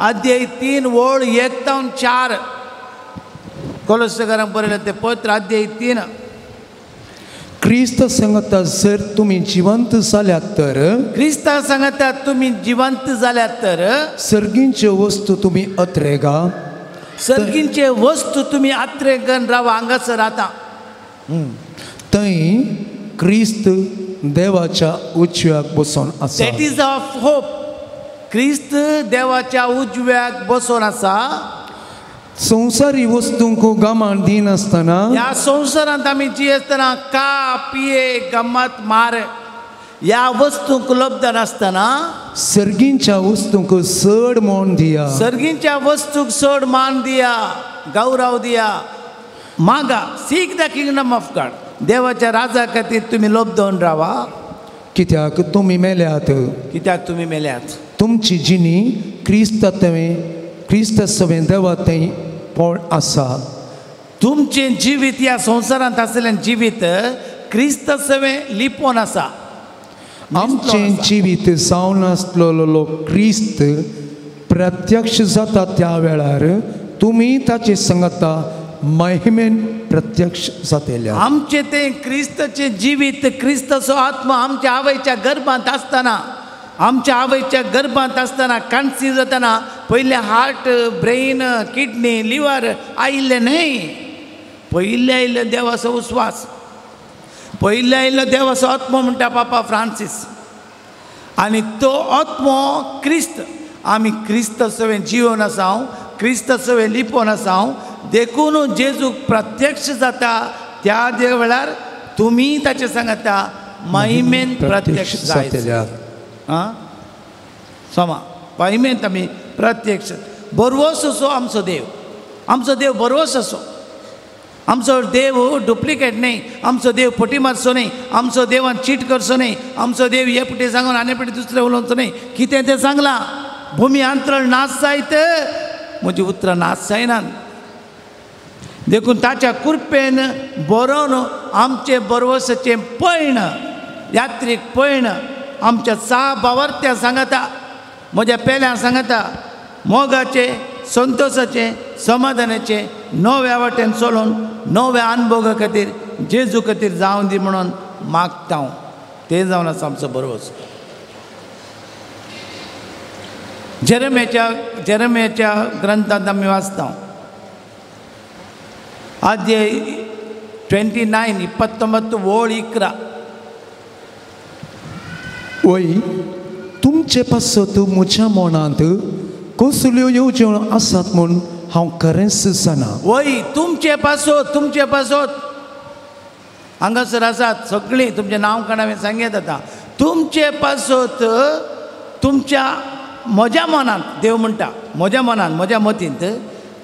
अध्याय 3 वळ 1 तावन 4, कोलस्सकरांक बरयल्लें तें पत्र अध्याय 3.
क्रिस्त सांगता जर तुमी जिवंत जाल्यात तर,
क्रिस्ता सांगता तुमी जिवंत जाल्यात तर,
सर्गींच्यो वस्तू तुमी अत्रेगा,
सर्गींचे वस्तू तुमी अत्रेगन रावा हांगासर आतां.
थंय क्रिस्त देवाच्या उजव्याक बसून आसा.
That is of hope. क्रिस्त देवाच्या उजव्याक बसून आसा.
संवसारी वस्तूंक गमान दिनासतना,
ह्या संवसारांत आमी जियेतना का पिये गमत मार ह्या वस्तूंक लब्ध नासतना,
सर्गींच्या वस्तूंक चड मान दिया,
सर्गींच्या वस्तूंक चड मान दिया, गौरव दिया. मागा, seek the kingdom of God. देवाच्या राजा खातीर तुमी लब्धून रावा.
कित्याक तुमी मेल्यात,
कित्याक तुमी मेल्यात,
तुमची जिणी क्रिस्ता क्रिस्त सवें देवा थंय पोळ आसा.
तुमचें जिवीत ह्या संवसारांत आशिल्लें जिवीत क्रिस्त सवें लिपोवन आसा.
आमचें जिवीत जावन आसलेलो क्रिस्त प्रत्यक्ष जाता त्या वेळार तुमी ताचे सांगता महिमेन प्रत्यक्ष जातले.
आमचें तें क्रिस्ताचें जिवीत, क्रिस्ताचो आत्मा आमच्या आवयच्या गर्भांत आसतना, आमच्या आवयच्या गर्भांत आसतना कन्सीव जातना पयलें हार्ट, ब्रेन, किडनी, लिवर आयिल्लें न्हय. पयलें आयिल्लें देवाचो उस्वास, पयलें आयिल्लो देवाचो आत्मो म्हणटा पापा फ्रांसीस. आनी तो आत्मो क्रिस्त. आमी क्रिस्त सवें जिवन आसा, क्रिस्त सवें लिपोवन आसा. देखून जेजू प्रत्यक्ष जाता त्या वेळार तुमी ताचे सांगता महिमेन प्रत्यक्ष जातले. आं सोमा महिमेन आमी प्रत्यक्ष. बरवस असो आमचो देव, आमचो देव बरवस असो. आमचो देव डुप्लिकेट न्हय, आमचो देव फटी मारचो न्हय, आमचो देवान चीट करचो न्हय, आमचो देव हे पटी सांगून आनी पटी दुसरें उलोवचो न्हय. कितें तें सांगलां, भुमी अंतरण नाच जायत म्हजी उतरां नाच जायनात. देखून ताच्या कृपेन बरोवन आमचें बरवसाचें पयण, यात्रीक पयण आमच्या सा बावर्त्या सांगता, म्हज्या पेल्या सांगता, मोगाचे, संतोषाचे, समाधानाचे नव्या वाटेन चलोवन नव्या अनुभवा खातीर जेजू खातीर जावं दी म्हणून मागता हांव. तें जावन आसा आमचो भरवंसो. जेरेमियाच्या ग्रंथांत आमी वाचता अध्याय 29 29 ओळ 11.
वय तुमचे पासत म्हज्या मनांत कसल्यो येवजण्यो आसात म्हूण हांव खरेंच जाणा.
वय तुमचे पासत, तुमचे पासत हांगासर आसात सगळीं, तुमचें नांव काण हांवें सांगत आतां. तुमचे पासत तुमच्या म्हज्या मनांत, देव म्हणटा म्हज्या मनांत, म्हज्या मतींत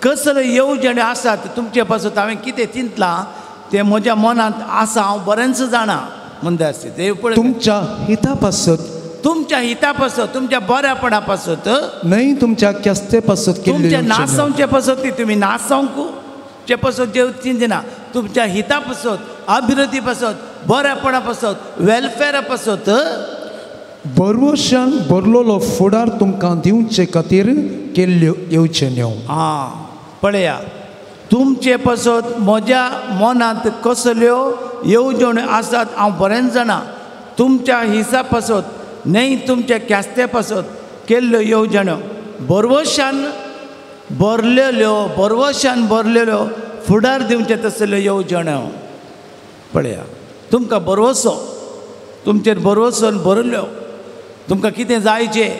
कसल्यो येवजण्यो आसात तुमचे पासत हांवें कितें चिंतलां तें म्हज्या मनांत आसा, हांव बरेंच जाणा. म्हणटा आसता देव पळय
तुमच्या हिता पासत,
तुमच्या हिता पासत, तुमच्या बऱ्यापणा पासत
न्हय, तुमच्या क्यास्ते पासत,
तुमच्या नासावचे पासत, ती तुमी नासावंक पासत देव चिंतना, तुमच्या हिता पासत, अभिवृद्धी पासत, बऱ्यापणा पासत, वेलफेरा पासत,
भरवशान भरलेलो फुडार तुमकां दिवचे खातीर केल्ल्यो येवजण्यो.
आं पळया, तुमचे पासत म्हज्या मनांत कसल्यो येवजण्यो आसात हांव बरेंच जाणा. तुमच्या हिसा पासत न्हय, तुमच्या क्यास्ते पासत केल्ल्यो येवजण्यो, भरवशान भरलेल्यो, भरवशान भरलेल्यो फुडार दिवचे तसल्यो येवजण्यो. पळया, तुमकां भरवसो, तुमचेर भरवसोन भरल्यो, तुमकां कितें जायचें,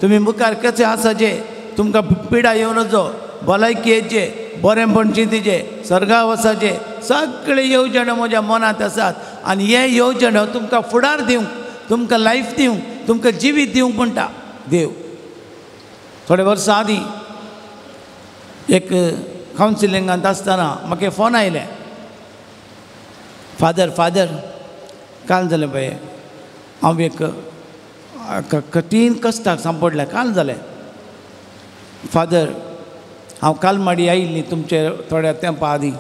तुमी मुखार कशें आसाचें, तुमकां पिडा येवन नजो, भलायकी येचे, बरेंपण चिंतीचें, सर्गा वसाचें, सगळे येवजण्यो म्हज्या मनांत आसात. आनी हे येवजण्यो तुमकां फुडार दिवंक, तुमकां लायफ दिवंक, तुमकां जिवीत दिवंक म्हणटा देव. थोडे वर्सां आदीं एक कावन्सिलिंगांत आसतना म्हाका फोन आयलें, फादर फादर काल जालें पळय हांव एक कठीण कश्टाक सांपडलें, काल जालें फादर, हांव कालमाडी आयिल्ली तुमचे थोड्या तेंपा आदीं,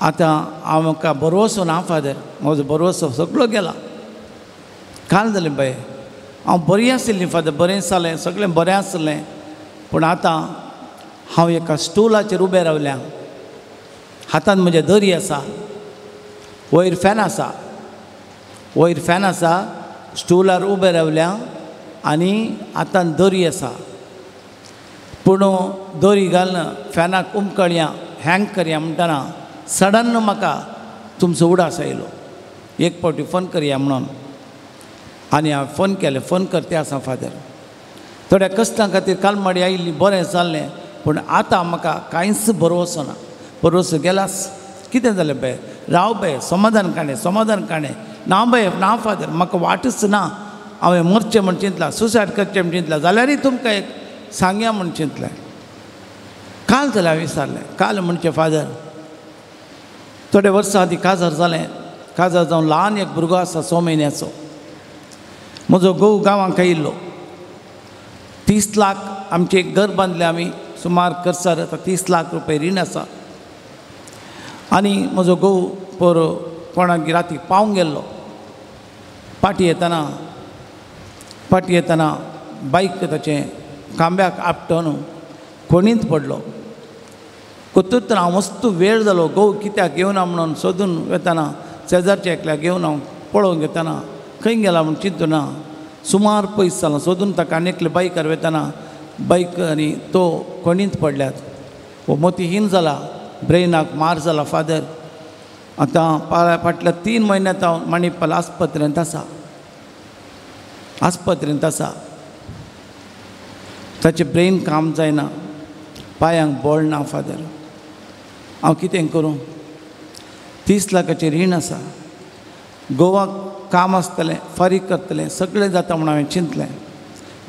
आतां हांव म्हाका भरवसो ना फादर, म्हजो भरवसो सगळो गेला. काल जालें पळय हांव बरी आशिल्ली फादर, बरें जालें, सगळें बरें आसलें, पूण आतां हांव एका स्टुलाचेर उबें रावल्या, हातान म्हज्या दरी आसा, वयर फॅन आसा, वयर फॅन आसा, स्टुलार उबें रावल्या आनी हातान दरी आसा, पूण दोरी घालून फॅनाक उमकळया, हँग करया म्हणटना सडन म्हाका तुमचो उडास आयलो, एक फावटी फोन करया म्हणून. आनी हांवें फोन केलें, फोन करते आसा फादर, थोड्या कश्टां खातीर कालमाडी आयिल्ली, बरें जाल्लें, पूण आतां म्हाका कांयच भरवसो ना, भरवसो गेलाच. कितें जालें पळय, राव पळय, समाधान काणें, समाधान काणें ना पळय, ना फादर म्हाका वाटच ना, हांवें मरचें म्हण चिंतलां, सुसायड करचें म्हण चिंतलां, जाल्यारय तुमकां एक सांगया म्हण चिंतलें. काल जाल्यार हांवें विचारलें, काल म्हणचें फादर थोडे वर्सां आदीं काजार जालें, काजार जावन ल्हान एक भुरगो आसा 6 म्हयन्याचो, म्हजो घोव गांवांक आयिल्लो, 30 लाख आमचें एक घर बांदलें आमी, सुमार खर्चार आतां 30 लाख रुपये रीण आसा. आनी म्हजो घोव पोर कोणाक राती पावंक गेल्लो, पाटी येतना, पाटी येतना बायक ताचें खांब्याक आपटोन कोणींत पडलो. कोतूत हांव मस्त वेळ जालो, घोव कित्याक येवना म्हणून सोदून वेतना शेजारच्या एकल्याक घेवन हांव पळोवंक येतना खंय गेला म्हूण चिंतूना, सुमार पयस जालो सोदून ताका आनी एकले बायकार वेतना बायक आनी तो कोणींत पडल्यात, हो मोतीहीन जाला, ब्रेनाक मार जाला फादर. आतां फाटल्या 3 म्हयन्यांत हांव मणिपाल आस्पत्रेंत आसा, आस्पत्रेंत आसा, ताचें ब्रेन काम जायना, पांयांक बळ ना फादर, हांव कितें करूं? 30 लाखाचें रीण आसा, गोवाक काम आसतलें, फारीक करतलें, सगळें जाता म्हूण हांवें चिंतलें.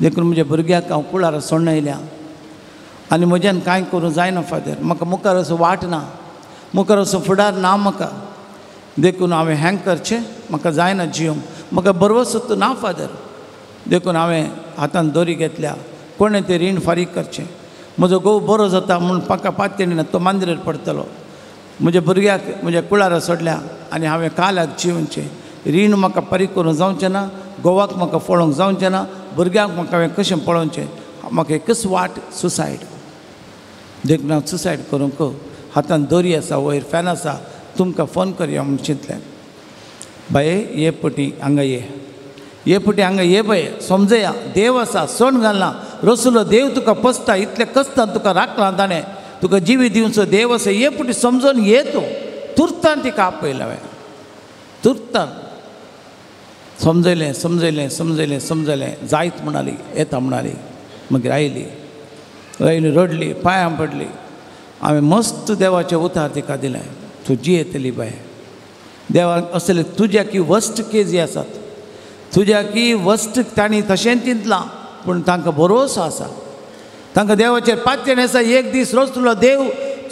देखून म्हज्या भुरग्याक हांव कुळारा सोडून आयल्या आनी म्हज्यान कांय करूं जायना फादर, म्हाका मुखार असो वाट ना, मुखार असो फुडार ना म्हाका, देखून हांवें हँग करचें, म्हाका जायना जिवंक, म्हाका भरवसो ना फादर, देखून हांवें हातान दोरी घेतल्या, कोणें तें रीण फारीक करचें. म्हजो घोव बरो जाता म्हूण म्हाका पातयेन ना, तो मांद्रेर पडटलो. म्हज्या भुरग्याक म्हज्या कुळारा सोडल्या आनी हांवें कालाक जिवचें, रीण म्हाका फारीक करूंक जावचें ना, घोवाक म्हाका पळोवंक जावचें ना, भुरग्यांक म्हाका हांवें कशें पळोवचें, म्हाका एकच वाट सुसायड. देखून हांव सुसायड करूंक हातान दोरी आसा, वयर फॅन आसा, तुमकां फोन करया म्हूण चिंतलें. बाये ये पटी हांगा ये, ये पटी हांगा ये बाये, समजया देव आसा, सण घालना रसुलो देव तुका पसता, इतले कश्टान तुका राखला ताणें, तुका जिवी दिवचो देव आसा, ये पटी समजून ये तूं. तुर्तान तिका आपयलें हांवें, तुर्तान समजयलें समजयलें समजयलें समजयलें, जायत म्हणाली, येता म्हणाली. मागीर आयली, आयली रडली, पांयां पडली. हांवें मस्त देवाचें उतार तिका दिलें, तूं जियेतली बाय, देवान असले तुज्या की वस्ट केजी आसात, तुज्या की वस्ट तांणी तशेंच चिंतलां, पूण तांकां भरोसो आसा, तांकां देवाचेर पातयेणी आसा. एक दीस रोज तुलो देव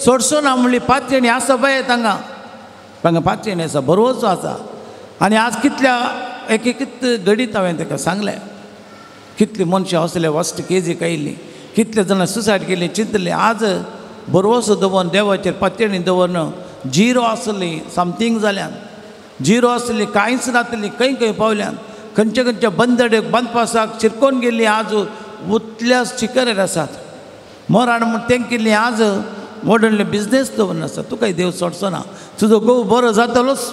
सोडसो ना म्हणली पातयेणी आसा बाय, तांकां तांकां पातयेणी आसा, भरोसो आसा. आनी आज कितल्या एक एक घडीत हांवें ताका सांगलें, कितली मनशां असले वस्ट केजीक आयिल्लीं, कितले जाणां सुसायड केली, चिंतलें. आज भरवसो दवरून देवाचेर पातयेणी दवरून झिरो आसली, समथींग जाल्यान झिरो आसली, कांयच नातली, खंय खंय पावल्यान, खंयचे खंयच्या बंदडेक बांदपासाक शिरकोन गेल्ली, आज उतल्या शिकरेर आसात. मोराण म्हूण तेंकिल्ली, आज व्हडले बिजनेस दवरून आसा. तुकाय देव सोडचो ना, तुजो घोव बरो जातलोच.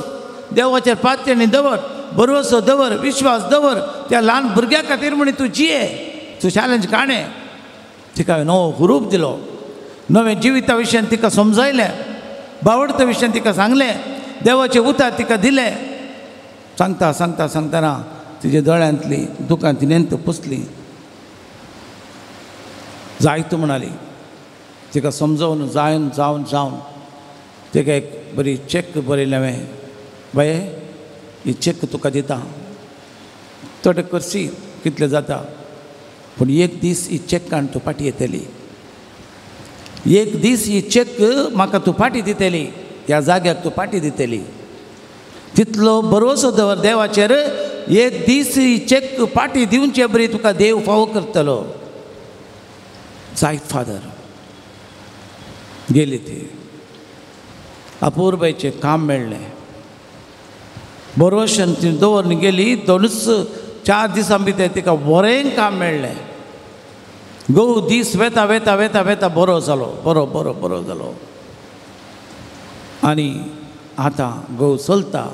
देवाचेर पातयेणी दवर, भरवसो दवर, विश्वास दवर, त्या ल्हान भुरग्या खातीर म्हणी तूं जिये, तूं चॅलेंज काणें. तिका हांवें नवो हुरूप दिलो, नवें जिविता विशयान तिका समजायलें, बावडता विशयान तिका सांगलें, देवाचें उतार तिका दिलें. सांगता सांगता सांगतना तिज्या दोळ्यांतली दुकां तिणें पुसली. जायत म्हणाली. तिका समजावन जावन जावन जावन तिका एक बरी चॅक बरयलें हांवें, बाये ही चॅक तुका दिता, थोडे करशी कितले जाता, पूण एक दीस ही चॅक काडून तूं फाटी येतली, एक दीस ही चॅक म्हाका तूं फाटी दितली, ह्या जाग्याक तूं फाटी दितली. तितलो भरवसो दवर देवाचेर, एक दीस ही चॅक फाटी दिवचे बरी तुका देव फावो करतलो. जायत फादर. गेली ती, अपुरबायचें काम मेळ्ळें, भरवशान ती दवरून गेली. दोनूच 4 दिसां भितर तिका बरें काम मेळ्ळें. घोव दीस वेता वेता वेता वेता बरो जालो, बरो बरो बरो जालो. आनी आतां घोव चलता.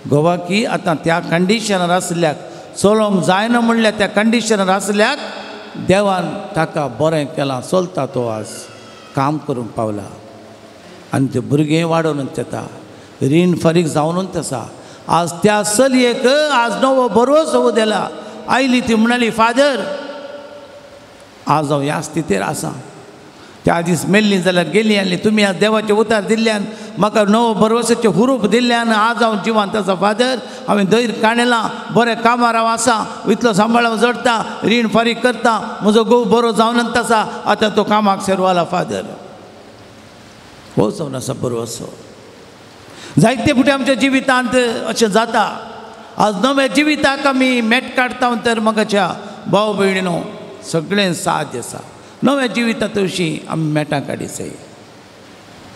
घोवाकी आतां त्या कंडिशनार आसल्याक, चलोवंक जायना म्हणल्यार त्या कंडिशनार आसल्याक देवान ताका बरें केलां, चलता तो, आज काम करूंक पावला. आनी ते भुरगें वाडोवन येता, रीण फारीक जावनूच आसा. आज त्या चलयेक आज नवो भरवसो दिला. आयली ती म्हणाली, फादर आज हांव ह्या स्थितीर आसा, त्या दीस मेल्ली जाल्यार गेली आसली, तुमी आज देवाचें उतार दिल्ल्यान, म्हाका नवो भरवसाचें हुरूप दिल्ल्यान आज हांव जिवांत आसा. फादर हांवें धैर्य काणेलां, बरें कामार हांव आसा, इतलो सांबाळ हांव जोडटा, रीण फारीक करता, म्हजो घोव बरो जावन आसा, आतां तो कामाक सेरवाला. फादर हो जावन आसा भरवसो. जायते फुडें आमच्या जिवितांत अशें जाता. आज नव्या जिविताक आमी मेट काडटा तर म्हाकाच्या भाव भयणीनो सगळें साध्य आसा. नव्या जिविता विशीं आमी मेटां काडीचय.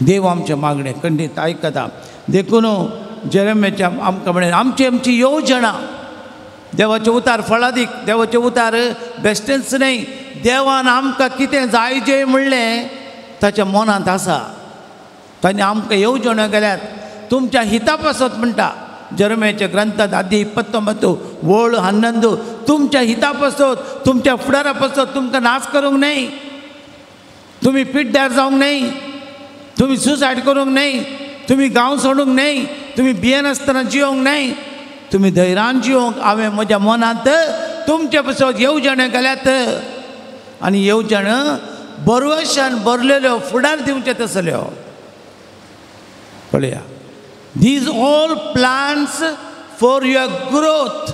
देव आमचें मागणें खंडीत आयकता. देखून जेरेम्याच्या आमकां म्हणें, आमची आमची येवजणां देवाचें उतार फळादीक, देवाचें उतार बेश्टेंच न्हय, देवान आमकां कितें जाय जें म्हणलें ताच्या मनांत आसा. ताणें आमकां येवजण्यो केल्यात तुमच्या हिता पासत म्हणटा. जेरेम्याच्या ग्रंथात आदी 29 वळ 11, तुमच्या हिता पासत, तुमच्या फुडारा पासत, तुमकां नाश करूंक न्हय, तुमी पिड्ड्यार जावंक न्हय, तुमी सुसायड करूंक न्हय, तुमी गांव सोडूंक न्हय, तुमी भियेनासतना जियोंक न्हय, तुमी धैर्यान जियोंक हांवें म्हज्या मनांत तुमचे पासत येवजण्यो केल्यात. आनी येवजण बरवशान भरलेल्यो, फुडार दिवचे तसल्यो. पळया, these all plans for your growth,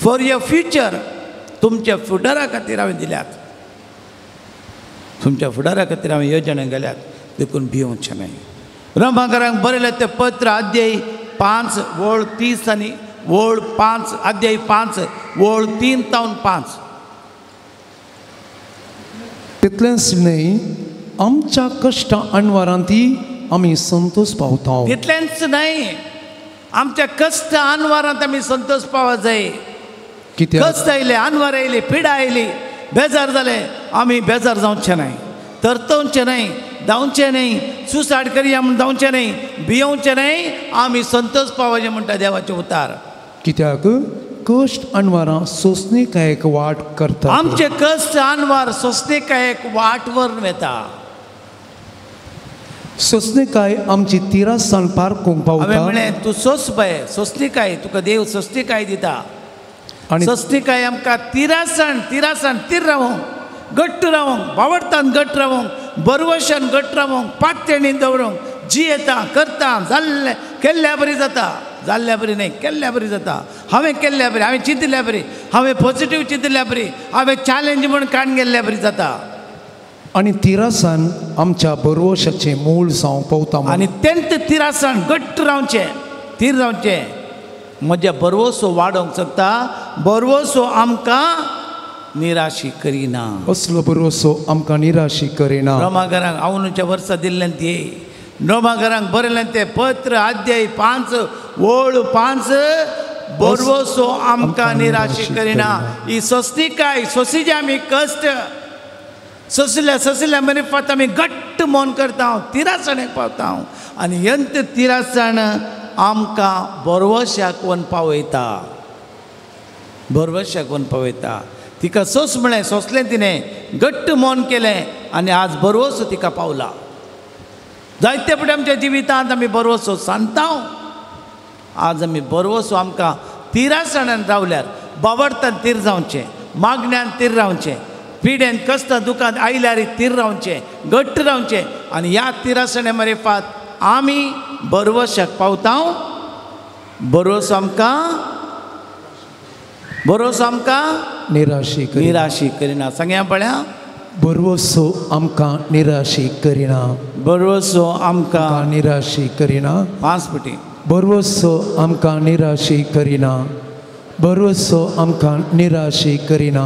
for your future, तुमच्या फुडारा खातीर हांवें दिल्यात, तुमच्या फुडारा खातीर हांवें येवजण्यो केल्यात, देखून भिवचें न्हय. रोमाकरांक बरयलें तें पत्र अध्याय 5 वळ 30 आनी वळ 5 अध्याय 5 वळ 3 तावन 5.
तितलेंच न्हय, आमच्या कश्टां अणवारांत आमी संतोष पावता.
तितलेंच न्हय, आमच्या कश्ट अनवारांत आमी संतोष पावत जाय. कश्ट आयले, अनवार आयले, पिडा आयली, बेजार जाले, आमी बेजार जावचें न्हय, तरतवचें न्हय, धांवचें न्हय, सुसायड करया म्हूण जावचें न्हय, भियोवचें न्हय, आमी संतोष पावचें म्हणटा देवाचें उतार.
कित्याक कश्ट अणवारां सोंसणीकायेक वाट करता.
आमचे कश्ट अणवार सोंसणीकायेक वाट व्हरून वेता.
सोंसणीकाय आमची तिरासान पारकूंक पावता.
हांवें म्हणलें तूं सोंस पळय, सोंसणीकाय तुका देव सोंसणीकाय दिता. आनी सोंसणीकाय आमकां तिरासाण तिरासाण तीर रावोंक, घट्ट रावोंक, बावडतान घट्ट रावोंक, बरवशान घट्ट रावोंक, पात्यणी दवरूंक, जियेता करता जाल्लें केल्ल्या बरी जाता, जाल्ल्या बरी न्हय केल्ल्या बरी जाता. हांवें केल्ल्या बरी, हांवें चिंतिल्ल्या बरी, हांवें पॉजिटीव चिंतिल्ल्या बरी, हांवें चॅलेंज म्हूण काडून गेल्ल्या बरी जाता.
आनी तिरासान आमच्या बरवशाचें मूळ जावंक पावता.
आनी तेंत तिरासान घट्ट रावचें, तीर रावचें, म्हज्या बरवसो वाडोवंक शकता. बरवसो आमकां निराशी करिना.
असलो बरवसो आमकां निराशी करिना.
रोमाघरांक आवनुच्या वर्सा दिल्लें ती रोमाघरांक बरयलें तें पत्र अध्याय 5 ओळ 5, बरवसो आमकां निराशी करिना. ही सोंसणीकाय सोंसिचे आमी कश्ट सोंसिल्या सोंसिल्या मरिफात आमी घट्ट मन करता, तिरासणेक पावता. आनी यंत तिरासण आमकां बरवशाक वन पावयता, बरवशाक वन पावयता. तिका सोंस म्हळें, सोंसलें तिणें, घट्ट मन केलें आनी आज बरवसो तिका पावला. जायते फावटी आमच्या जिवितांत आमी बरवसो सांगता. आज आमी बरवसो आमकां तिरासणान रावल्यार, बावडतान तीर जावचें, मागण्यान तीर रावचें, पिडेन कश्टां दुखांत आयल्यार तीर रावचें, घट्ट रावचें. आनी ह्या तिरासणे मरेफात आमी बरवशाक पावता. बरवसो आमकां, बरवसो आमकां
निराशी
निराशी करिना. सांगया पळया,
बरवसो आमकां निराशी करिना.
बरवसो आमकां
निराशी करिना.
5 पटी
बरवसो आमकां निराशी करिना. बरवसो आमकां निराशी करिना.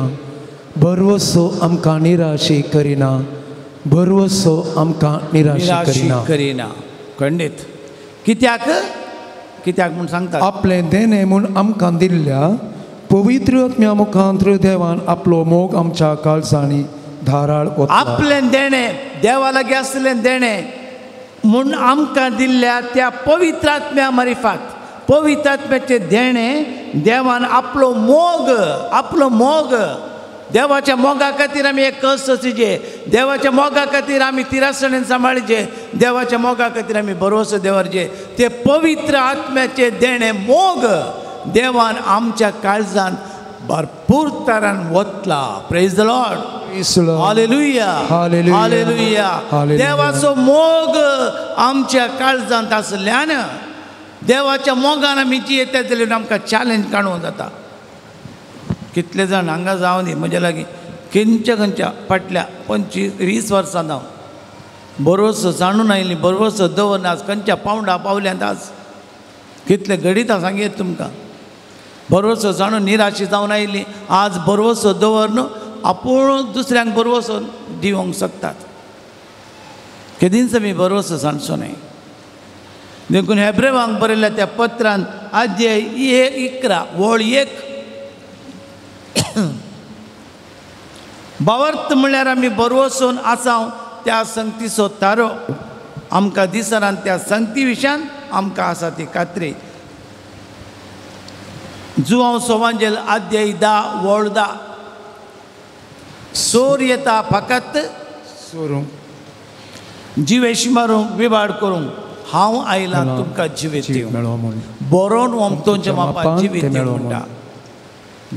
बरवसो आमकां निराशी करिना. बरवसो आमकां निराशी
करिना. खंडीत कित्याक कित्याक म्हूण सांगता,
आपलें देणें म्हूण आमकां दिल्ल्या पवित्र आत्म्या मुखांत्र देवान आपलो मोग आमच्या काळजांनी धाराळ ओतला.
आपलें देणें, देवा लागीं आसलें देणें म्हूण आमकां दिल्ल्या त्या पवित्र आत्म्या मारिफात, पवित्र आत्म्याचें देणें देवान आपलो मोग, आपलो मोग, देवाच्या मोगा खातीर आमी एक कश्ट सोंसिचे, देवाच्या मोगा खातीर आमी तिरासणेन सांबाळचे, देवाच्या मोगा खातीर आमी भरवसो दवरचे. ते पवित्र आत्म्याचें देणें मोग देवान आमच्या काळजान भरपूर तरान वतला. Praise the Lord. Hallelujah, hallelujah. देवाचो मोग आमच्या काळजांत आसल्यान, देवाच्या मोगान आमी जियेता जाल्यार आमकां चॅलेंज काडूंक जाता. कितले जाण हांगा जावं दी म्हज्या लागीं खंयच्या खंयच्या फाटल्या 25-20 वर्सां जावन बरोसो जाणून आयली, बरोसो दवरना. आज खंयच्या पावंडा पावल्यांत आज कितले घडितां सांगयत तुमकां. बरोसो जाणून निराशी जावन आयली, आज बरोसो दवरन आपूण दुसऱ्यांक बरोसो दिवंक शकतात. केदींच आमी बरोसो सांगचो न्हय. देखून हेब्रेवांक बरयल्ल्या त्या पत्रान अध्याय 11 ओळ 1, भावार्थ म्हणल्यार आमी बरवसून आसाव त्या संगतीचो तारो आमकां दिसना, त्या संगती विशयान आमकां आसा ती खात्री. जुआंव सोवांजेल अध्याय 10 ओळ 10, सोर येता फकत
सोरूंक,
जिवेश मारूंक, विवाड करूंक, हांव आयला तुमकां जिवीत दिवंक, बरोवन ओमतोंच्या मापान जिवीत दिवंक म्हणटा.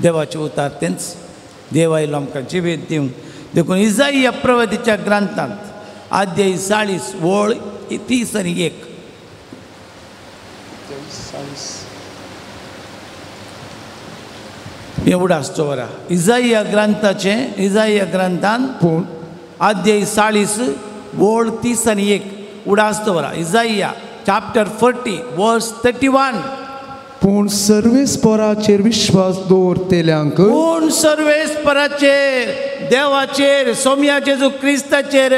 देवाचें उतार तेंच, देव आयलो आमकां जिवीत दिवंक. देखून इजाईया प्रवतीच्या ग्रंथांत अध्याय 40 ओळ 30 आनी 1, एवढा आसचो बरा. इजाईया ग्रंथाचें, इजाईया ग्रंथान
पूण
अध्याय 40 ओळ 30 आनी 1 उडास दवरा. इजाईया चॅप्टर 40 वर्स 31.
पूण सर्वेस्पराचेर विश्वास दवरतल्यांक,
पूण सर्वेस्पराचेर देवाचेर सोम्या जेजू क्रिस्ताचेर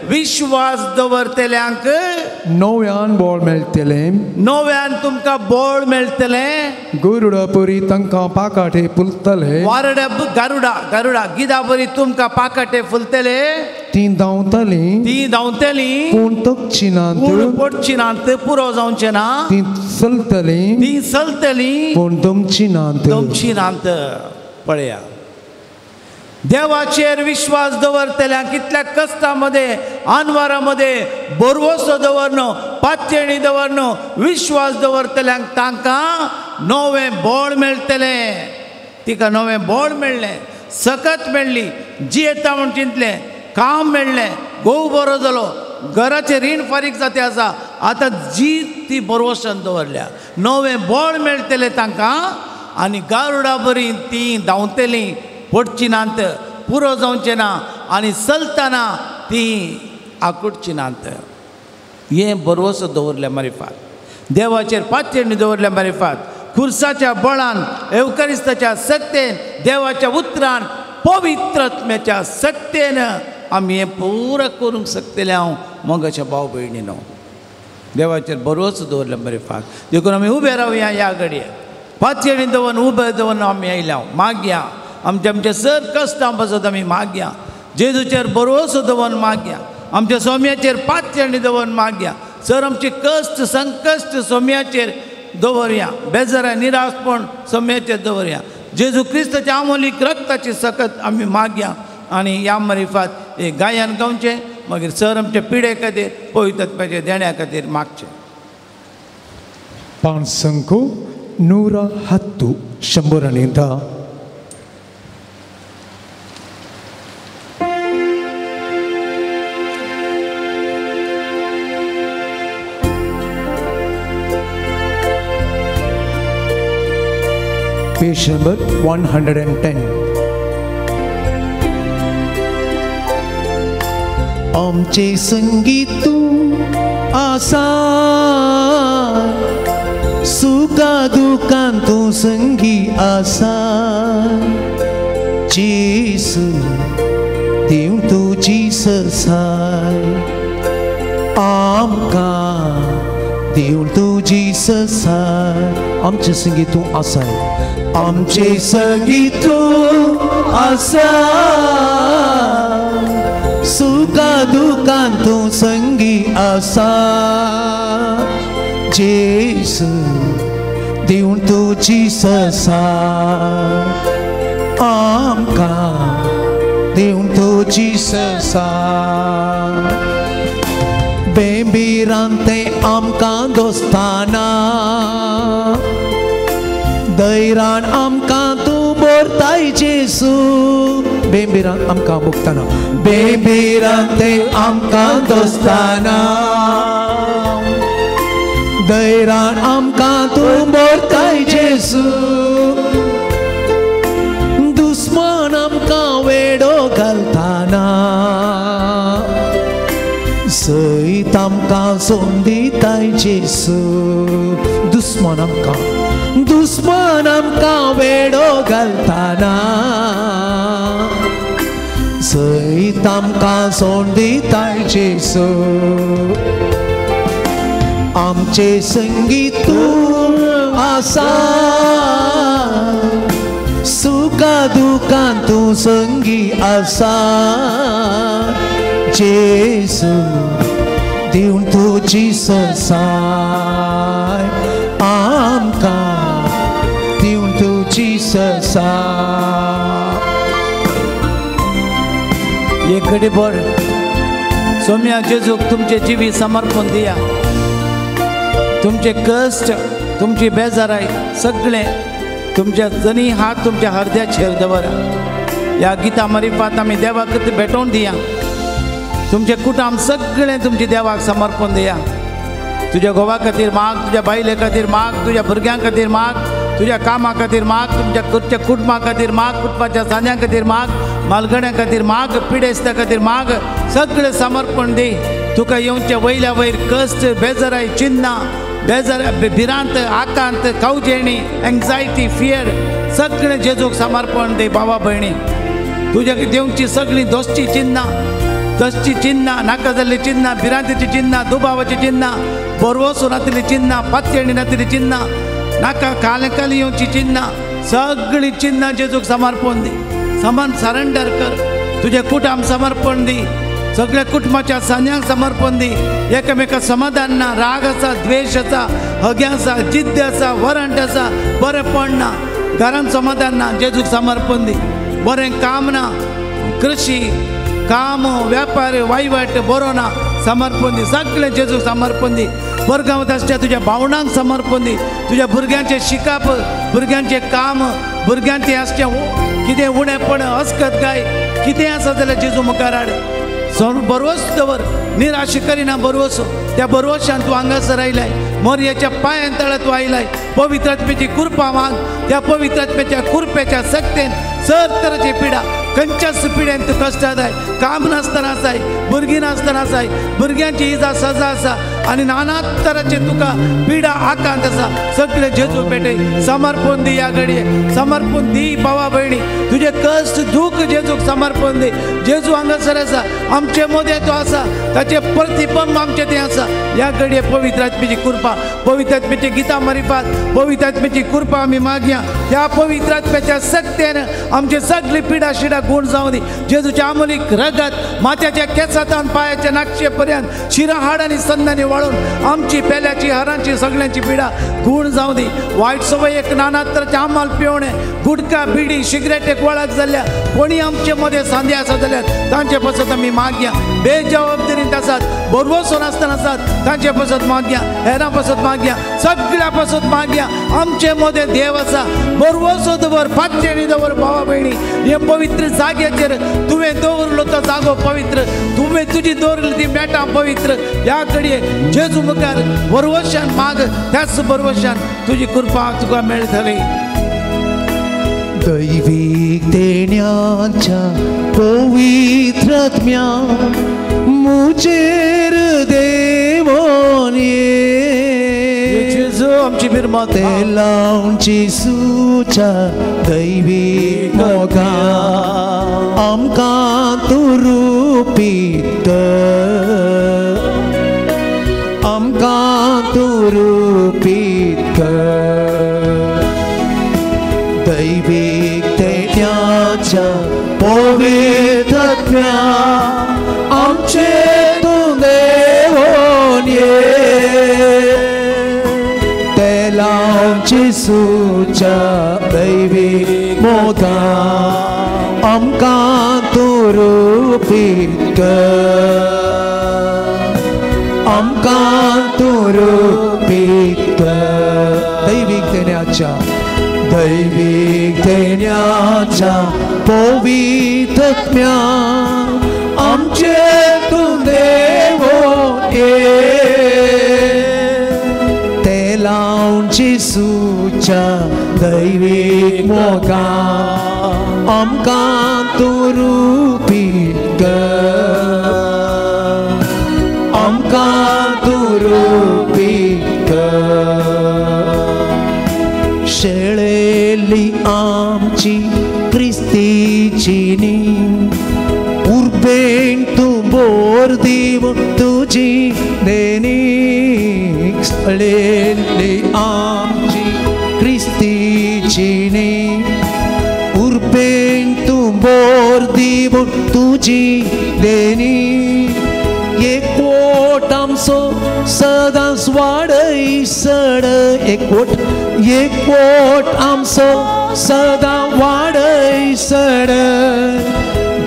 विश्वास दवरतल्यांक
नव्यान बळ मेळटलें.
नव्यान तुमकां बळ मेळटलें.
गरुडा परी तांकां पाकाटे फुलतले.
वारड्या गारुडा गारुडा गिदा परी तुमकां पाकाटे फुलतले.
ती धांवतली
ती धांवतली
पूण तकची नात
पूण पडची नात पुरो जावचें ना.
ती चलतली
ती चलतली
पूण दमची नात
दमची नात. पळया देवाचेर विश्वास दवरतल्या कितल्या कश्टां मदें आनवारा मदें भरवसो दवरनो पातयेणी दवरनो विश्वास दवरतल्यांक तांकां नवें बळ मेळटलें. तिका नवें बळ मेळ्ळें, सकत मेळ्ळी, जियेता म्हूण चिंतलें, काम मेळ्ळें, घोव बरो जालो, घराचें रीण फारीक जाते आसा. आतां जी ती भरवसान दवरल्या नवें बळ मेळटलें तांकां आनी गारुडा बरी ती धांवतलीं पडची नात पुरो जावचें ना आनी चलतना ती आकुटची नात. हें भरवसो दवरल्या मारिफात देवाचेर पातयेणी दवरल्या मारिफात खुर्साच्या बळान एवकरिस्ताच्या सत्तेन देवाच्या उतरान पवित्र आत्म्याच्या सत्तेन आमी हें पुरो करूंक शकतले. हांव मोगाच्या भाव भयणीनो देवाचेर भरवसो दवरल्या मारिफात. देखून आमी उबे रावया ह्या घडये पातयेणी दवरून उबे दवरून आमी आयल्या मागया आमचे आमचे सर कश्टां पासत आमी मागया जेजूचेर भरवसो दवरून मागया आमच्या सोम्याचेर पातयेणी दवरून मागया. सर आमचे कश्ट संकश्ट सोम्याचेर दवरया, बेजारा निराशपण सोम्याचेर दवरया. जेजू क्रिस्ताच्या आमोलीक रक्ताची सकत आमी मागया आनी ह्या मारिफात हे गायन गावचें मागीर सर आमचे पिडे खातीर पवित्र आत्म्याच्या देण्या खातीर मागचें.
510 110. Page number 110. आमचे संगीत तूं आसा सुखा दुखान तूं संगी आसा जेजू दिवं तुजी ससाय आमकां दिवं तुजी ससाय. आमचे संगीत तूं आसाय आमचे संगीत तूं आसा सुखा दुखान तूं संगी आसा जेजू दिवं तुजी ससाय आमकां दिवं तुजी ससाय. बेंबिरांते आमकां दोस्ताना दैरान आमकां तूं बोरताय जेजू. बेंबिरान आमकां मुक्ताना बेंबिरांते आमकां दोस्ताना दैरान आमकां तूं बोरताय जेजू. दुस्मान आमकां वेडो घालताना सयत आमकां सोंदिताय जेजू. दुस्मान आमकां दुस्मान आमकां वेडो घालताना सयत आमकां सोंदिताय जेजू. आमचे संगीत तूं आसा सुखा दुखान तूं संगी आसा जेजू दिवं तुजी ससाय आमकां दिवं तुजी ससाय.
एक घडी भर सोम्या जेजूक तुमचे जिवी समर्पण दिया. तुमचे कश्ट तुमची बेजाराय सगळें तुमच्या जनी हात तुमच्या हरद्याचेर दवरा. ह्या गिता मारिफात आमी देवाक भेटोवन दिया. तुमचें कुटुंब सगळें तुमच्या देवाक समर्पण दिया. तुज्या घोवा खातीर माग, तुज्या बायले खातीर माग, तुज्या भुरग्यां खातीर माग, तुज्या कामा खातीर माग, तुमच्या तुमच्या कुटुंबा खातीर माग, कुटुंबाच्या सांद्यां खातीर माग, मालगड्यां खातीर माग, पिडेस्ता खातीर माग. सगळें समर्पण दी. तुका येवचे वयल्या वयर कश्ट बेजाराय चिन्नां बेजार भिरांत आकांत कावजेणी एन्जायटी फियर सगळें जेजूक समर्पण दी. भावा भयणी तुज्या देवची सगळीं दोस्ती चिन्नां, दसची चिन्नां, नाका जाल्ली चिन्नां, भिरांतीची चिन्नां, दुबावाची चिन्नां, बरवसो नातिल्ली चिन्नां, पातयेणी नातिल्ली चिन्नां, नाका काले काली येवची चिन्नां, सगळीं चिन्नां जेजूक समर्पण दी. समान सरेंडर कर. तुजें कुटुंब समर्पण दी. सगळ्या कुटुंबाच्या सांज्यांक समर्पण दी. एकामेका समाधान ना, राग आसा, द्वेश आसा, हग्या आसा, जिद्द आसा, वरंट आसा, बरेंपण ना, घरान समाधान ना, जेजूक समर्पण दी. बरें काम ना, कृशी काम व्यापार वायवाट बरो ना, समर्पण दी. सगळें जेजूक समर्पण दी. वर्गांत आसच्या तुज्या भावणांक समर्पण दी. तुज्या भुरग्यांचें शिकप, भुरग्यांचें काम, भुरग्यांचें आसचें कितें उणेपण, अस्कत काय कितें आसा जाल्यार जेजू मुखार हाड. बरवस दवर, निराश करिना बरवसो. त्या बरवशान तूं हांगासर आयलाय, मोरयेच्या पांयान तळा तूं आयलाय. पवित्र आत्म्याची कृपा माग. त्या पवित्र आत्म्याच्या कृपेच्या सक्तेन सर तरेची पिडा, खंयच्याच पिड्यान तूं कश्टात आय, काम नासतना आसाय, भुरगीं नासतना आसाय, भुरग्यांची इजा सजा आसा आनी नाना तराचे तुका पिडा आकांत आसा. सगळे जेजू पेटे समर्पण दी. ह्या घडये समर्पण दी भावा भयणी. तुजे कश्ट दूख जेजूक समर्पण दी. जेजू हांगासर आसा, आमचे मदें तो आसा, ताचे प्रतिबिंब आमचे तें आसा. ह्या घडये पवित्र आत्म्याची कृपा, पवित्र आत्म्याची गितां मारिफात, पवित्र आत्म्याची कृपा आमी मागया. ह्या पवित्र आत्म्याच्या सक्तेन आमचे सगळी पिडा शिडा गुण जावं दी. जेजूच्या आमोलीक रगत माथ्याच्या केसांत पायाच्या नाक्षे पर्यंत शिरा हाड आनी संदांनी वाळून आमची पेल्याची हरांची सगळ्यांची पिडा गुण जावं दी. वायट सवय एक नाना तराचे आमाल पिवणे, गुटखा, बिडी, सिगरेट वळख जाल्ल्या कोणी आमचे मदें सांदे आसा जाल्यार तांचे पासत आमी मागया. बेजबाबदारींत आसात, बरवसो नासतना आसात, तांचे पासत मागया, हेरां पासत मागया, सगळ्या पासत मागया. आमचे मदें देव आसा. बरवसो दवर, पातयेणी दवर भावा भयणी. हे पवित्र जाग्याचेर तुवें दवरलो तो जागो पवित्र, तुवें तुजी दवरली ती मेटां पवित्र. ह्या घडये जेजू मुखार बरवशान माग, त्याच बरवशान तुजी कृपा तुका मेळटली.
दैवीक देण्याच्या पवित्र आत्म्या मुजेर देवोन ये.
जेजू आमची बिरमत
ते लावन जेजूच्या दैवीक मोगा आमकां तूं रुपीत कर, आमकां तूं रुपीत कर. दैवीक देण्याच्या पवित्र आत्म्या आमचे तूं देवोन ये. ते लावन जेजूच्या दैवीक मोगा आमकां तूं रुपीत कर, आमकां तूं रुपीत कर. दैवीक देण्याच्या, दैवीक देण्याच्या पवित्र आत्म्या आमचे तूं देवोन ये. ते लावन जेजूच्या दैवीक मोगा आमकां तूं रुपीत कर, आमकां तूं रुपीत कर. शेळेली आमची क्रिस्तीची नी उर्बेन तूं बोर दीव तुजी देणी. शेळेली आमची क्रिस्तीची नी उर्बेन तूं बोर दीव तुजी देणी. एकवट आमचो सदांच वाडय सड, एकवट, एकवट आमचो सदां वाडय सड.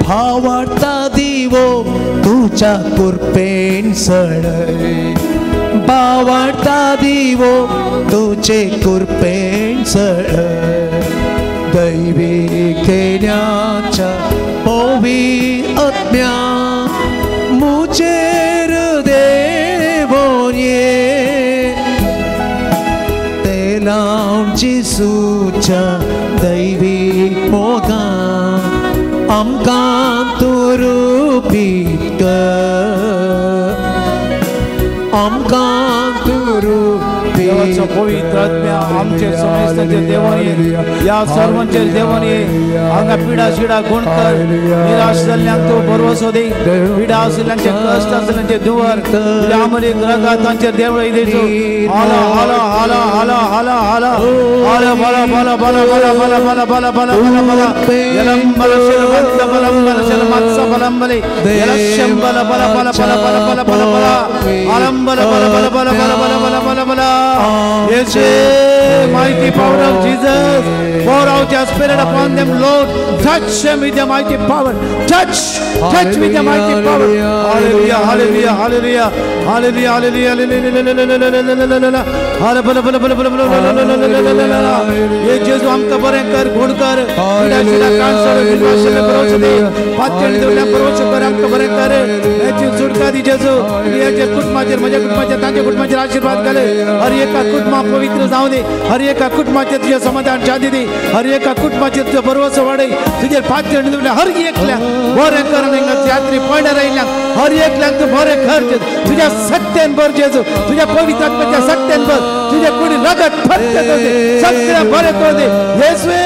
भावार्ता दिवो तुज्या कृपेन सडय, भावार्ता दिवो तुजे कृपेन सडय. दैवीक देण्याच्या पवित्र आत्म्या मुजेर देवोन ये. ते लावन जेजूच्या दैवीक मोगा आमकां तूं रुपीत कर, आमकां तूं
देवाचो पवित्र आत्म्या आमचे समेस्तांचे देवान या सर्वांचे देवान हांगा पिडा शिडा गुण कर निराश जाल्ल्यांक तूं भरवसो दी पिडा आशिल्ल्यांचे कश्ट आशिल्ल्यांचे दुवर आमली ग्रंथा तांचेर देवळ दिचो हाला हाला हाला हाला हाला हाला हाला बला बला बला बला बला बला बला बला बला बला यलंबल शलमत्त बलंबल शलमत्स बलंबले यलशंबल बला बला बला बला बला बला बला आलंबल बला बला बला बला बला बला बला बला Yes, mighty power of Jesus, pour out your spirit upon them, Lord. Touch them with your mighty power. Touch, touch with your mighty power. Hallelujah, hallelujah, hallelujah, hallelujah, hallelujah, hallelujah. ये जेजू आमकां बरें कर, गुण कर, पिडा शिडा कांसर विश्वासाले भरोसो दी, पातळ देवल्या भरोसो कर, आमकां बरें कर, हेची सुटका दी जेजू. हेच्या कुटुंबाचेर, म्हज्या कुटुंबाचेर, तांच्या कुटुंबाचेर आशीर्वाद घाले. हर एका कुटुंबा पवित्र जावं दी, हर एका कुटुंबाचेर तुजें समाधान शांती दी, हर एका कुटुंबाचेर तुजो भरवसो वाडय, तुजेर पातळ देवल्या हर एकल्याक बरें कर. यात्री पयणार आयिल्ल्यांक हर एकल्याक तूं बरें कर, तुज्या सत्यान भर जेजू, तुज्या पवित्र आत्म्याच्या सत्यान भर, तुझ्या कुडी रगत फक्त कर दे, सगळं बरें कर दे. येसुवे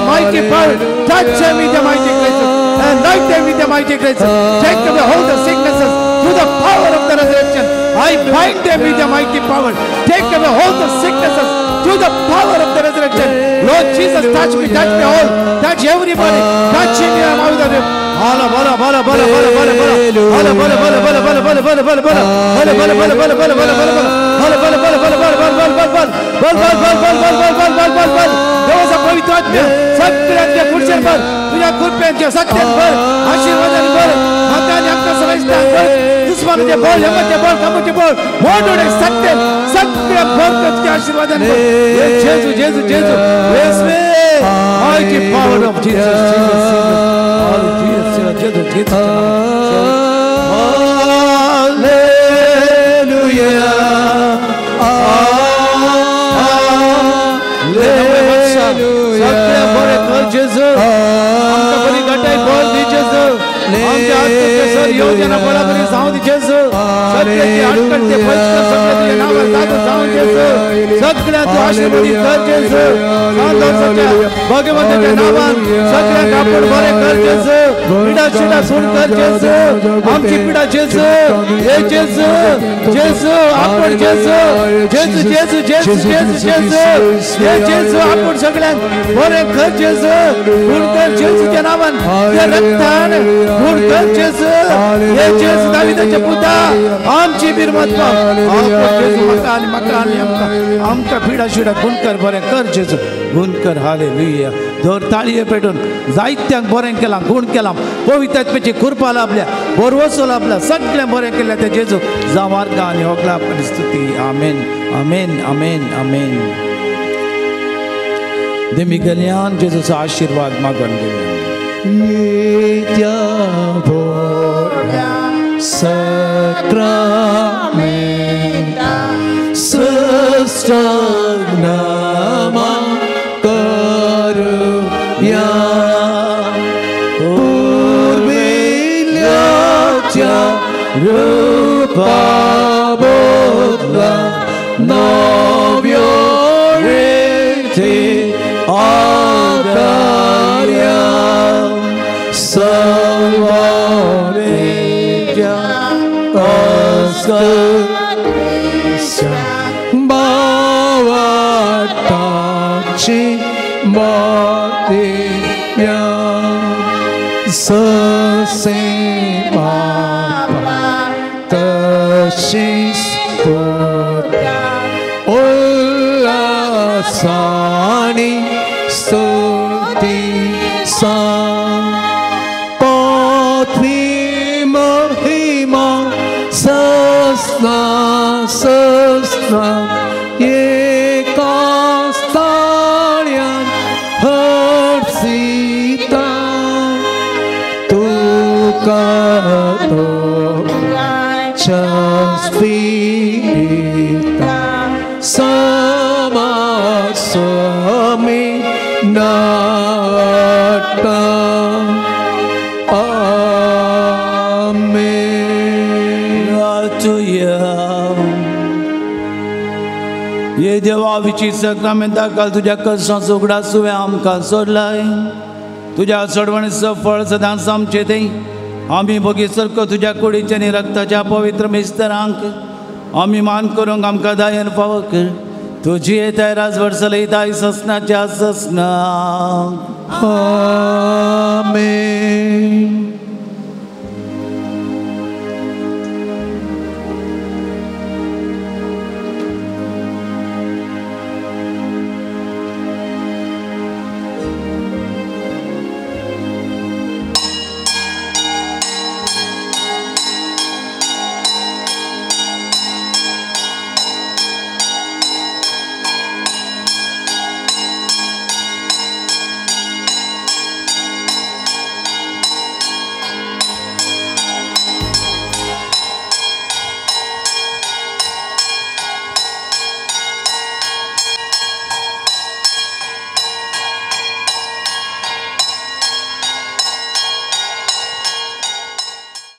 mighty power, touch them with the mighty grace and light them with the mighty grace. Take away all the sicknesses through the power of the resurrection. I bind them with the mighty power. Take away all the sicknesses through the power of the resurrection. Lord Jesus, touch me all, touch everybody, touch in your mouth. Hala bala bala bala bala bala bala hala bala bala bala bala bala bala bala bala hala bala bala bala bala bala bala bala hala bala bala bala bala bala bala bala bal bal bal bal bal bal bal bal bal bal. देवाचा पवित्र आत्म्या सगळ्यांच्या खुर्चेर भर, तुझ्या कृपेच्या सत्यान भर, आशीर्वादान भर, म्हाका आनी आमकां समेस्तांक भर, दुस्मानाचें बळ, यमाचें बळ, कामाचें बळ मोडोडे सत्यान सगळ्या भर तुझ्या आशीर्वादान भर. जेजू जेजू जेजू येसुवे mighty power of Jesus, Jesus, Jesus, all Jesus, Jesus, Jesus. Hallelujah, hallelujah. सगळें बरें कर जेजू, आमकां बरी गटाय भर दी जेजू, आमच्या आत्म्याचे सर योजना बराबरी जावं दी जेजू, सगळ्याची अडकण ते पयस कर, सगळ्या तुज्या नांवार जागो जावं जेजू, सगळ्या तूं आशीर्वादीत कर जेजू, सांतोसाच्या भगवंताच्या नांवान सगळ्यांक आपूण बरें कर जेजू, पिडा शिडा सून कर जेजू, आमची पिडा जेजू, हे जेजू जेजू आपूण जेजू जेजू जेजू जेजू जेजू जेजू हे जेजू आपूण सगळ्यांक बरें कर जेजू, गुण कर जेजूच्या नांवान, त्या रक्तान गुण कर जेजू. हे जेजू दाविदाच्या पुता आमची बिरमत पाव जेजू, म्हाका आनी म्हाका आनी आमकां आमकां पिडा शिडा गुण कर, बरें कर जेजू, गुण कर. हालेलुया. धर ताळये पेटून जायत्यांक बरें केलां, गुण केलां, पवित्र आत्म्याची कृपा लाभल्या, भरवसो लाभला, सगळें बरें केलें त्या जेजू. जावं मार्गा आनी होगला परिस्थिती. आमेन आमेन आमेन आमेन. देमी गल्यान जेजूचो आशिर्वाद मागून घेवया.
येत्या व्हडल्या सक्रामेंता सष्टांग नमन करुया, पुर्विल्ल्याच्या रुपा बदला नव्यो रिती आदार्या, सर्वांच्या अस्तित्वाच्या भावार्थाची मोतिया, ससे बापा तशीच पुता उल्हासानी स्तुती सा, पृथ्वी महिमा सस्ना सस्ना एका स्थाळ्यान हर्षिता, तुका तो स्पिरिता समास्वामी नाटा. आमेन.
To you. ये देवा विची सक्रामेंता काल तुज्या कश्टांचो उगडास तुवें आमकां सोडलाय. तुज्या सोडवणीचो फळ सदांच आमचें तें आमी भोगी सारको तुज्या कुडीच्या आनी रक्ताच्या पवित्र मिस्तरांक आमी मान करूंक आमकां दयेन फावो कर. तुजी येताय राजवट चलयताय ससनाच्या ससना.
आमेन.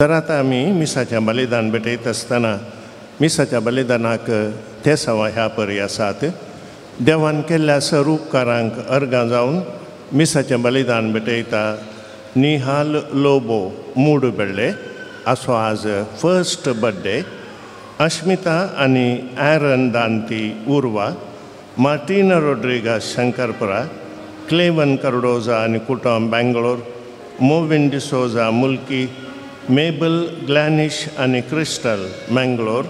तर आतां आमी मिसाचें बलिदान भेटयत आसतना मिसाच्या बलिदानाक तेसांवां ह्या परी आसात. देवान केल्ल्या सर उपकारांक अर्गां जावन मिसाचें बलिदान भेटयता निहाल लोबो मूडबेल्ले असो आज फर्स्ट बड्डे. अश्मिता आनी एरन दांती उर्वा, Martina Rodrigues Shankarpura, Clevan Cardozo आनी कुटुंब बेंगलोर, मोविन डिसोजा मुल्की, मेबल ग्लॅनिश आनी क्रिस्टल मंगलोर,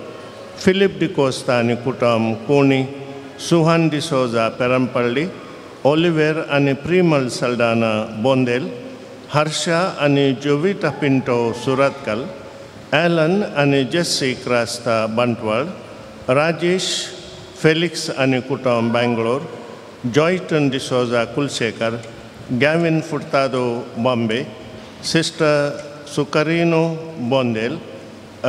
फिलीप डिकोस्ता आनी कुटुंब कोणी, सुहान डिसोजा पेरमपल्ली, ओलिवेर आनी प्रिमल सल्डाना बोंदेल, हर्षा आनी जोविटा पिंटो सुरतकल, एलन आनी जेस्सी क्रास्ता बंटवाळ, राजेश फेलिक्स आनी कुटुंब Bangalore, जॉयटन D'Souza Kulasekhara, Gavin Furtado Bombay, sister सुकरिनो Bondel,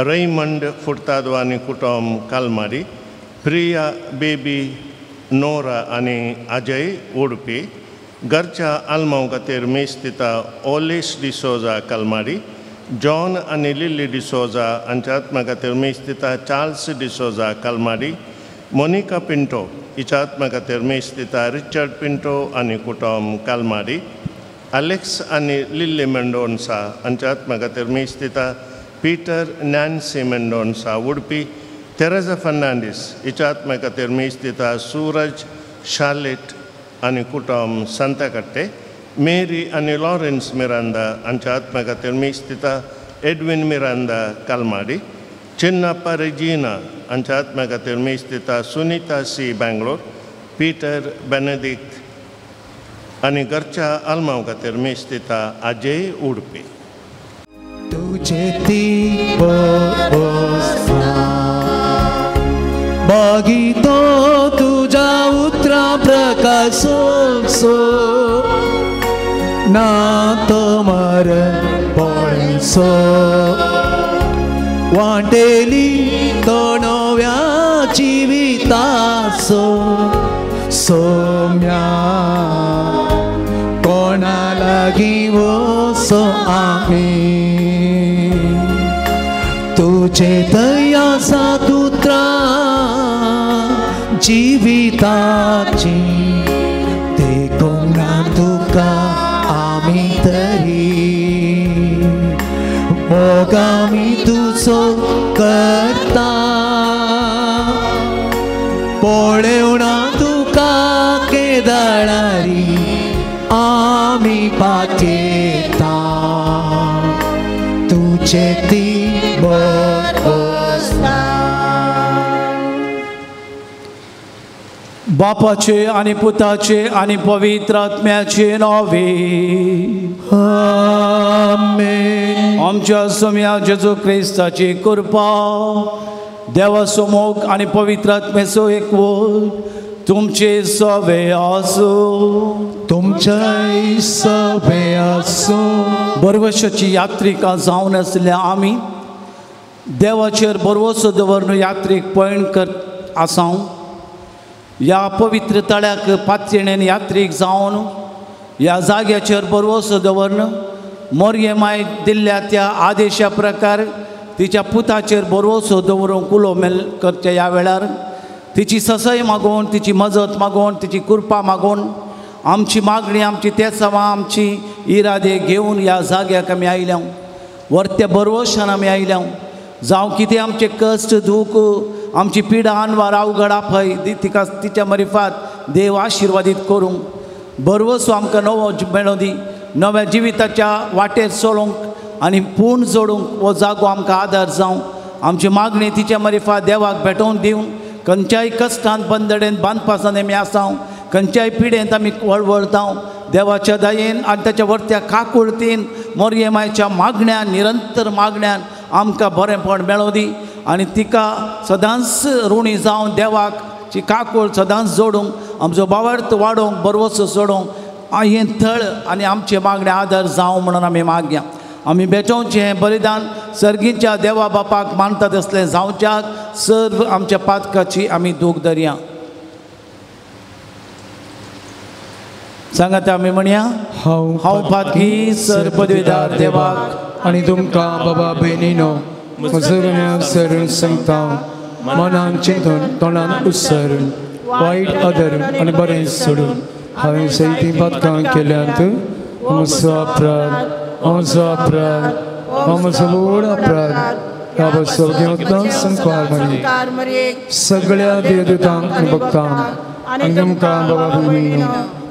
Raymond Furtado आनी कुटुंब कालमारी, प्रिया बेबी नोरा आनी अजय उडपी, घरच्या आल्मांव खातीर मीस दिता ओलेश डिसोजा कलमारी, जॉन आनी लिली डिसोजा हांच्या आत्मा खातीर मीस दिता चार्ल्स डिसोजा कलमारी, मोनिका पिंटो हिच्या आत्मा खातीर मीस दिता रिचर्ड पिंटो आनी कुटुंब कलमारी, अलेक्स आनी लिल्ली मेंडोन्सा हांच्या आत्मा खातीर मीस दिता पीटर नॅन्सी मेंडोन्सा उडपी, तेरेजा फर्नांडीस हिच्या आत्मा खातीर मीस दिता सूरज शालेट आनी कुटुंब सांताकट्टे, मेरी आनी लॉरेन्स मिरांदा हांच्या आत्मा खातीर मीस दिता एडविन मिरांदा कालमाडी, चिन्नाप्पा रेजिना हांच्या आत्मा खातीर मीस दिता सुनीता सी बेंगलोर, पीटर बेनेदिक्त आनी घरच्या आल्मांव खातीर मीस दिता अजय उडपी.
तुझे ती बागीतो तुझ्या उतरा प्रकाशो ना तो मर पळसो वाटेली तो नव्या जिविताचो सोम्या कोणा लागीं वसो आमी तुझे दया सातुत्रा जिविताची देखूंक ना तुका आमी तरी मोग आमी तुजो करता पळेवना तुका केदळारी आमी पातयेता तुझे ती
बापाचे आनी पुताचे आनी पवित्र आत्म्याचे नांवे
आमेन.
आमच्या सोम्या जेजू क्रिस्ताची कृपा, देवाचो मोग आनी पवित्र आत्म्याचो एकवट तुमचे सवे आसूं.
तुमचेय सवे आसूं.
बरवशाची यात्रिका जावन आसल्या आमी देवाचेर बरवसो दवरून यात्रीक पयण कर आसाव. ह्या पवित्र तळ्याक पातयेणेन यात्रीक जावन ह्या जाग्याचेर बरवसो दवरून मोरये माय दिल्ल्या त्या आदेशा प्रकार तिच्या पुताचेर बरवसो दवरूंक उलो मेल करच्या ह्या वेळार तिची ससय मागून, तिची मजत मागून, तिची कृपा मागून आमची मागणी, आमची तेसावां, आमची इरादे घेवन ह्या जाग्याक आमी आयल्या. वर्त्या बरवशान आमी आयल्या. जावं कितें आमचे कश्ट दूख, आमची पिडा अनवार अवघड आपय तिका तिच्या मरिफात देव आशिर्वादीत करूंक बरवसो आमकां नवो मेळों दी. नव्या जिविताच्या वाटेर चलोवंक आनी पूर्ण जोडूंक हो जागो आमकां आदार जावं. आमची मागणी तिच्या मरिफात देवाक भेटोवन दिवन खंयच्याय कश्टान बंदडेन बांदपासान आमी आसाव, खंयच्याय पिडेंत आमी वळवळताव देवाच्या दयेन आनी ताच्या वर्त्या काकुळतीन मोरये मायच्या मागण्यान, निरंतर मागण्यान आमकां बरेंपण मेळों दी. आनी तिका सदांच ऋणी जावन देवाक ची काकूळ सदांच जोडूंक, आमचो बावर्त वाडोवंक, बरवसो सोडोवंक हें थळ आनी आमचे मागणे आदार जावं म्हणून आमी मागया. आमी भेटोवचें हें बलिदान सर्गीच्या देवा बापाक मानता तसलें जावच्याक सर्व आमच्या पातकाची आमी दूख धरया. सांगात आमी म्हणया, हांव पातकी सर पदवीदार देवाक
आनी तुमकां बाबा भयणीनो म्हजो सरून सांगता, मनान चिंतून तोंडान उत्सरून वायट आदरून आनी बरें सोडून हांवें सयती पातकां केल्यांत. म्हजो अपराध, म्हजो अपराध, म्हजो व्हड अपराध. संस्कार सगळ्या देवदूतांक आनी भक्तांक आनी तुमकां बाबा भयणीनो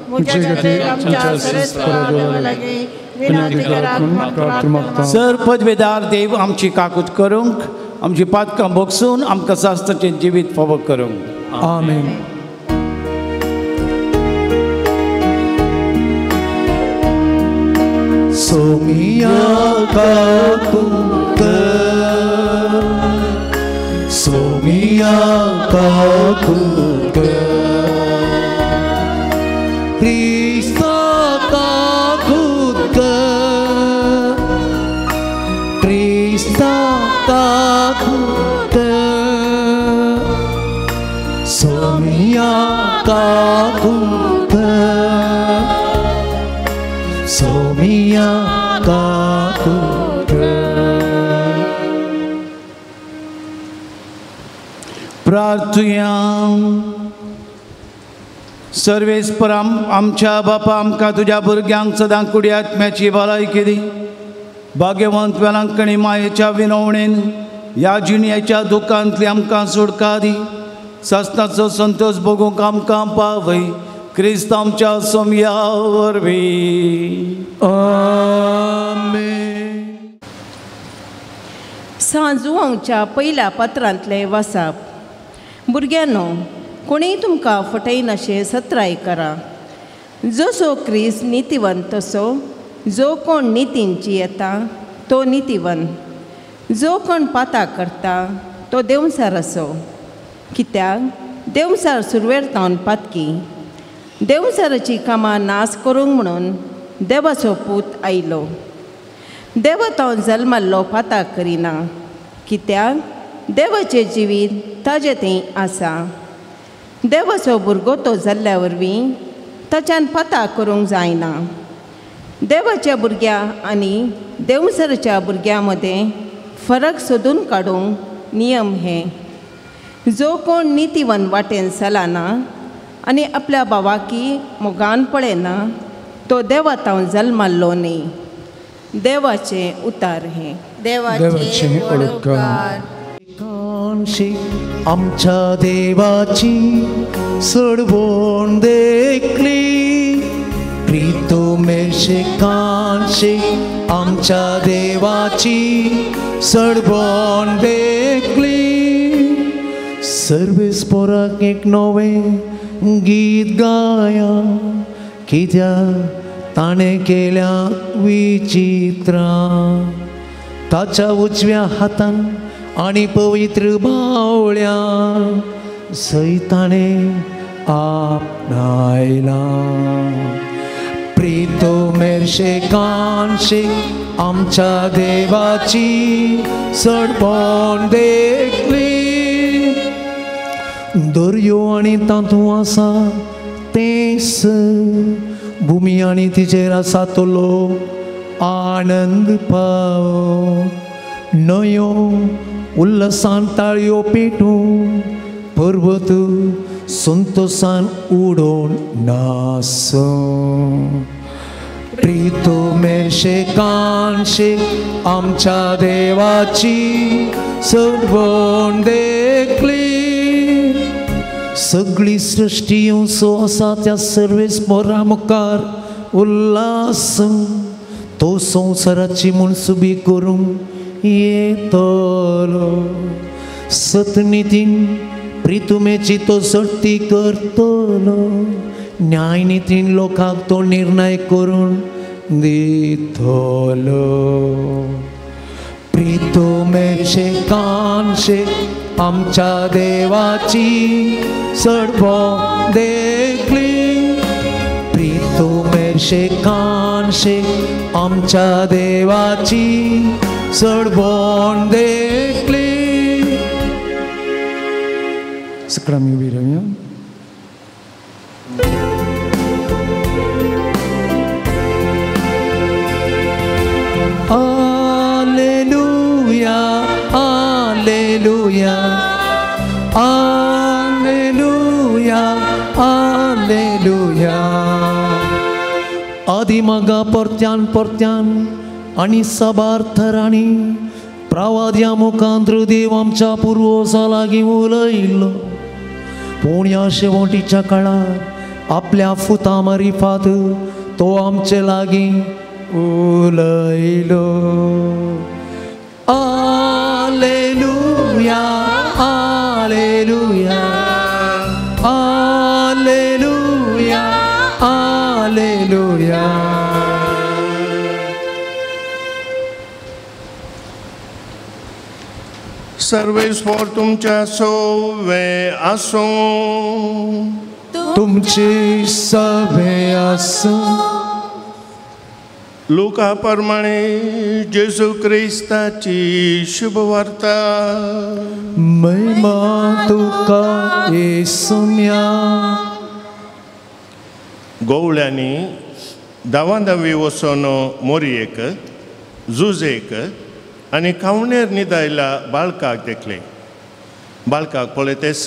म्हजे खातीर आमच्या संस्कारा लागीं विनंती करात प्रार्थना मागता.
सर पदवेदार देव आमची काकूत करूंक, आमची पातकां भोगसून आमकां सास्ताचें जिवीत फावो करूंक.
आमेन.
सोमिया काकूत, सोमिया काकूत, क्रिस्ता काकूत, क्रिस्ता काकूत, सोमिया काकूत, सोमिया काकूत.
प्रार्थुया. सर्वेस्पर आमच्या बापा, आमकां तुज्या भुरग्यांक सदां कुडी आत्म्याची भलायकी दी. भाग्यवंत वेलांकणी मायेच्या विनवणेन ह्या जिणेच्या दुखांतली आमकां सुटका दी. सासणाचो संतोश भोगूंक आमकां पावय क्रिस्त आमच्या सोमया वरवीं.
आमेन.
सांजुआंवच्या पयल्या पत्रांतलें वासाप. भुरग्यांनो, कोणीय तुमकां फटयनाशें सत्राय करा. जसो क्रिस्त नितीवंत तसो जो कोण नितींची येता तो नितीवंत, जो कोण पाता करता तो देवसार असो. कित्याक देवसार सुरवेर तावन पातकी देवसाराची कामां नाश करूंक म्हणून देवाचो पूत आयलो. देवा तावन जल्माल्लो पाता करिना, कित्याक देवाचें जिवीत ताजें थंय आसा. देवाचो भुरगो तो जाल्ल्या वरवीं ताच्यान पाता करूंक जायना. देवाच्या भुरग्या आनी देवसराच्या भुरग्यां मदें फरक सोदून काडूंक नियम हे. जो कोण नितीवन वाटेन चलना आनी आपल्या भावाकी मोगान पळयना तो देवा तावन जल्माल्लो न्ही. देवाचें उतार हें.
देवाचे उपकार. आमच्या देवाची सडवण देखली, प्रीतो मेरशे कानशे आमच्या देवाची सडवण देखली. सर्वेस पोराक एक नवें गीत गाया, कित्याक ताणें केल्या विचित्रां. ताच्या उजव्या हातान आनी पवित्र बावळ्या सैताणें आपणायलां. प्रीतो मेरशे कानशे आमच्या देवाची सडपण देखली. दर्यो आनी तातूंत आसा तें भुमी आनी तिचेर आसा तो लोक आनंद पाव. न्हंयो उल्हासान ताळयो पेटूं,
पर्वत संतोषान उडोवन नासूं. प्रितुमेशे कानशे आमच्या देवाची सडवण देखली. सगळी सृश्टी सो आसा त्या सर्वेस मोरा मुखार उल्हास. तो संवसाराची मनसुबी करूंक येतलो. सतनितीन प्रितुमेची तो सर्ती करतलो. न्यायनितीन लोकांक तो निर्णय करून दितलो. प्रितुमेशे कानशे आमच्या देवाची सडवण देखली. प्रितुमेशे कानशे आमच्या देवाची सडवण देखली. सगळं आमी उबी रावया. Alleluia, alleluia, alleluia, alleluia. आदिमागा परत्यान परत्यान आनी साबार थरांनी प्रवाद्या मुखांत देव आमच्या पुर्वजां लागीं उलयलो. पूण ह्या शेवटीच्या काळार आपल्या फुता मारिफात तो आमचे लागीं उलयलो. Alleluia, alleluia, alleluia, alleluia.
सर्वेस्पर तुमच्या सोवे आसूं.
तुमचे सवे आसूं.
लुका प्रमाणे जेजू क्रिस्ताची शुभवार्ता.
महिमा तुका येसुम्या.
गोवळ्यांनी धांवाधांवी वचून मोरयेक जुजेक आनी खावणेर न्हिदायल्या बाळकाक देखले. बाळकाक पळयतेच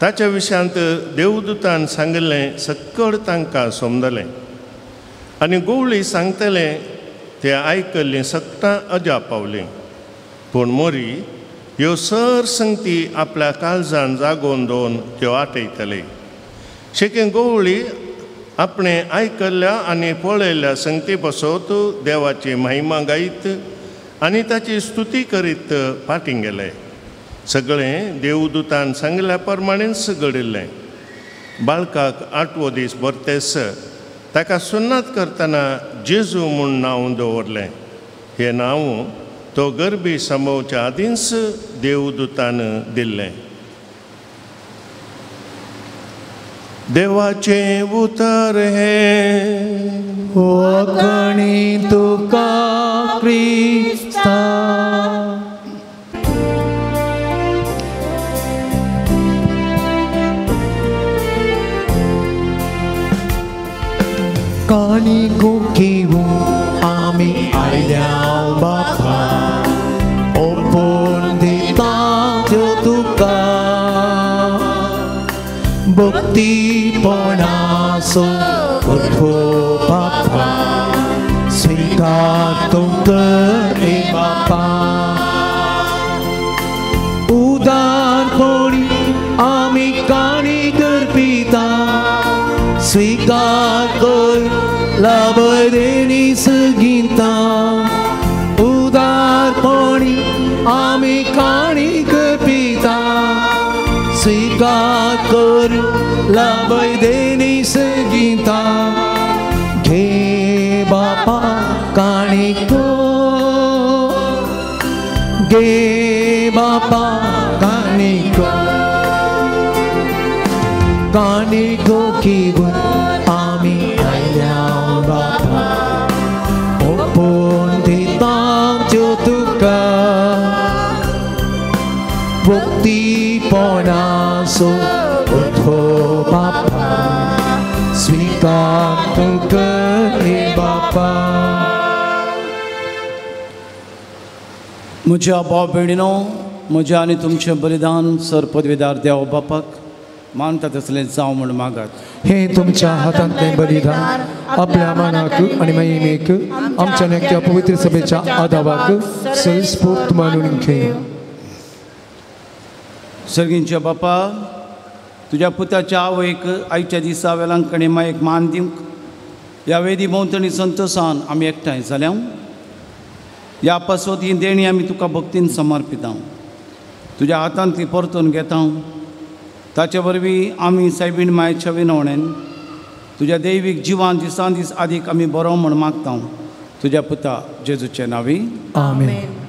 ताच्या विशयांत देवदूतान सांगिल्लें सक्कड तांकां समजलें आनी गोवळी सांगतलें तें आयकल्लीं सगटां अजाप पावलीं. पूण मोरी ह्यो सर संगती आपल्या काळजान जागोवन दवरून त्यो आटयतले. शेकें गोवळी आपणें आयकल्ल्या आनी पळयल्ल्या संगती पासत देवाची महिमा गायत आनी ताची स्तुती करीत फाटीं गेले. सगळें देवदूतान सांगिल्ल्या प्रमाणेच घडिल्लें. बाळकाक आठवो दीस भरतेस ताका सुन्नात करतना जेजू म्हूण नांव दवरलें. हें नांव तो गरबी संभोवच्या आदींच देवदूतान दिल्लें. देवाचें उतर हें
वखणी तुका क्रिस्ता. काणी गोकीवूं आमी आयल्या बापा ओपून दिता त्यो तुका. भक्तीपणाचो उठो बापा स्विकार तुमकां रे बापा. उदारपणी आमी काणी करपिता स्विकार कर लाभदेनी सगिता. उदारपणी आमी काणी करपिता स्विकार कर लाभदेनी सगिता. घे बापा काणी को गे बापा काणी को काणी को घेवन आमी आयल्या बापा ओपून दिता त्यो तुका. भक्तीपणाचो उठो बापा स्विकार तुका रे बापा.
म्हज्या भाव भयणीनो, म्हजें आनी तुमचें बलिदान सर पदवीदार देव बापाक मानता तसलें जावं म्हूण मागात.
हे तुमच्या हातांतलें बलिदान आपल्या मानाक आनी महिमेक आमच्या नेकट्या पवित्र सभेच्या आदावाक सस्फूर्त मानून घे.
सर्गींच्या बापा, तुज्या पुताच्या आवयक आयच्या दिसा वेलांकणी मायेक मान दिवंक ह्या वेदी भोंवतणी संतोसान आमी एकठांय जाल्या. ह्या पासत ही देणी आमी तुका भक्तीन समर्पिता, तुज्या हातांत ती परतून घेता. ताचे वरवीं आमी सायबीण मायेच्या विनवणेन तुज्या दैवीक जिवान दिसान दीस आदीक आमी बरो म्हूण मागता, तुज्या पुता जेजूचे नांवी
आमेन.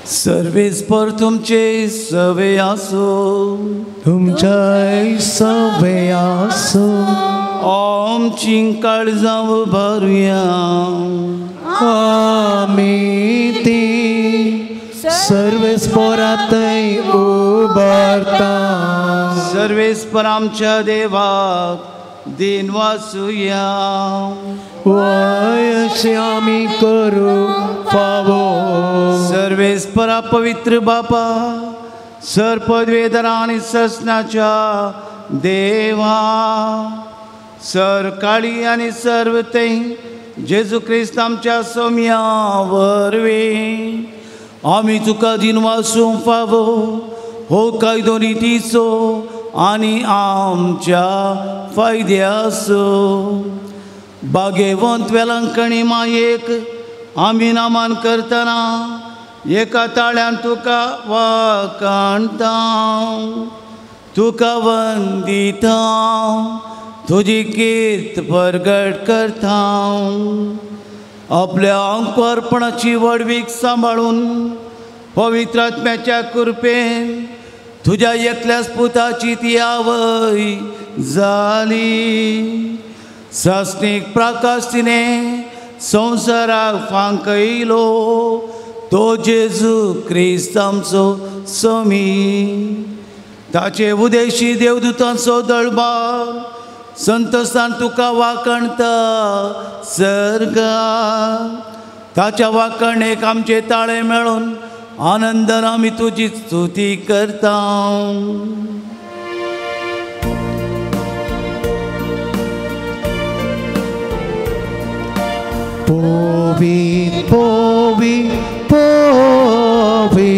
सर्वेस्पर तुमचे सवे आसो,
तुमचे सवे आसो.
आमची काळजां उबारुया,
आमी ती सर्वेस्परातय उबारता.
सर्वेस्पर आमच्या देवाक दिन वासुया,
वयशी आमी करू फावो.
सर्वेस्परा पवित्र बापा, सर पदवेदरा आनी ससनाच्या देवा, सर काळी आनी सर्व ते जेजू क्रिस्त आमच्या सोम्या वरवीं आमी तुका दिन वासूंक फावो. हो कायदो नितीचो आनी आमच्या फायद्याचो. बागेवंत वेलांकणी मायेक आमी नामान करतना एका ताळ्यान तुका वाकाणता, तुका वंदिता, तुजी कीर्त परगट करता. आपल्या अंकुरपणाची व्हडवीक सांबाळून पवित्र आत्म्याच्या कृपेन तुज्या एकल्याच पुताची ती आवय जाली. सासणीक प्रकाश तिणें संवसाराक फांकयलो, तो जेजू क्रिस्त आमचो समी. ताचे उदेशी देवदूतांचो दळबार संतोसान तुका वाकणता सर्गा. ताच्या वाकणेक आमचे ताळे मेळून आनंदान आमी तुजी स्तुती करता.
पोवी पोवी पोवी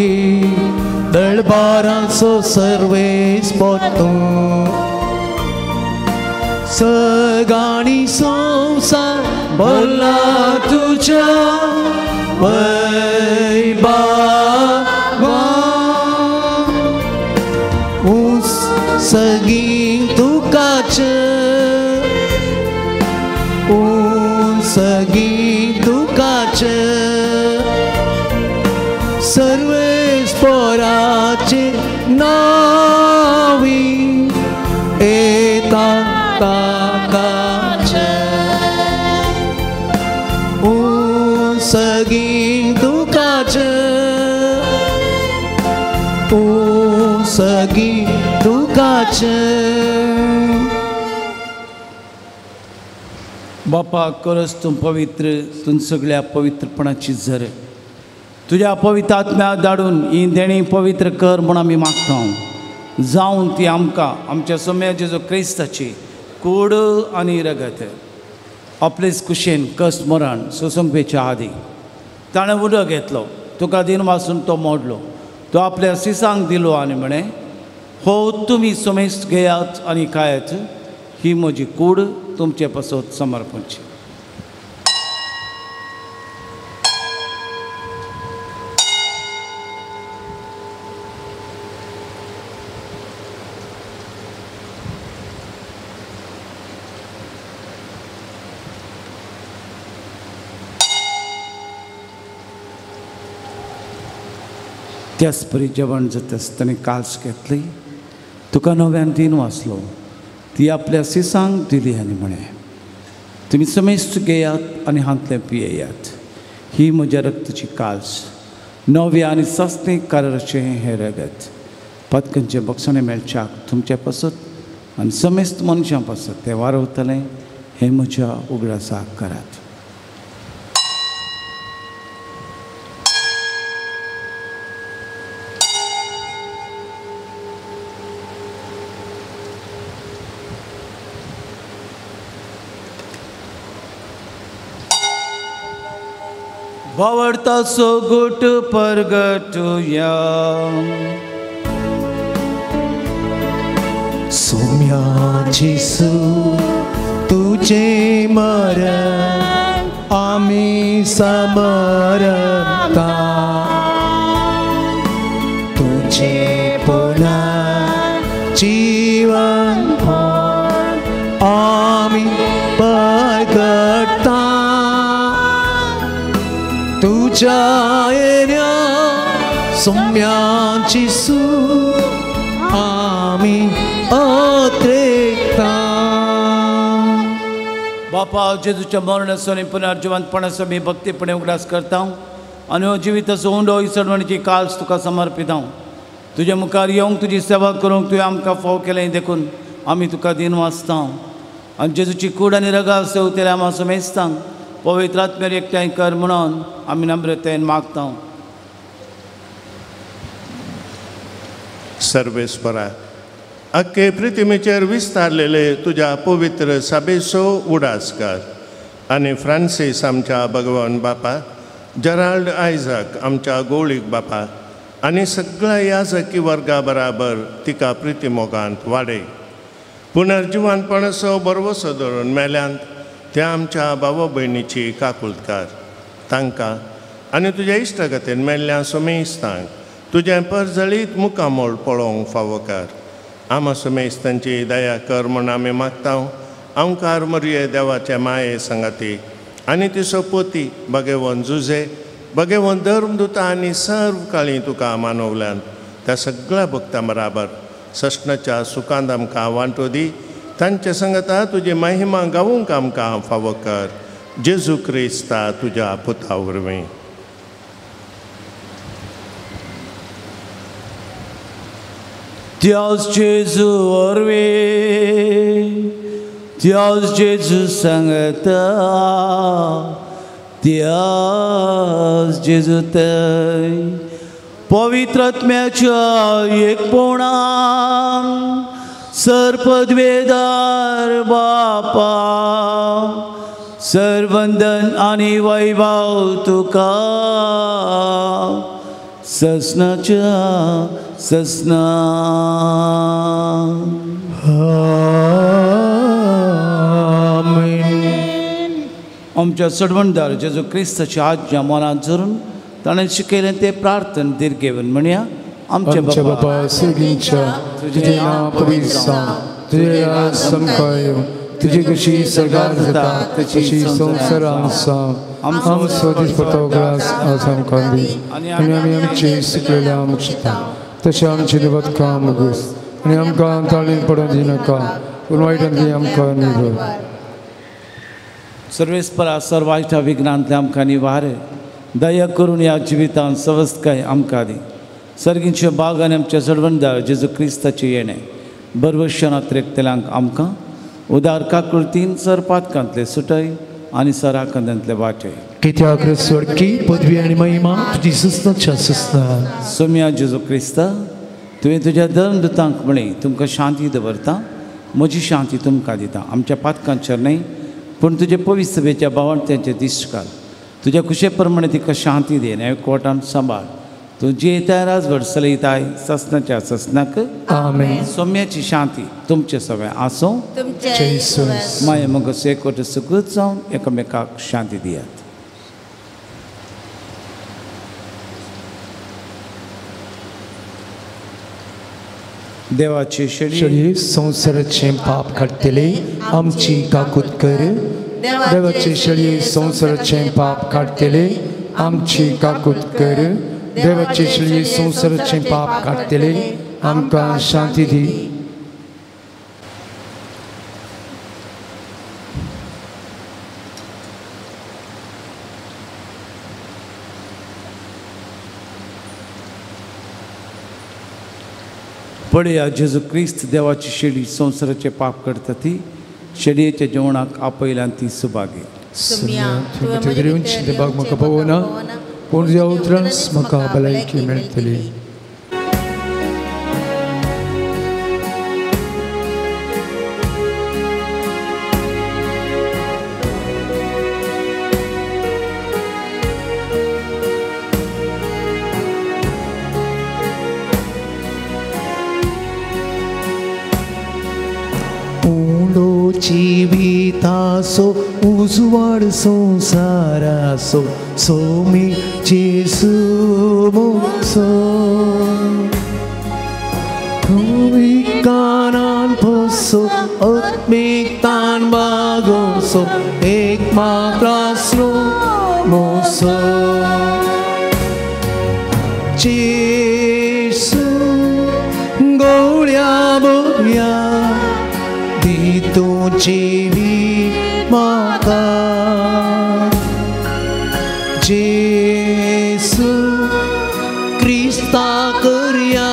दळबारांचो सर्वेस्पर तूं, सगाणी संवसार भरला तुज्या वैभवान. ऊंच सगीं तुकाच, ऊंच सगीं तुकाच, सर्वेस्पराचे नावी येता ताकाच. ऊंच सगीं तुकाच, ऊंच सगीं तुकाच.
बापा, करस तूं पवित्र, तूं सगळ्या पवित्रपणाची झर. तुज्या पवित्र आत्म्या धाडून ही देणी पवित्र कर म्हूण आमी मागता. जावन ती आमकां आमच्या सोम्या जेजू क्रिस्ताची कूड आनी रगत आपलेच कुशेन कश्ट मरण सोसूंक आदी ताणें उदक घेतलो, तुका दिन वासून तो मोडलो, तो आपल्या सिसांक दिलो आनी म्हळें, हो तुमी समेस्त घेयात आनी खायात, ही म्हजी कूड तुमचे पासत समर्पणची. त्याच परी जेवण जाता आसतना काल्स घेतली, तुका नव्यान दिन वाचलो, ती आपल्या सिसांक दिली आनी म्हळें, तुमी समेस्त घेयात आनी हांतलें पियेयात, ही म्हज्या रक्ताची काल्स, नव्या आनी सस्ते कराराचें हें रगत. पदकांचें बक्षणें मेळच्याक तुमचे पासत आनी समेस्त मनशां पासत तें वारवतलें, हें म्हज्या उगडासाक करात. भावार्थाचो गोट परगटुया.
सोम्या जेसू तुझे मरण आमी समरता, तुझे पुन्हा जीवन आमी परगटता. तुझ्या येण्या सोम्या जेसू आमी अत्रेता.
बापा, जेजूच्या मरणाचो आनी पुनर्जिवंतपणाचो आमी भक्तीपणे उगडास करता आनी हो जिविताचो उंडो इसवणीची काल्स तुका समर्पिता. तुज्या मुखार येवंक, तुजी सेवा करूंक तुवें आमकां फाव केलें, देखून आमी तुका दिन वाचता. आनी जेजूची कूड आनी रगाल सेवतेल्या आमा समेस्तांक पवित्र आत्म्यार एकठांय कर म्हणून आमी नम्रतेन मागता.
सर्वेस्परा, अख्खे पृथ्वीचेर विस्तारलेले तुज्या पवित्र सभेचो उडास कर आनी फ्रांसीस आमच्या भगवान बापा, जेराल्ड आयझक आमच्या गोळीक बापा आनी सगळ्या याजकी वर्गा बराबर तिका प्रितीमोगांत वाडय. पुनर्जिवनपणाचो बरवसो धरून मेल्यांत त्या आमच्या बाबा भयणीची काकुळकार तांकां आनी तुज्या इश्टागतीन मेल्ल्या समेस्तांक तुजें परजळीत मुखामोळ पळोवंक फावो कर. आमा समेस्तांची दया कर म्हूण आमी मागता. आमकार मरये देवाचे माये सांगाती आनी तिचो पोती भगेवन जुजे भगेवन धर्मदुता आनी सर्व काळी तुका मानवल्यान त्या सगळ्या भक्तां बराबर सस्नाच्या सुखांत आमकां वांटो दी. तांचे संगता तुजी महिमा गावूंक आमकां फावो कर. जेजू क्रिस्ता तुज्या पुता वरवीं.
त्याच जेजू वरवीं, त्याच जेजू सांगता, त्याच जेजू थंय पवित्र आत्म्याच्या एकपणान सर्पद्वेदार बापा, सर्वंदन आनी वैभव तुका ससनाच्या ससना.
आमेन.
आमच्या सडवणदार जेजू क्रिस्ताची आज्ञा मनांत धरून ताणें शिकयलें तें प्रार्थन दीर्घेवन म्हणया.
आमच्या बापा सर्गींच्या, तुजें नांव पवित्र जावं, तुजें राज आमकां येवं, तुजी कशी सर्गार जाता तशी संवसारांत जावं. आमचो दिसपट्टो ग्रास आज आमकां दी आनी आमी आमचे सुकलेल्या मुक्षता तशें आमचें दुबाव मुगूस आनी आमकां ताळीन पडोवंक दिनाका, पूण वायटांतली आमकां निवळ.
सर्वेस्परा सर्वायच्या विघ्नांतले आमकां निवार दया करून ह्या जिवितांत सवस्तकाय आमकां दी. सर्गींच्या बाग आनी आमच्या सडवणदार जेजू क्रिस्ताचें येणें बरवशान त्रेकतल्यांक आमकां उदार काकुळतीन सर पातकांतले सुटय आनी सराखंदांतले वाटय.
कित्याक स्वर्गी पदवी आनी महिमा तुजी सुस्नाच्या सुस्ना.
सोम्या जेजू क्रिस्ता, तुवें तुज्या धर्मदुतांक म्हळें, तुमकां शांती दवरता, म्हजी शांती तुमकां दिता. आमच्या पातकांचेर न्हय पूण तुजे पवित्र सभेच्या भावार्थ्यांचे दिश्ट घाल. तुज्या खुशे प्रमाणे तिका शांती दी आनी एकवटान सांबाळ. तूं जियेताय राजवट चलयताय ससनाच्या ससनाक.
आमेन.
सौम्याची शांती तुमचे सगळें आसूं. माया मगस एकवट सुकृत जावन एकामेकाक शांती दियात. देवाची
शेळी संवसाराचें पाप काडटले आमची काकूत कर. देवाची शेळी संवसाराचें पाप काडटले आमची काकूत कर. देवाची शेळी संवसाराचें पाप काडटले आमकां शांती दी.
पळया जेजू क्रिस्त देवाची शेळी संवसाराचे पाप करता ती शेळयेच्या जेवणाक आपयल्यान ती सुभागी.
देवाक म्हाका पळोवना पूण तुज्या उतरानच म्हाका भलायकी मेळटली.
जिवितासो उजवाड संवसारासो सोमी जेजू मोसो कानान पोसो आत्मिकतान बागोसो एक मात्र आसरो मोसो जेजू गोळ्या बोया तूं जिवी म्हाका जेजू क्रिस्ता करया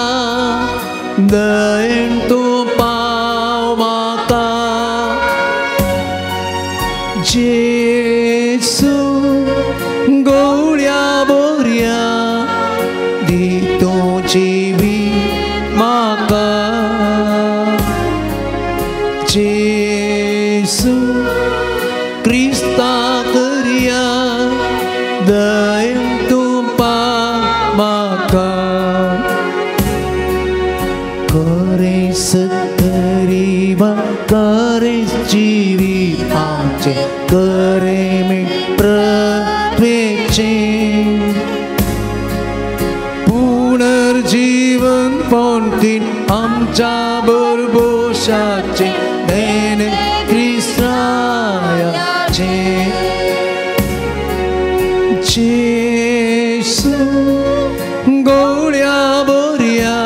दयेन तूं पाव म्हाका जेजू गोळ्या बोरया दी तूं जिवी म्हाका जेजू क्रिस्ता करया दयेन तूं पाव म्हाका करेस तरीवा करेस जिविताचें करे मी प्रत्वेचें पुनर्जीवन पोंतीन आमच्या बरबोशाचें देणे क्रिस्तायाचें जेजू गोळ्या बोरया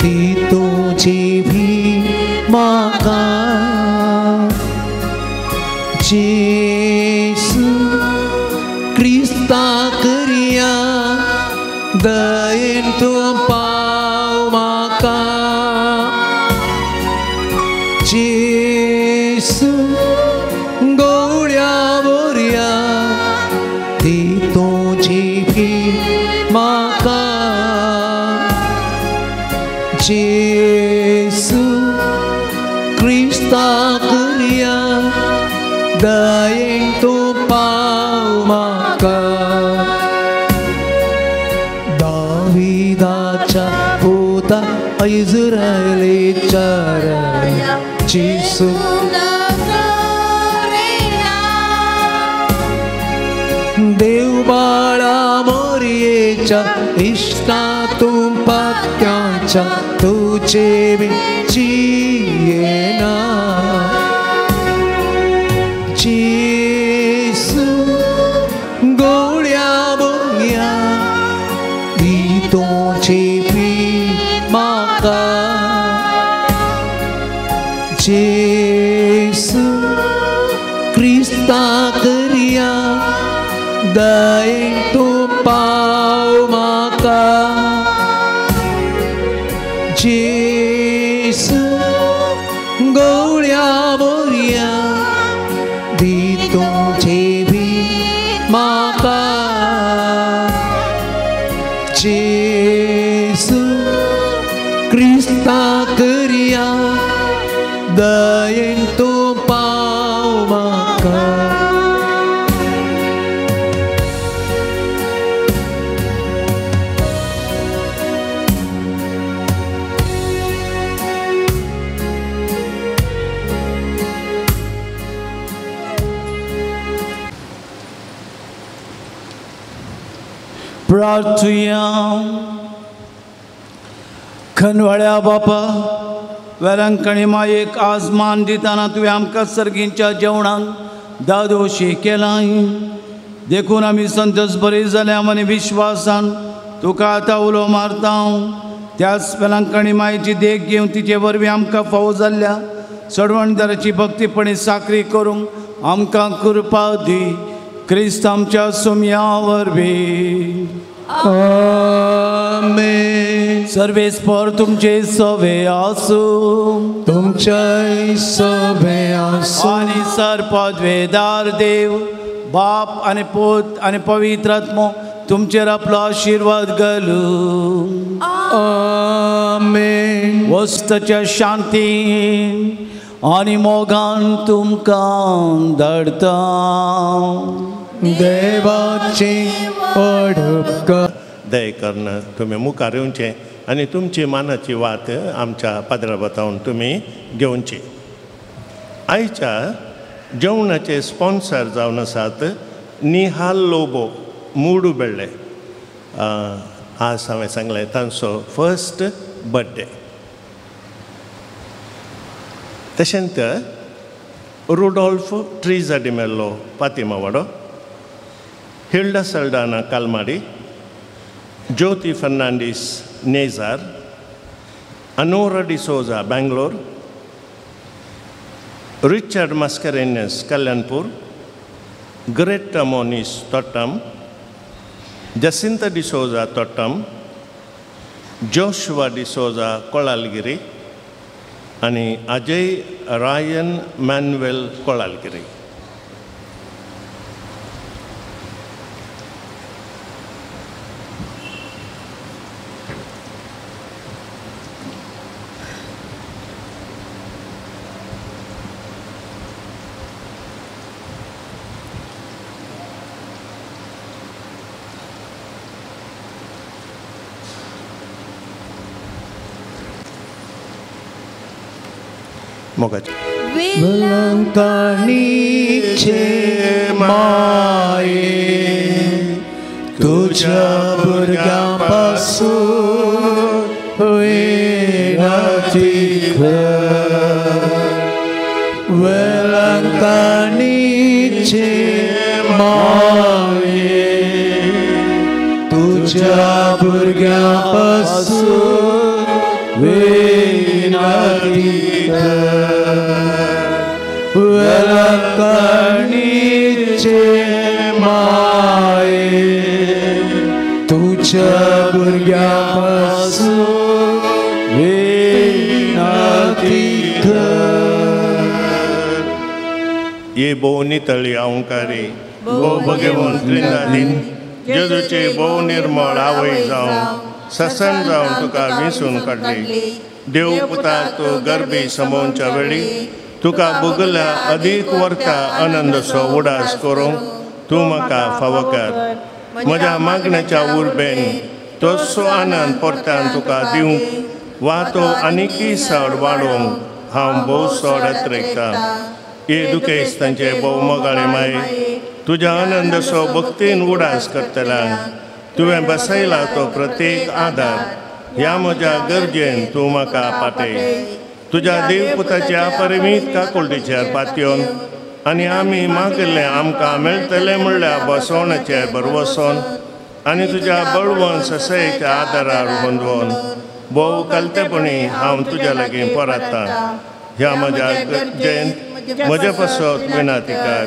दी तूं जिवी म्हाका जेजू क्रिस्ता करया दयेन तूं पाव म्हाका जेजू गोळ्या बोरया दी तूं जिवी म्हाका जेजू क्रिस्ता करया दयेन तूं पाव म्हाका दाविदाच्या पुता इस्रायलाच्या राया जेजू देवबाळा मोरयेच्या इश्टा तूं पात्यांच्या तुजे जियेना जेजू गोळ्या बोया दी तूं जिवी म्हाका जेजू क्रिस्ता करया दयेन तूं पाव म्हाका जेजू गोळ्या बोरया दी तूं जिवी म्हाका जेजू क्रिस्ता करया दयेन तूं पाव म्हाका.
प्रार्थुया. खनवाळ्या बापा वेलंकणी मायेक आज मान दितना तुवें आमकां सर्गींच्या जेवणाक दादोशी केलाय देखून आमी संतोष बरी जाल्या आनी विश्वासान तुका आतां उलो मारता. त्याच वेलंकणी मायेची देख घेवन तिचे वरवीं आमकां फावो जाल्ल्या सडवणदाराची भक्तीपणी साकरी करूंक आमकां कृपा दी. क्रिस्त आमच्या सुमया वरवीं.
आमेन.
सर्वेस्पर तुमचे सवे आसूं
तुमचे सवे आसूं.
आनी सर पदवेदार देव बाप आनी पूत आनी पवित्र आत्मो तुमचेर आपलो आशिर्वाद घालूं.
आमेन.
वस्तच्या शांतीन आनी मोगान तुमकां धाडटा.
देवाची ओडपकार
दय करून तुमी मुखार येवचें आनी तुमची मानाची वात आमच्या पाद्रा बतावन तुमी घेवची. आयच्या जेवणाचे स्पॉन्सर जावन आसात निहाल लोबो मुडू बेळ्ळे. आज हांवें सांगलें तांचो फर्स्ट बड्डे. तशेंच Rudolf Treesa D'Mello Fatima Wado, Hilda Saldanha Kalmadi, Jyoti Fernandes Nejar, Anora D'Souza Bangalore, Richard Mascarenhas Kalyanpur, Greta Moniz Thottam, Jacinta D'Souza Thottam, Joshua D'Souza Kolalgiri आनी अजय रायन मॅन्युएल कोळालगिरी. मोगाचे
वेलंकानीचे माये तुझ्या भुरग्यांपासून विनती कर. वेलंकानीचे माये तुझ्या भुरग्यांपासून विनती कर. वेलंकानीचे माये तुझ्या भुरग्यांपासून विनती कर.
ये भोव नितळी अहंकारी भोव भगवंत त्रिनादीन जेजूचे भोव निर्मळ आवय जावन ससन जावन तुका विसून काडली. देव पुता तूं गर्भी समोवच्या वेळी तुका भोगल्या अदीक वर्ता आनंदसो उडास करूंक तूं म्हाका फावो कर. म्हज्या मागण्याच्या उर्बेन तसो आनंद परतान तुका दिवंक वा तो आनीकय चड वाडोवंक हांव भोव चड अत्रेकतां. हे दुखेस तांचे भोव मोगाळे माये तुज्या आनंदसो भक्तीन उडास करतल्यांक तुवें बसयला तो प्रत्येक आदार ह्या म्हज्या गरजेन तूं म्हाका पाटय. तुज्या देवपुताच्या परिमीत काकुळटीचेर पातयोन आनी आमी मागिल्लें आमकां मेळटलें म्हणल्यार बसवण्याचेर भरवसोन आनी तुज्या बळवंत ससयेच्या आदारार गोंदवोन भोव कलतेपणी हांव तुज्या लागीं परततां. ह्या म्हज्या गरजेन म्हजे पासत विनंती कर.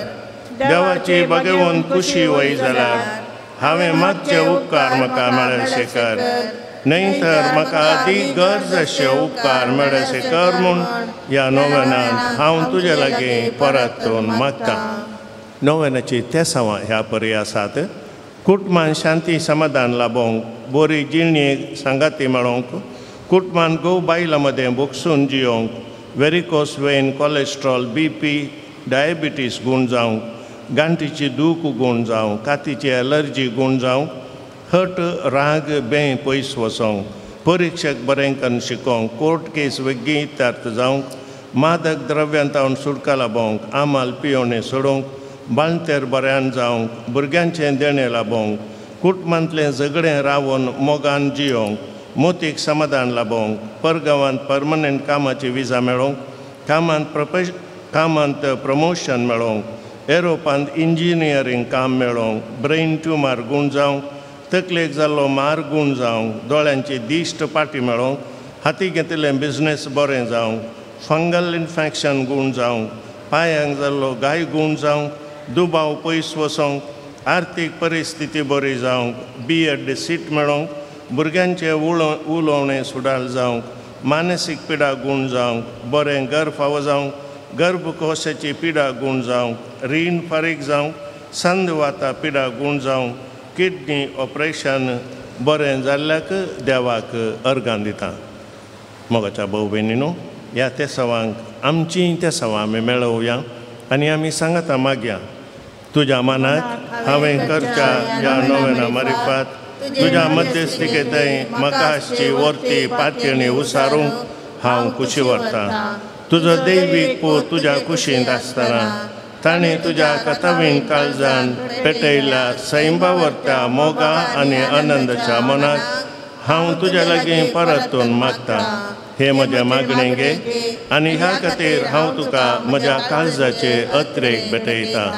देवाची भगवंत खुशी वय जाल्यार हांवें मागचे उपकार म्हाका मेळशे कर, न्हय तर म्हाका अदीक गरज अशे उपकार मेळशे कर म्हूण ह्या नोवेनांत हांव तुजे लागीं परतून मागतां. नोवेनाची तेसांवां ह्या परी आसात. कुटुंबान शांती समाधान लाबोवंक, बरी जिणेक सांगाती मेळोवंक, कुटुंबान घोव बायलां मदें भोगसून जियोवंक, varicose vein, cholesterol, BP, diabetes गूण जावंक, गांठीची दूख गूण जावंक, कातीची एलर्जी गूण जावंक, हट राग बें पयस वचोंक, परिक्षक बरें करून शिकोवंक, कोर्ट केस वेगळी इत्यार्थ जावंक, मादक द्रव्यां तावन सुटका लाबोवंक, आमाल पियोणे सोडोवंक, बाळंतेर बऱ्यान जावंक, भुरग्यांचें देणें लाबोवंक, कुटुंबांतलें झगडें रावन मोगान जियोवंक, मोतीक समाधान लाबोवंक, परगांवांत परमनंट कामाची विजा मेळोवंक, कामांत प्रमोशन मेळोवंक, एरोपांत इंजिनियरींग काम मेळोवंक, ब्रेन ट्युमर गूण जावंक, तकलेक जाल्लो मार गूण जावंक, दोळ्यांची दिश्ट पाटी मेळोवंक, हाती घेतिल्लें बिजनेस बरें जावंक, फंगल इन्फेक्शन गूण जावंक, पांयांक जाल्लो घाय गूण जावंक, दुबाव पयस वचोंक, आर्थीक परिस्थिती बरी जावंक, बी एड सीट मेळोवंक, भुरग्यांचें उलोवणें सुडाल जावंक, मानसीक पिडा गूण जावंक, बरें घर फावो जावंक, गर्भकोशाची पिडा गूण जावंक, रीण फारीक जावंक, संदवाता पिडा गूण जावंक, किडनी ऑपरेशन बरें जाल्ल्याक देवाक अर्गां दिता. मोगाच्या भाव भयणीनो, ह्या तेसावांक आमचीं तेसावां आमी मेळोवया आनी आमी सांगता मागया. तुज्या मनाक हांवें करच्या ह्या नव्याना मारिफात तुज्या मध्यस्थिकेंतय म्हाका आसची वर्ती पातयणी उसारूंक हांव खुशी व्हरतां. तुजो दैवीक पूत तुज्या कुशींत आसतना ताणें तुज्या कथावीन काळजान पेटयल्ल्या सैंबा वरत्या मोगा आनी आनंदाच्या मनाक हांव तुज्या लागीं परतून मागतां. हे म्हजें मागणें घे आनी ह्या खातीर हांव तुका म्हज्या काळजाचे अत्रेक भेटयतां.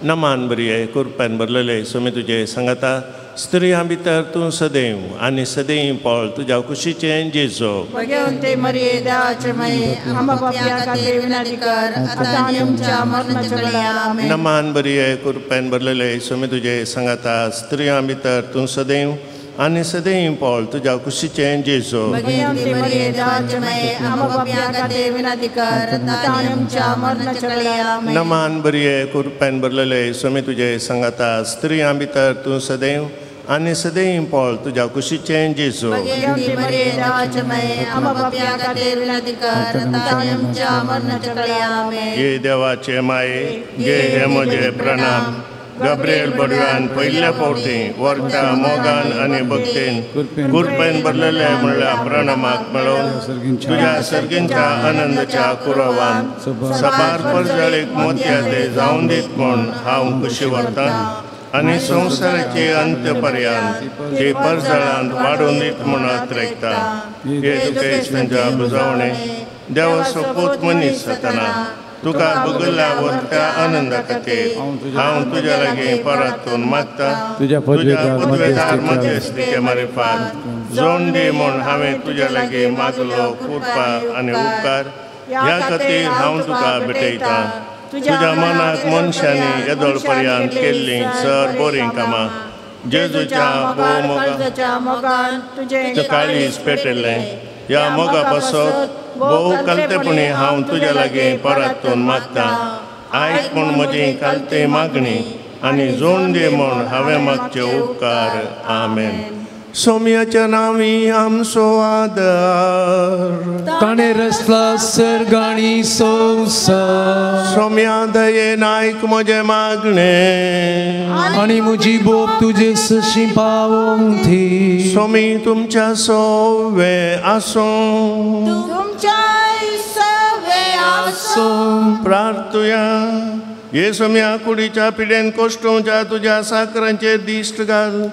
नमान बरये कुरपेन भरलेले सुमी तुजे सांगता, स्त्रियां भितर तूं सदैव आनी सदैव पळ तुज्या कुशीचें जेजो.
भगवंते मरिये देवाचे माये, आम्हा पाप्यां खातीर विनंती कर, आतां आनी आमच्या मरणाच्या वेळार. आमेन.
नमान बरये कुरपेन भरलेले सुमी तुजे सांगता, स्त्रियां भितर तूं सदैव आनी सदैव पळ तुज्या कुशीचें जेजो.
भगवंते मरिये देवाचे माये, आम्हा पाप्यां खातीर विनंती कर, आतां आनी आमच्या मरणाच्या वेळार. आमेन.
नमान बरये कुरपेन भरलेले सुमी तुजे सांगता, स्त्रियां भितर तूं सदैव आनी सदैव पळ तुज्या कुशीचें जेजो.
भगवंते मरिये देवाचे माये, आम्हा पाप्यां खातीर विनंती कर, आतां आनी आमच्या मरणाच्या वेळार. आमेन.
ये देवाचे माये, घे हे म्हजे प्रणाम. गब्रियल बडव्यान पयल्या फावटी वरत्या मोगान आनी भक्तीन कुरपेन भरलेले म्हणल्या प्रणामाक मेळोवन तुज्या सर्गींच्या आनंदाच्या कुरवान सबार परजळीक मोतया ते जावन दीत म्हूण हांव खुशी व्हरतां आनी संवसाराचे अंत्य पर्यंत ते परजळांत वाडोवन दीत म्हूण अत्रेकता. हे तुका बुजावणे देवाचो पूत मनीस जातना तुका बगल्ल्या वरत्या आनंदा खातीर हांव तुज्या लागीं परतून मागता. तुज्या पदवेदार मध्यस्थिके मारिफात जोड दी म्हूण हांवें तुज्या लागीं मागलो कृपा आनी उपकार ह्या खातीर हांव तुका भेटयतां. तुज्या मनाक मनशांनी येदोळ पर्यंत केल्लीं सर बरीं कामां जेजूच्या भोव
मोगान तुजें
काळीज पेटिल्लें ह्या मोगा पासत भोव कलतेपणी हांव तुज्या लागीं परतून मागतां. आयक म्हूण म्हजी कालती मागणी आनी जोड दी म्हूण हांवें मागचे उपकार. आमेन. सोम्याच्या नांवी आमचो आदार,
ताणें रचला सर्ग आनी संवसार.
सोम्या दयेन आयक म्हजें मागणें
आनी म्हजी बोब तुजे सशी पावोवंक दी.
सोमी तुमच्या सवे आसूं,
तुमच्या सवे आसूं.
प्रार्थुया. हे सोम्या, कुडीच्या पिडेन कोश्टोवच्या तुज्या साकरांचेर दिश्ट घाल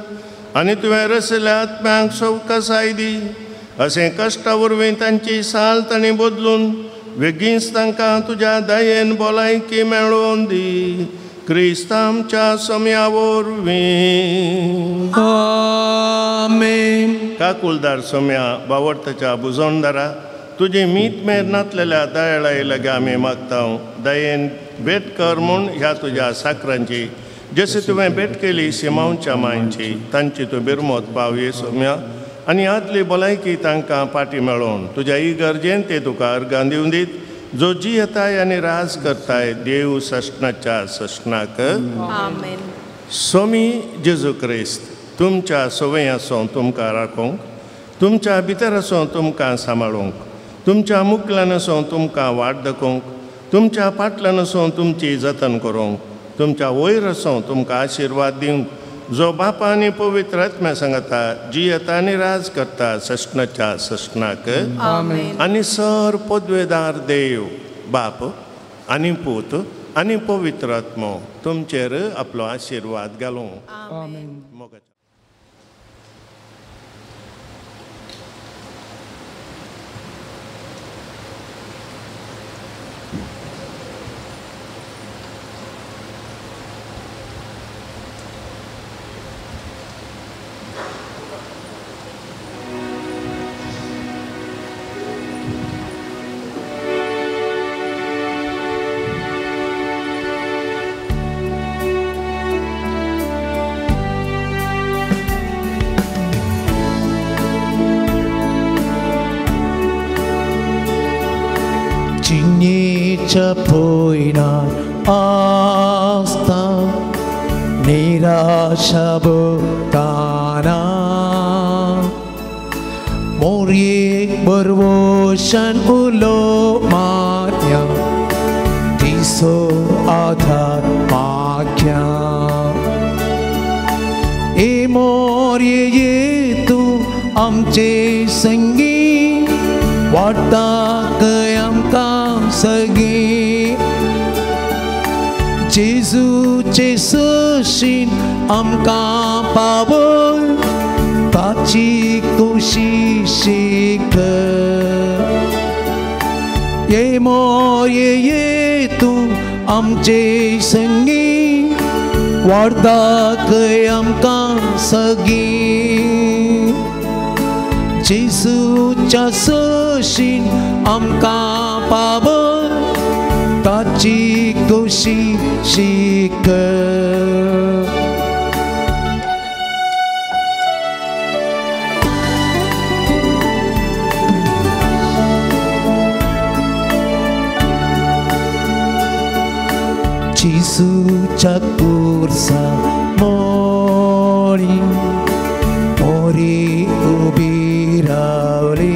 आनी तुवें रसल्या आत्म्यांक सवकासाय दी. अशें कश्टा वरवीं तांची साल तांणी बदलून वेगींच तांकां तुज्या दयेन भलायकी मेळोवन दी. क्रिस्त आमच्या सोम्या वरवीं.
आमेन.
काकुलदार सोम्या, बावडताच्या बुजवणदारा, तुजी मीत मेर नातलेल्या दयाळाय लागीं आमी मागता. दयेन भेट कर म्हूण ह्या तुज्या साकरांची, जशें तुवें भेट केली सिमांवच्या मांयची, तांची तूं बिरमत पाव ये सोम्या आनी आदली भलायकी तांकां पाटी मेळोवन तुज्या इगर्जेन ते तुका अर्गां दिवन दीत, जो जियेताय आनी राज करताय देव सश्णाच्या सश्णाक.
आमेन.
सोमी जेजू क्रिस्त तुमच्या सवय आसूं तुमकां राखूंक, तुमच्या भितर आसूं तुमकां सांबाळूंक, तुमच्या मुखल्यान आसूं तुमकां वाट दाखोवंक, तुमच्या फाटल्यान आसूं तुमची जतन करूंक, तुमच्या वयर आसूं तुमकां आशिर्वाद दिवंक, जो बापा आनी पवित्र आत्म्या सांगता जियेता आनी राज करता सश्णाच्या सश्णाक.
आमेन.
आनी सर पदवेदार देव बाप आनी पूत आनी पवित्र आत्मो तुमचेर आपलो आशिर्वाद घालूं.
आमेन.
मोरयेच्या पोयनार आसता निराशा भोगताना मोरयेक बरवोशान उलो मारया दिसो आधार माग्या ए मोरये तूं आमचे संगी वाडटा खंय आमकां सगळीं जेजूचे सशीन आमकां पावय ताची खोशी शीक ये मोरये तूं आमचे संगी वाडटा खंय आमकां सगळीं जेजूच्या सशीन आमकां पावय ताची खोशी शीक जेजूच्या खुर्सा मोरी मोरी उबी रावली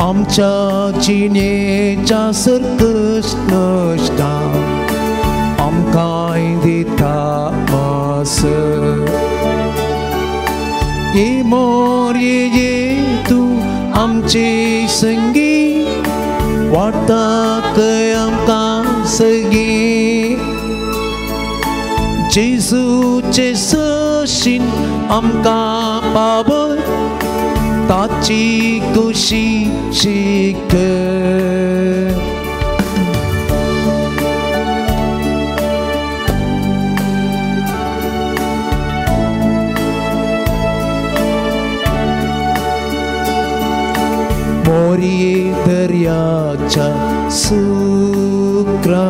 आमच्या जिणेच्या सर्कस नश्टा आमकांय दिता मास ये मोरये तूं आमचे संगी वाडटा खंय आमकां सगळीं जेजूचे सशीन आमकां पावय ताची खोशी शीक मोरये दर्याच्या सुक्रा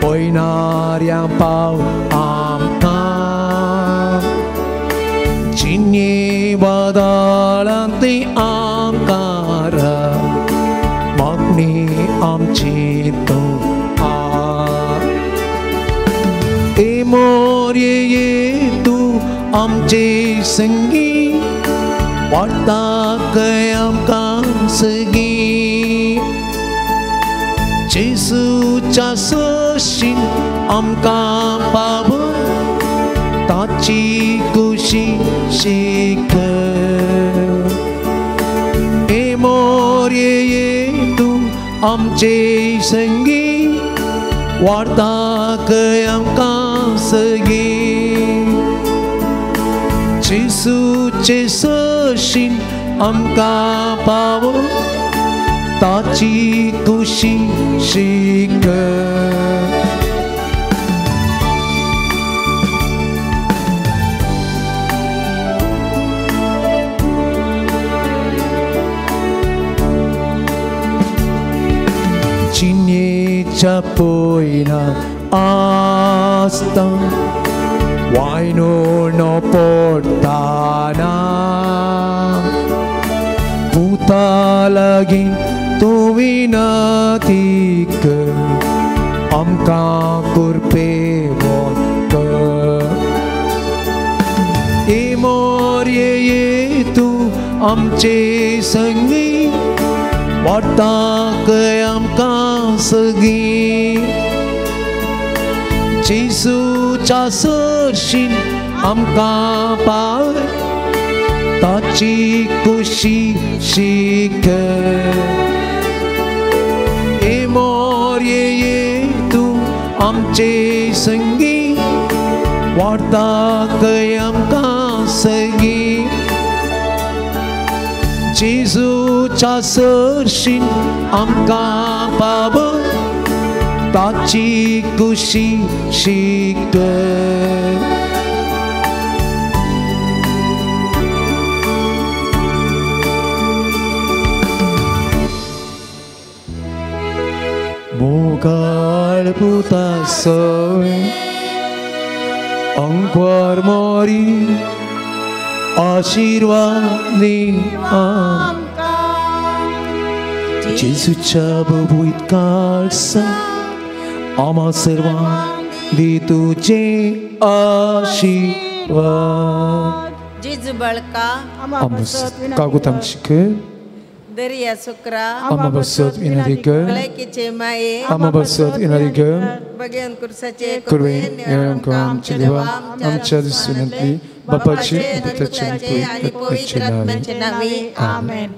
पयणाऱ्या पाव आमकां जिणे वादळांत आमकां मागणी आमची तूं आ ए मोरये तूं आमचे संगी वाडटा खंय आमकां सगळीं जेजूच्या सशीन आमकां पावय ताची खोशी शीक ए मोरये तूं आमचे संगी वाडटा खंय आमकां सगळीं जेजूचे सशीन आमकां पावय ताची खोशी शीक जिणेच्या पोयनार आसता वायनो पडटाना पुता लागीं तूं विनती कर आमकां कुरपेवोन कर ए मोरये तूं आमचे संगी वाडटा खंय आमकां सगळीं जेजूच्या सरशीन आमकां पावय ताची खोशी शीक ए मोरये तूं आमचे संगी वाडटा खंय आमकां सगळीं जेजूच्या सरशीन आमकां पावय ताची खोशी शीक मोगाळ पुता सय अंकवार मोरी आशीर्वाद दी आमकां. जेजूच्या बबूत काळसा आम्हा सर्वांक दी तुझे आशीर्वाद.
जेजू बळका
कागूत आमची कर.
दर्या सुक्रा
आम्हा बसत विनंती कर.
भलायकीचे माये
आम्हा बसत विनंती कर.
बगेन कुर्साचे
कुर्वे आमच्या देवा आमच्या दिसून बापाचे पुत्राचे
आणि पवित्र आत्म्याचे नावे आमेन.